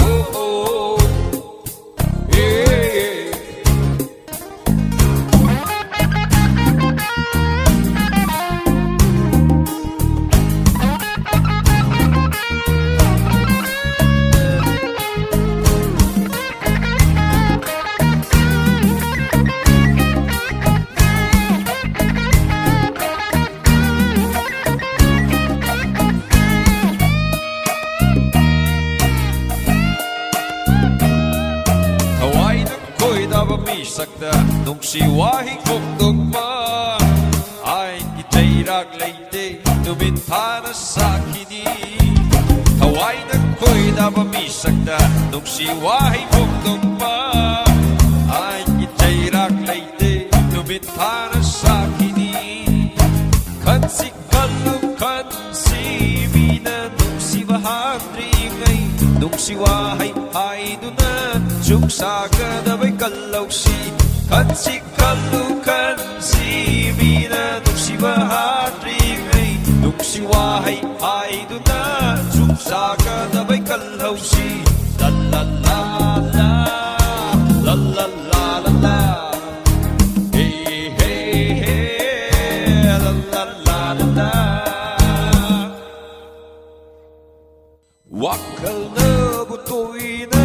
Oh, oh. Yeah. ꯊꯋꯥꯏꯅ ꯈꯣꯏꯗꯥꯕ ꯃꯤꯁꯛꯇ ꯅꯨꯡꯁꯤ ꯋꯥꯍꯩ ꯐꯣꯡꯗꯣꯛꯄ ꯑꯥꯏꯟꯒꯤ ꯆꯩꯔꯥꯛ ꯂꯩꯇꯦ, ꯅꯨꯃꯤꯠ ꯊꯥꯅ ꯁꯥꯈꯤꯅꯤ꯫ ꯊꯋꯥꯏꯅ ꯈꯣꯏꯗꯥꯕ ꯃꯤꯁꯛꯇ ꯅꯨꯡꯁꯤ ꯋꯥꯍꯩ ꯐꯣꯡꯗꯣꯛꯄ ꯑꯥꯏꯟꯒꯤ ꯆꯩꯔꯥꯛ ꯂꯩꯇꯦ, ꯅꯨꯃꯤꯠ ꯊꯥꯅ ꯁꯥꯈꯤꯅꯤ꯫ ꯈꯟꯁꯤ ꯈꯜꯂꯨ ꯈꯟꯁꯤ ꯃꯤꯅ ꯅꯨꯡꯁꯤꯕ ꯍꯥꯟꯗ꯭ꯔꯤꯉꯩ, ꯅꯨꯡꯁꯤ ꯋꯥꯍꯩ ꯍꯥꯏꯗꯨꯅ ꯆꯨꯛ ꯁꯥꯒꯗꯕꯩ ꯀꯜꯍꯧꯁꯤ꯫ ꯈꯟꯁꯤ ꯈꯜꯂꯨ ꯈꯟꯁꯤ ꯃꯤꯅ ꯅꯨꯡꯁꯤꯕ ꯍꯥꯟꯗ꯭ꯔꯤꯉꯩ, ꯅꯨꯡꯁꯤ ꯋꯥꯍꯩ ꯍꯥꯏꯗꯨꯅ ꯆꯨꯛ ꯁꯥꯒꯗꯕꯩ ꯀꯜꯍꯧꯁꯤ꯫ ꯂ ꯂ ꯂ ꯂ, ꯂ ꯂ ꯂ ꯂ ꯂ꯫ ꯍꯦ ꯍꯦ ꯍꯦ, ꯂ ꯂ ꯂ ꯂ ꯂ꯫ ꯋꯥꯈꯜꯅꯕꯨ ꯇꯣꯏꯅ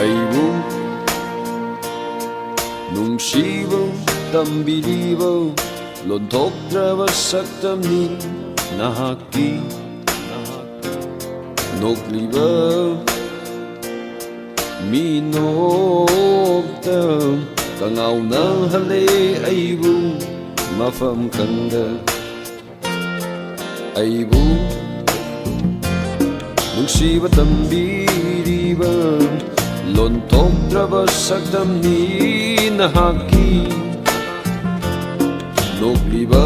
ꯑꯩꯕꯨ ꯅꯨꯡꯁꯤꯕ ꯇꯝꯕꯤꯔꯤꯕ ꯂꯣꯟꯊꯣꯛꯇ꯭ꯔꯕ ꯁꯛꯇꯝꯅꯤ ꯅꯍꯥꯛꯀꯤ꯫ ꯅꯣꯛꯂꯤꯕ ꯃꯤꯅꯣꯛꯇ ꯀꯉꯥꯎꯅꯍꯜꯂꯦ ꯑꯩꯕꯨ ꯃꯐꯝ ꯈꯪꯗ꯫ ꯑꯩꯕꯨ ꯅꯨꯡꯁꯤꯕ ꯇꯝꯕꯤꯔꯤꯕ ꯂꯣꯟꯊꯣꯛꯇ꯭ꯔꯕ ꯁꯛꯇꯝꯅꯤ ꯅꯍꯥꯛꯀꯤ꯫ ꯅꯣꯛꯂꯤꯕ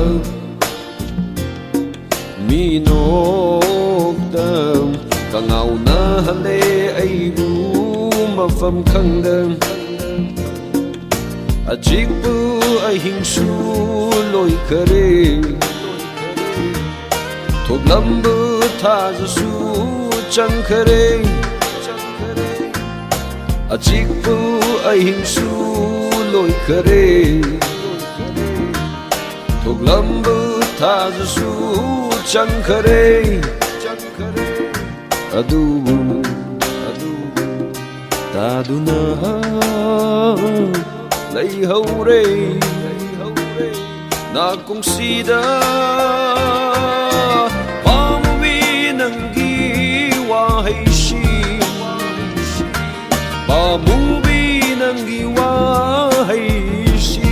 ꯃꯤꯅꯣꯛꯇ ꯀꯉꯥꯎꯅꯍꯜꯂꯦ ꯑꯩꯕꯨ ꯃꯐꯝ ꯈꯪꯗ꯫ ꯑꯆꯤꯛꯄ ꯑꯍꯤꯡꯁꯨ ꯂꯣꯏꯈꯔꯦ, ꯊꯣꯛꯂꯝꯕ ꯊꯥꯖꯁꯨ ꯆꯪꯈꯔꯦ꯫ ꯑꯆꯤꯛꯄ ꯑꯍꯤꯡꯁꯨ ꯂꯣꯏꯈꯔꯦ, ꯊꯣꯛꯂꯝꯕ ꯊꯥꯖꯁꯨ ꯆꯪꯈꯔꯦ꯫ ꯑꯗꯨꯕꯨ ꯇꯥꯗꯨꯅ ꯂꯩꯍꯧꯔꯦ ꯅꯥꯀꯣꯡꯁꯤꯗ ꯄꯥꯝꯃꯨꯕꯤ ꯅꯪꯒꯤ ꯋꯥꯍꯩꯁꯤ, ꯄꯥꯝꯃꯨꯕꯤ ꯅꯪꯒꯤ ꯋꯥꯍꯩꯁꯤ꯫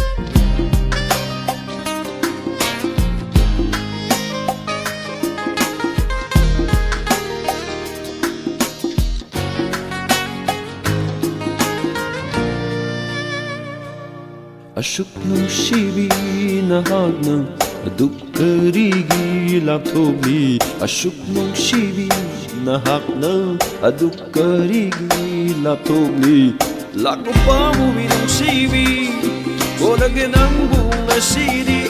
ꯑꯁꯨꯛ ꯅꯨꯡꯁꯤꯕꯤ ꯅꯍꯥꯛꯅ ꯑꯗꯨꯛ ꯀꯔꯤꯒꯤ ꯂꯥꯞꯊꯣꯛꯂꯤ? ꯑꯁꯨꯛ ꯅꯨꯡꯁꯤꯕꯤ ꯅꯍꯥꯛꯅ ꯑꯗꯨꯛ ꯀꯔꯤꯒꯤ ꯂꯥꯞꯊꯣꯛꯂꯤ? ꯂꯥꯛꯂꯣ ꯄꯥꯝꯃꯨꯕꯤ ꯅꯨꯡꯁꯤꯕꯤ, ꯀꯣꯜꯂꯒꯦ ꯅꯪꯕꯨ ꯉꯁꯤꯗꯤ꯫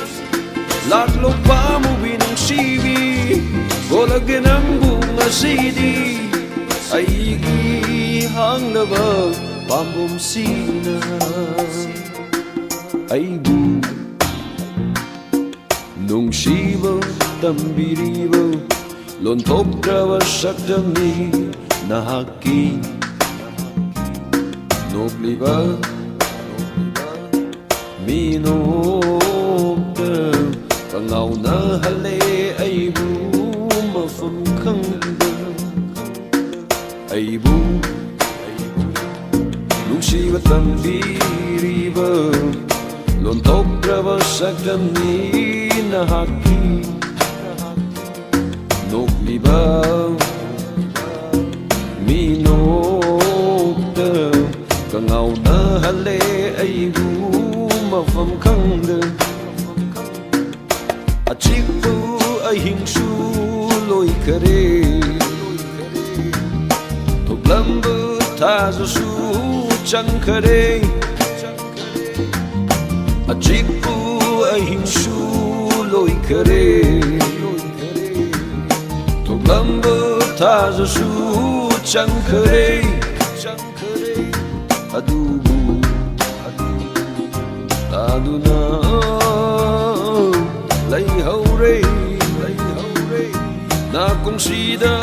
ꯂꯥꯛꯂꯣ ꯄꯥꯝꯃꯨꯕꯤ ꯅꯨꯡꯁꯤꯕꯤ, ꯀꯣꯜꯂꯒꯦ ꯅꯪꯕꯨ ꯉꯁꯤꯗꯤ꯫ ꯑꯩꯒꯤ ꯍꯥꯡꯂꯕ ꯄꯥꯝꯕꯣꯝꯁꯤꯅ ꯑꯩꯕꯨ ꯅꯨꯡꯁꯤꯕ ꯇꯝꯕꯤꯔꯤꯕ ꯂꯣꯟꯊꯣꯛꯇ꯭ꯔꯕ ꯁꯛꯇꯝꯅꯤ ꯅꯍꯥꯛꯀꯤ ꯅꯣꯛꯂꯤꯕ ꯃꯤꯅꯣꯛꯇ ꯀꯉꯥꯎꯅꯍꯜꯂꯦ ꯑꯩꯕꯨ ꯃꯐꯝ ꯈꯪꯗ꯫ ꯑꯩꯕꯨ ꯅꯨꯡꯁꯤꯕ ꯇꯝꯕꯤꯔꯤꯕ ꯂꯣꯟꯊꯣꯛꯇ꯭ꯔꯕ ꯁꯛꯇꯝꯅꯤ ꯅꯍꯥꯛꯀꯤ꯫ ꯅꯣꯛꯂꯤꯕ ꯃꯤꯅꯣꯛꯇ ꯀꯉꯥꯎꯅꯍꯜꯂꯦ ꯑꯩꯕꯨ ꯃꯐꯝ ꯈꯪꯗ꯫ ꯑꯆꯤꯛꯄ ꯑꯍꯤꯡꯁꯨ ꯂꯣꯏꯈꯔꯦ꯫ ꯊꯣꯛꯂꯝꯕ ꯊꯥꯖꯁꯨ ꯆꯪꯈꯔꯦ꯫ ꯑꯆꯤꯛꯄ ꯑꯍꯤꯡꯁꯨ ꯂꯣꯏꯈꯔꯦ꯫ ꯊꯣꯛꯂꯝꯕ ꯊꯥꯖꯁꯨ ꯆꯪꯈꯔꯦ꯫ ꯑꯗꯨꯕꯨ ꯇꯥꯗꯨꯅ ꯂꯩꯍꯧꯔꯦ, ꯂꯩꯍꯧꯔꯦ꯫ ꯅꯥꯀꯣꯡꯁꯤꯗ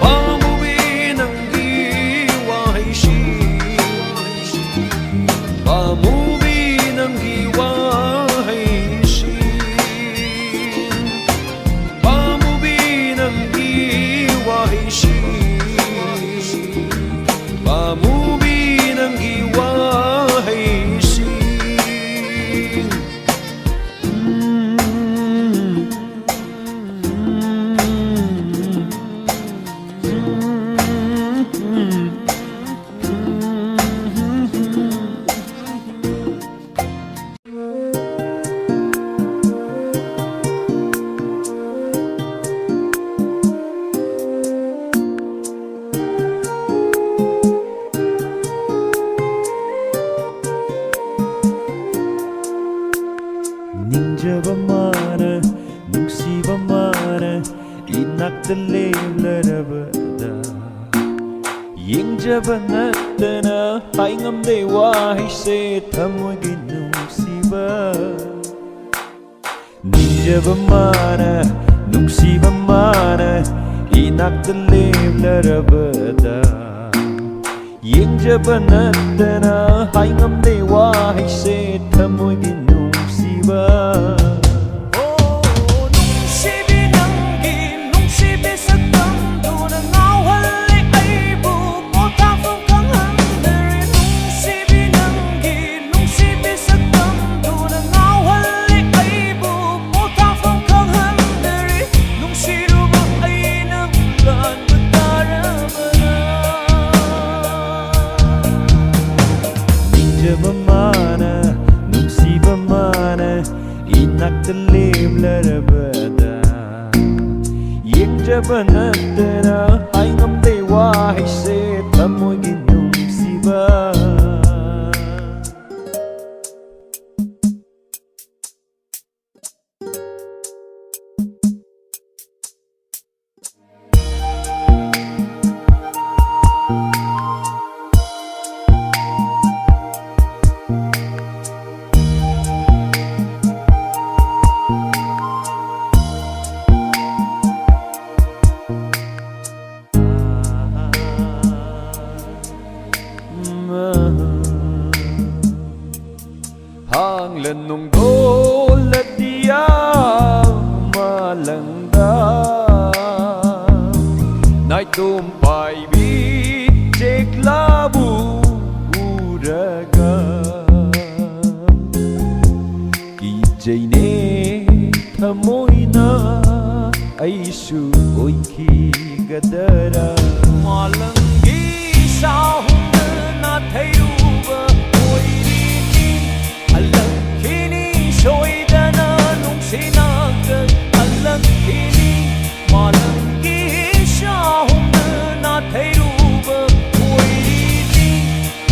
ꯄꯥꯝꯃꯨꯕꯤ ꯅꯪꯒꯤ ꯋꯥꯍꯩꯁꯤ, ꯄꯥꯝꯃꯨꯕꯤ ꯅꯪꯒꯤ ꯋꯥꯍꯩꯁꯤ, ꯄꯥꯝꯃꯨꯕꯤ ꯅꯪꯒꯤ ꯋꯥꯍꯩꯁꯤ, ꯄꯥꯝꯃꯨꯕꯤ ꯅꯪꯒꯤ ꯋꯥꯍꯩꯁꯤ꯫ ꯅꯤꯡꯖꯕ ꯃꯥꯅ, ꯅꯨꯡꯁꯤꯕ ꯃꯥꯅ ꯏꯅꯥꯛꯇ ꯂꯦꯞꯂꯔꯕꯗ, ꯌꯦꯡꯖꯕ ꯅꯠꯇꯅ ꯍꯥꯏꯉꯝꯗꯦ ꯋꯥꯍꯩꯁꯦ ꯊꯃꯣꯏꯒꯤ ꯅꯨꯡꯁꯤꯕ꯫ ꯅꯤꯡꯖꯕ ꯃꯥꯅ, ꯅꯨꯡꯁꯤꯕ ꯃꯥꯅ ꯏꯅꯥꯛꯇ ꯂꯦꯞꯂꯔꯕꯗ, ꯌꯦꯡꯖꯕ ꯅꯠꯇꯅ ꯍꯥꯏꯉꯝꯗꯦ ꯅꯠꯇꯅ ꯍꯥꯏꯉꯝꯗꯦ ꯋꯥꯍꯩꯁꯦ ꯊꯃꯣꯏꯒꯤ ꯅꯨꯡꯁꯤꯕ꯫ ꯍꯥꯡꯂ ꯅꯣꯡꯗꯣꯜꯂꯗꯤ ꯌꯥꯝ ꯃꯥꯂꯪꯗ ꯅꯥꯏꯇꯣꯝ ꯄꯥꯏꯕꯤ ꯆꯦꯛꯂꯥꯕꯨ ꯎꯔꯒ ꯀꯤꯖꯩꯅꯦ ꯊꯃꯣꯏꯅ ꯑꯩꯁꯨ ꯑꯣꯏꯈꯤꯒꯗꯔꯥ꯫ ꯃꯥꯂꯪꯒꯤ ꯏꯁꯥ ꯍꯨꯝꯗꯅ ꯊꯩꯔꯨꯕ ꯑꯣꯏꯔꯤꯅꯤ꯫ ꯍꯜꯂꯛꯈꯤꯅꯤ ꯁꯣꯏꯗꯅ ꯅꯨꯡꯁꯤ ꯅꯥꯀꯜ ꯍꯜꯂꯛꯈꯤꯅꯤ꯫ ꯃꯥꯂꯪꯒꯤ ꯏꯁꯥ ꯍꯨꯝꯗꯅ ꯊꯩꯔꯨꯕ ꯑꯣꯏꯔꯤꯅꯤ꯫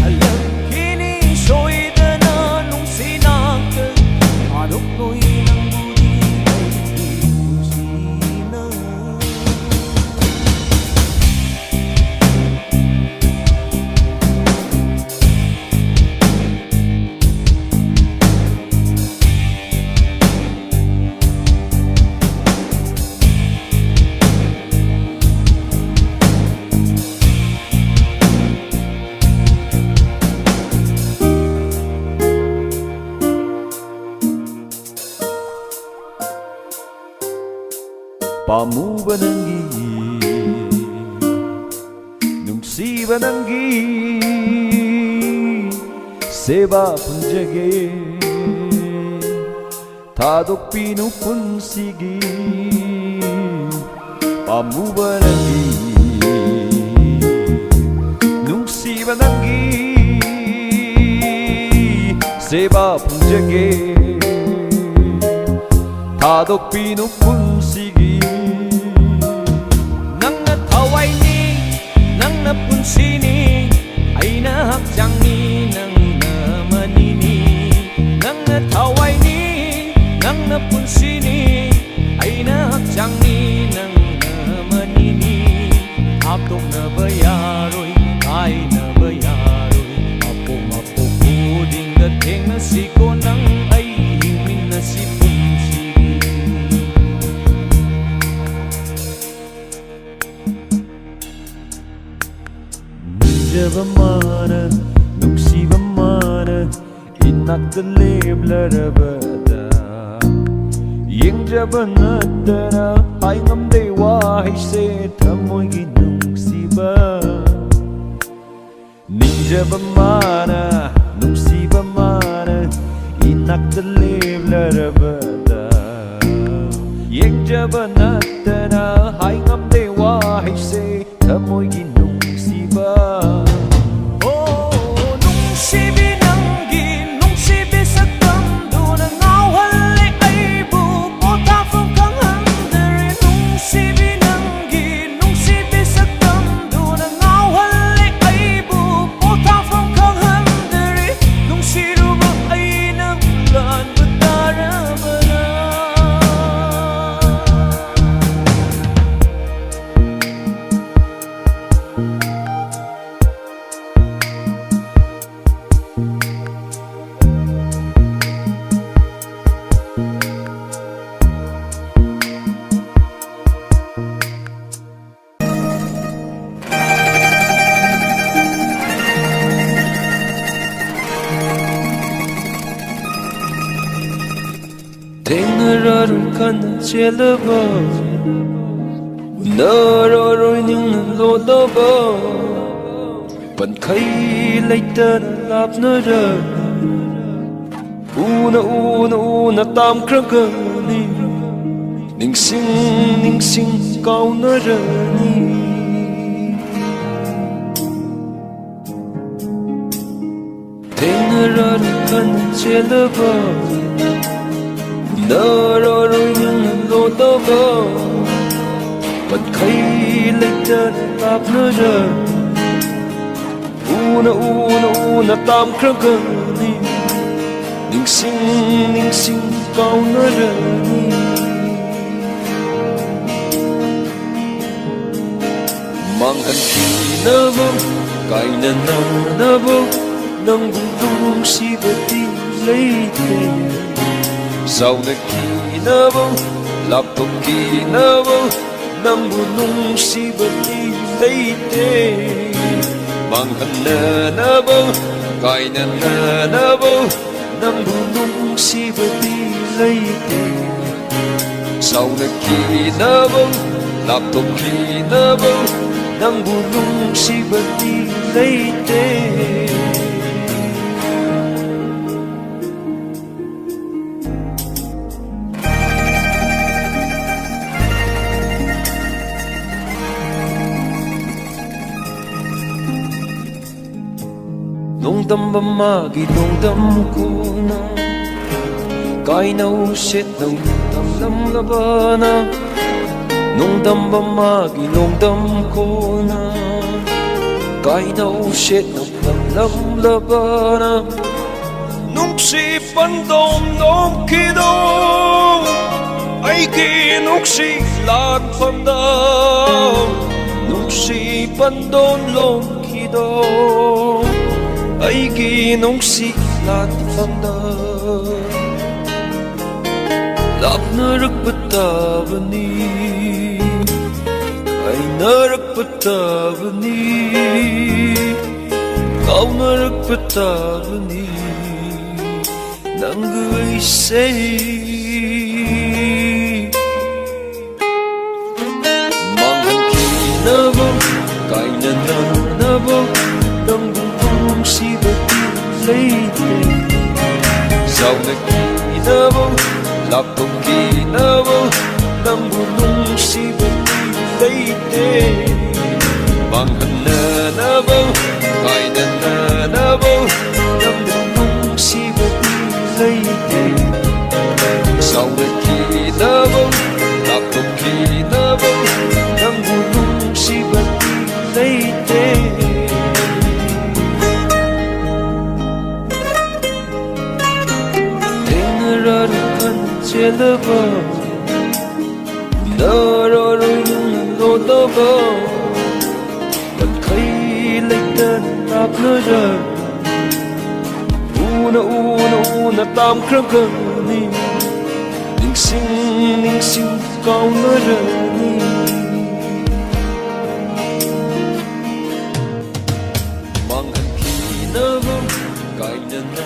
ꯍꯜꯂꯛꯈꯤꯅꯤ ꯁꯣꯏꯗꯅ ꯅꯨꯡꯁꯤ ꯅꯥꯀꯜ꯫ ꯊꯥꯗꯣꯛꯂꯣꯏ ꯅꯪꯕꯨꯗꯤ ꯑꯩꯒꯤ ꯄꯨꯟꯁꯤꯅ꯫ ꯄꯥꯝꯃꯨꯕ ꯅꯪꯒꯤ, ꯅꯨꯡꯁꯤꯕ ꯅꯪꯒꯤ ꯁꯦꯕꯥ ꯐꯪꯖꯒꯦ꯫ ꯊꯥꯗꯣꯛꯄꯤꯅꯨ ꯄꯨꯟꯁꯤꯒꯤ ꯄꯥꯝꯃꯨꯕ ꯅꯪꯒꯤ, ꯅꯨꯡꯁꯤꯕ ꯅꯪꯒꯤ ꯁꯦꯕꯥ ꯐꯪꯖꯒꯦ꯫ ꯊꯥꯗꯣꯛꯄꯤꯅꯨ ꯄꯨꯟꯁꯤꯒꯤ ꯁꯤꯅꯤ, ꯑꯩꯅ ꯍꯛꯆꯥꯡꯅꯤ, ꯅꯪꯅ ꯃꯅꯤꯅꯤ, ꯅꯪꯅ ꯊꯋꯥꯏꯅꯤ, ꯅꯪꯅ ꯄꯨꯟꯁꯤꯅꯤ, ꯑꯩꯅ ꯍꯛꯆꯥꯡꯅꯤ, ꯅꯪꯅ ꯃꯅꯤꯅꯤ, ꯍꯥꯞꯇꯣꯛꯅꯕ ꯌꯥꯔꯣꯏ, ꯀꯥꯏꯅꯕ ꯌꯥꯔꯣꯏ, ꯃꯄꯣꯛ ꯃꯄꯣꯛ ꯈꯨꯗꯤꯡꯗ ꯊꯦꯡꯅꯁꯤꯀꯣ ꯅꯪ ꯑꯩ ꯍꯤꯡꯃꯤꯟꯅꯁꯤ ꯄꯨꯟꯁꯤꯒꯤ꯫ ꯅꯤꯡꯖꯕ ꯃꯥꯅ, ꯅꯨꯡꯁꯤꯕ ꯃꯥꯅ, ꯏꯅꯥꯛꯇ ꯂꯦꯞꯂꯔꯕꯗ, ꯌꯦꯡꯖꯕ ꯅꯠꯇꯅ ꯍꯥꯏ ꯉꯝꯗꯦ ꯋꯥꯍꯩꯁꯦ, ꯊꯃꯣꯏꯒꯤ ꯅꯨꯡꯁꯤꯕ꯫ ꯅꯤꯡꯖꯕ ꯃꯥꯅ, ꯅꯨꯡꯁꯤꯕ ꯃꯥꯅ, ꯏꯅꯥꯛꯇ ꯂꯦꯞꯂꯔꯕꯗ, ꯌꯦꯡꯖꯕ ꯅꯠꯇꯅ ꯍꯥꯏ ꯉꯝꯗꯦ ꯋꯥꯍꯩꯁꯦ, ꯊꯃꯣꯏꯒꯤ ꯅꯨꯡꯁꯤꯕ꯫ ꯑꯣ, ꯅꯨꯡꯁꯤꯕꯤ ꯅꯪꯒꯤ ꯅꯨꯡꯁꯤꯕꯤ ꯁꯛꯇꯝꯗꯨꯅ ꯉꯥꯎꯍꯜꯂꯦ ꯑꯩꯕꯨ, ꯄꯣꯊꯥꯐꯝ ꯈꯪꯍꯟꯗꯔꯦ꯫ ꯅꯨꯡꯁꯤꯕꯤ ꯅꯪꯒꯤ ꯅꯨꯡꯁꯤꯕꯤ ꯁꯛꯇꯝꯗꯨꯅ ꯉꯥꯎꯍꯜꯂꯦ ꯑꯩꯕꯨ, ꯄꯣꯊꯥꯐꯝ ꯈꯪꯍꯟꯗꯔꯦ꯫ ꯅꯨꯡꯁꯤꯔꯨꯕ ꯑꯩꯅ ꯂꯥꯟꯕ ꯇꯥꯔꯕꯔꯥ? ꯊꯦꯡꯅꯔꯔꯣꯏ ꯈꯟꯅ ꯆꯦꯜꯂꯕ, ꯎꯅꯔꯔꯣꯏ ꯅꯤꯡꯅ ꯂꯣꯠꯂꯕ, ꯄꯟꯈꯩ ꯂꯩꯇꯅ ꯂꯥꯞꯅꯔꯅꯤ꯫ ꯎꯅ ꯎꯅ ꯎꯅ ꯇꯥꯝꯈ꯭ꯔꯒꯅꯤ, ꯅꯤꯡꯁꯤꯡ ꯅꯤꯡꯁꯤꯡ ꯀꯥꯎꯅꯔꯅꯤ꯫ ꯊꯦꯡꯅꯔꯔꯣꯏ ꯈꯟꯅ ꯆꯦꯜꯂꯕ, ꯎꯅꯔꯔꯣꯏ ꯅꯤꯡꯅ ꯂꯣꯠꯂꯕ, ꯄꯟꯈꯩ ꯂꯩꯇꯅ ꯂꯥꯞꯅꯔꯅꯤ꯫ ꯎꯅ ꯎꯅ ꯎꯅ ꯇꯥꯝꯈ꯭ꯔꯒꯅꯤ, ꯅꯤꯡꯁꯤꯡ ꯅꯤꯡꯁꯤꯡ ꯀꯥꯎꯅꯔꯅꯤ꯫ ꯃꯥꯡꯍꯟꯈꯤꯅꯕ, ꯀꯥꯏꯅꯅꯅꯕ, ꯅꯪꯕꯨ ꯅꯨꯡꯁꯤꯕꯗꯤ ꯂꯩꯇꯦ꯫ ꯆꯥꯎꯅꯈꯤꯅꯕ, ꯂꯥꯞꯊꯣꯛꯈꯤꯅꯕ, ꯅꯪꯕꯨ ꯅꯨꯡꯁꯤꯕꯗꯤ ꯂꯩꯇꯦ꯫ ꯃꯥꯡꯍꯟꯅꯅꯕ, ꯀꯥꯏꯅꯅꯅꯕ, ꯅꯪꯕꯨ ꯅꯨꯡꯁꯤꯕꯗꯤ ꯂꯩꯇꯦ꯫ ꯆꯥꯎꯅꯈꯤꯅꯕ, ꯂꯥꯞꯊꯣꯛꯈꯤꯅꯕ, ꯅꯪꯕꯨ ꯅꯨꯡꯁꯤꯕꯗꯤ ꯂꯩꯇꯦ꯫ ꯅꯣꯡꯗꯝꯕ ꯃꯥꯒꯤ ꯅꯣꯡꯗꯝ ꯈꯣꯟꯅ ꯀꯥꯏꯅꯧ ꯁꯦꯠꯅꯧ ꯇꯝꯂꯝꯂꯕꯅ, ꯅꯣꯡꯗꯝꯕ ꯃꯥꯒꯤ ꯅꯣꯡꯗꯝ ꯈꯣꯟꯅ ꯀꯥꯏꯅꯧ ꯁꯦꯠꯅꯧ ꯇꯝꯂꯝꯂꯕꯅ, ꯅꯨꯡꯁꯤ ꯄꯟꯗꯣꯝ ꯂꯣꯝꯈꯤꯗꯣ, ꯑꯩꯒꯤ ꯅꯨꯡꯁꯤ ꯂꯥꯛꯐꯝꯗ, ꯅꯨꯡꯁꯤ ꯄꯟꯗꯣꯝ ꯂꯣꯝꯈꯤꯗꯣ, ꯑꯩꯒꯤ ꯅꯨꯡꯁꯤ ꯂꯥꯛꯐꯝꯗ꯫ ꯂꯥꯞꯅꯔꯛꯄ ꯇꯥꯕꯅꯤ, ꯀꯥꯏꯅꯔꯛꯄ ꯇꯥꯕꯅꯤ, ꯀꯥꯎꯅꯔꯛꯄ ꯇꯥꯕꯅꯤ꯫ ꯅꯪꯒ ꯑꯩꯁꯦ ꯃꯥꯡꯍꯟꯈꯤꯅꯕ, ꯀꯥꯏꯅꯅꯅꯕ, ꯅꯪꯕꯨ ꯅꯨꯡꯁꯤꯕꯗꯤ ꯂꯩꯇꯦ꯫ ꯆꯥꯎꯅꯈꯤꯅꯕ, ꯂꯥꯞꯊꯣꯛꯈꯤꯅꯕ, ꯅꯪꯕꯨ ꯅꯨꯡꯁꯤꯕꯗꯤ ꯂꯩꯇꯦ꯫ ꯃꯥꯡꯍꯟꯅꯅꯕ, ꯀꯥꯏꯅꯅꯅꯕ, ꯅꯪꯕꯨ ꯅꯨꯡꯁꯤꯕꯗꯤ ꯂꯩꯇꯦ꯫ ꯆꯥꯎꯅꯈꯤꯅꯕ, ꯂꯥꯞꯊꯣꯛꯈꯤꯅꯕ, ꯅꯪꯕꯨ ꯅꯨꯡꯁꯤꯕꯗꯤ ꯂꯩꯇꯦ꯫ ꯄꯦꯜꯂꯕ ꯎꯅꯔꯔꯣꯏ ꯂꯣꯟꯅꯕ ꯉꯟꯈꯩ ꯂꯩꯇꯅ ꯂꯥꯞꯅꯔ ꯎꯅ ꯎꯅ ꯎꯅ ꯇꯥꯝꯈ꯭ꯔꯒꯅꯤ ꯅꯤꯡꯁꯤꯡ ꯅꯤꯡꯁꯤꯡ ꯀꯥꯎꯅꯔꯅꯤ ꯃꯥꯡꯍꯟꯈꯤꯅꯕ ꯀꯥꯏꯅꯅ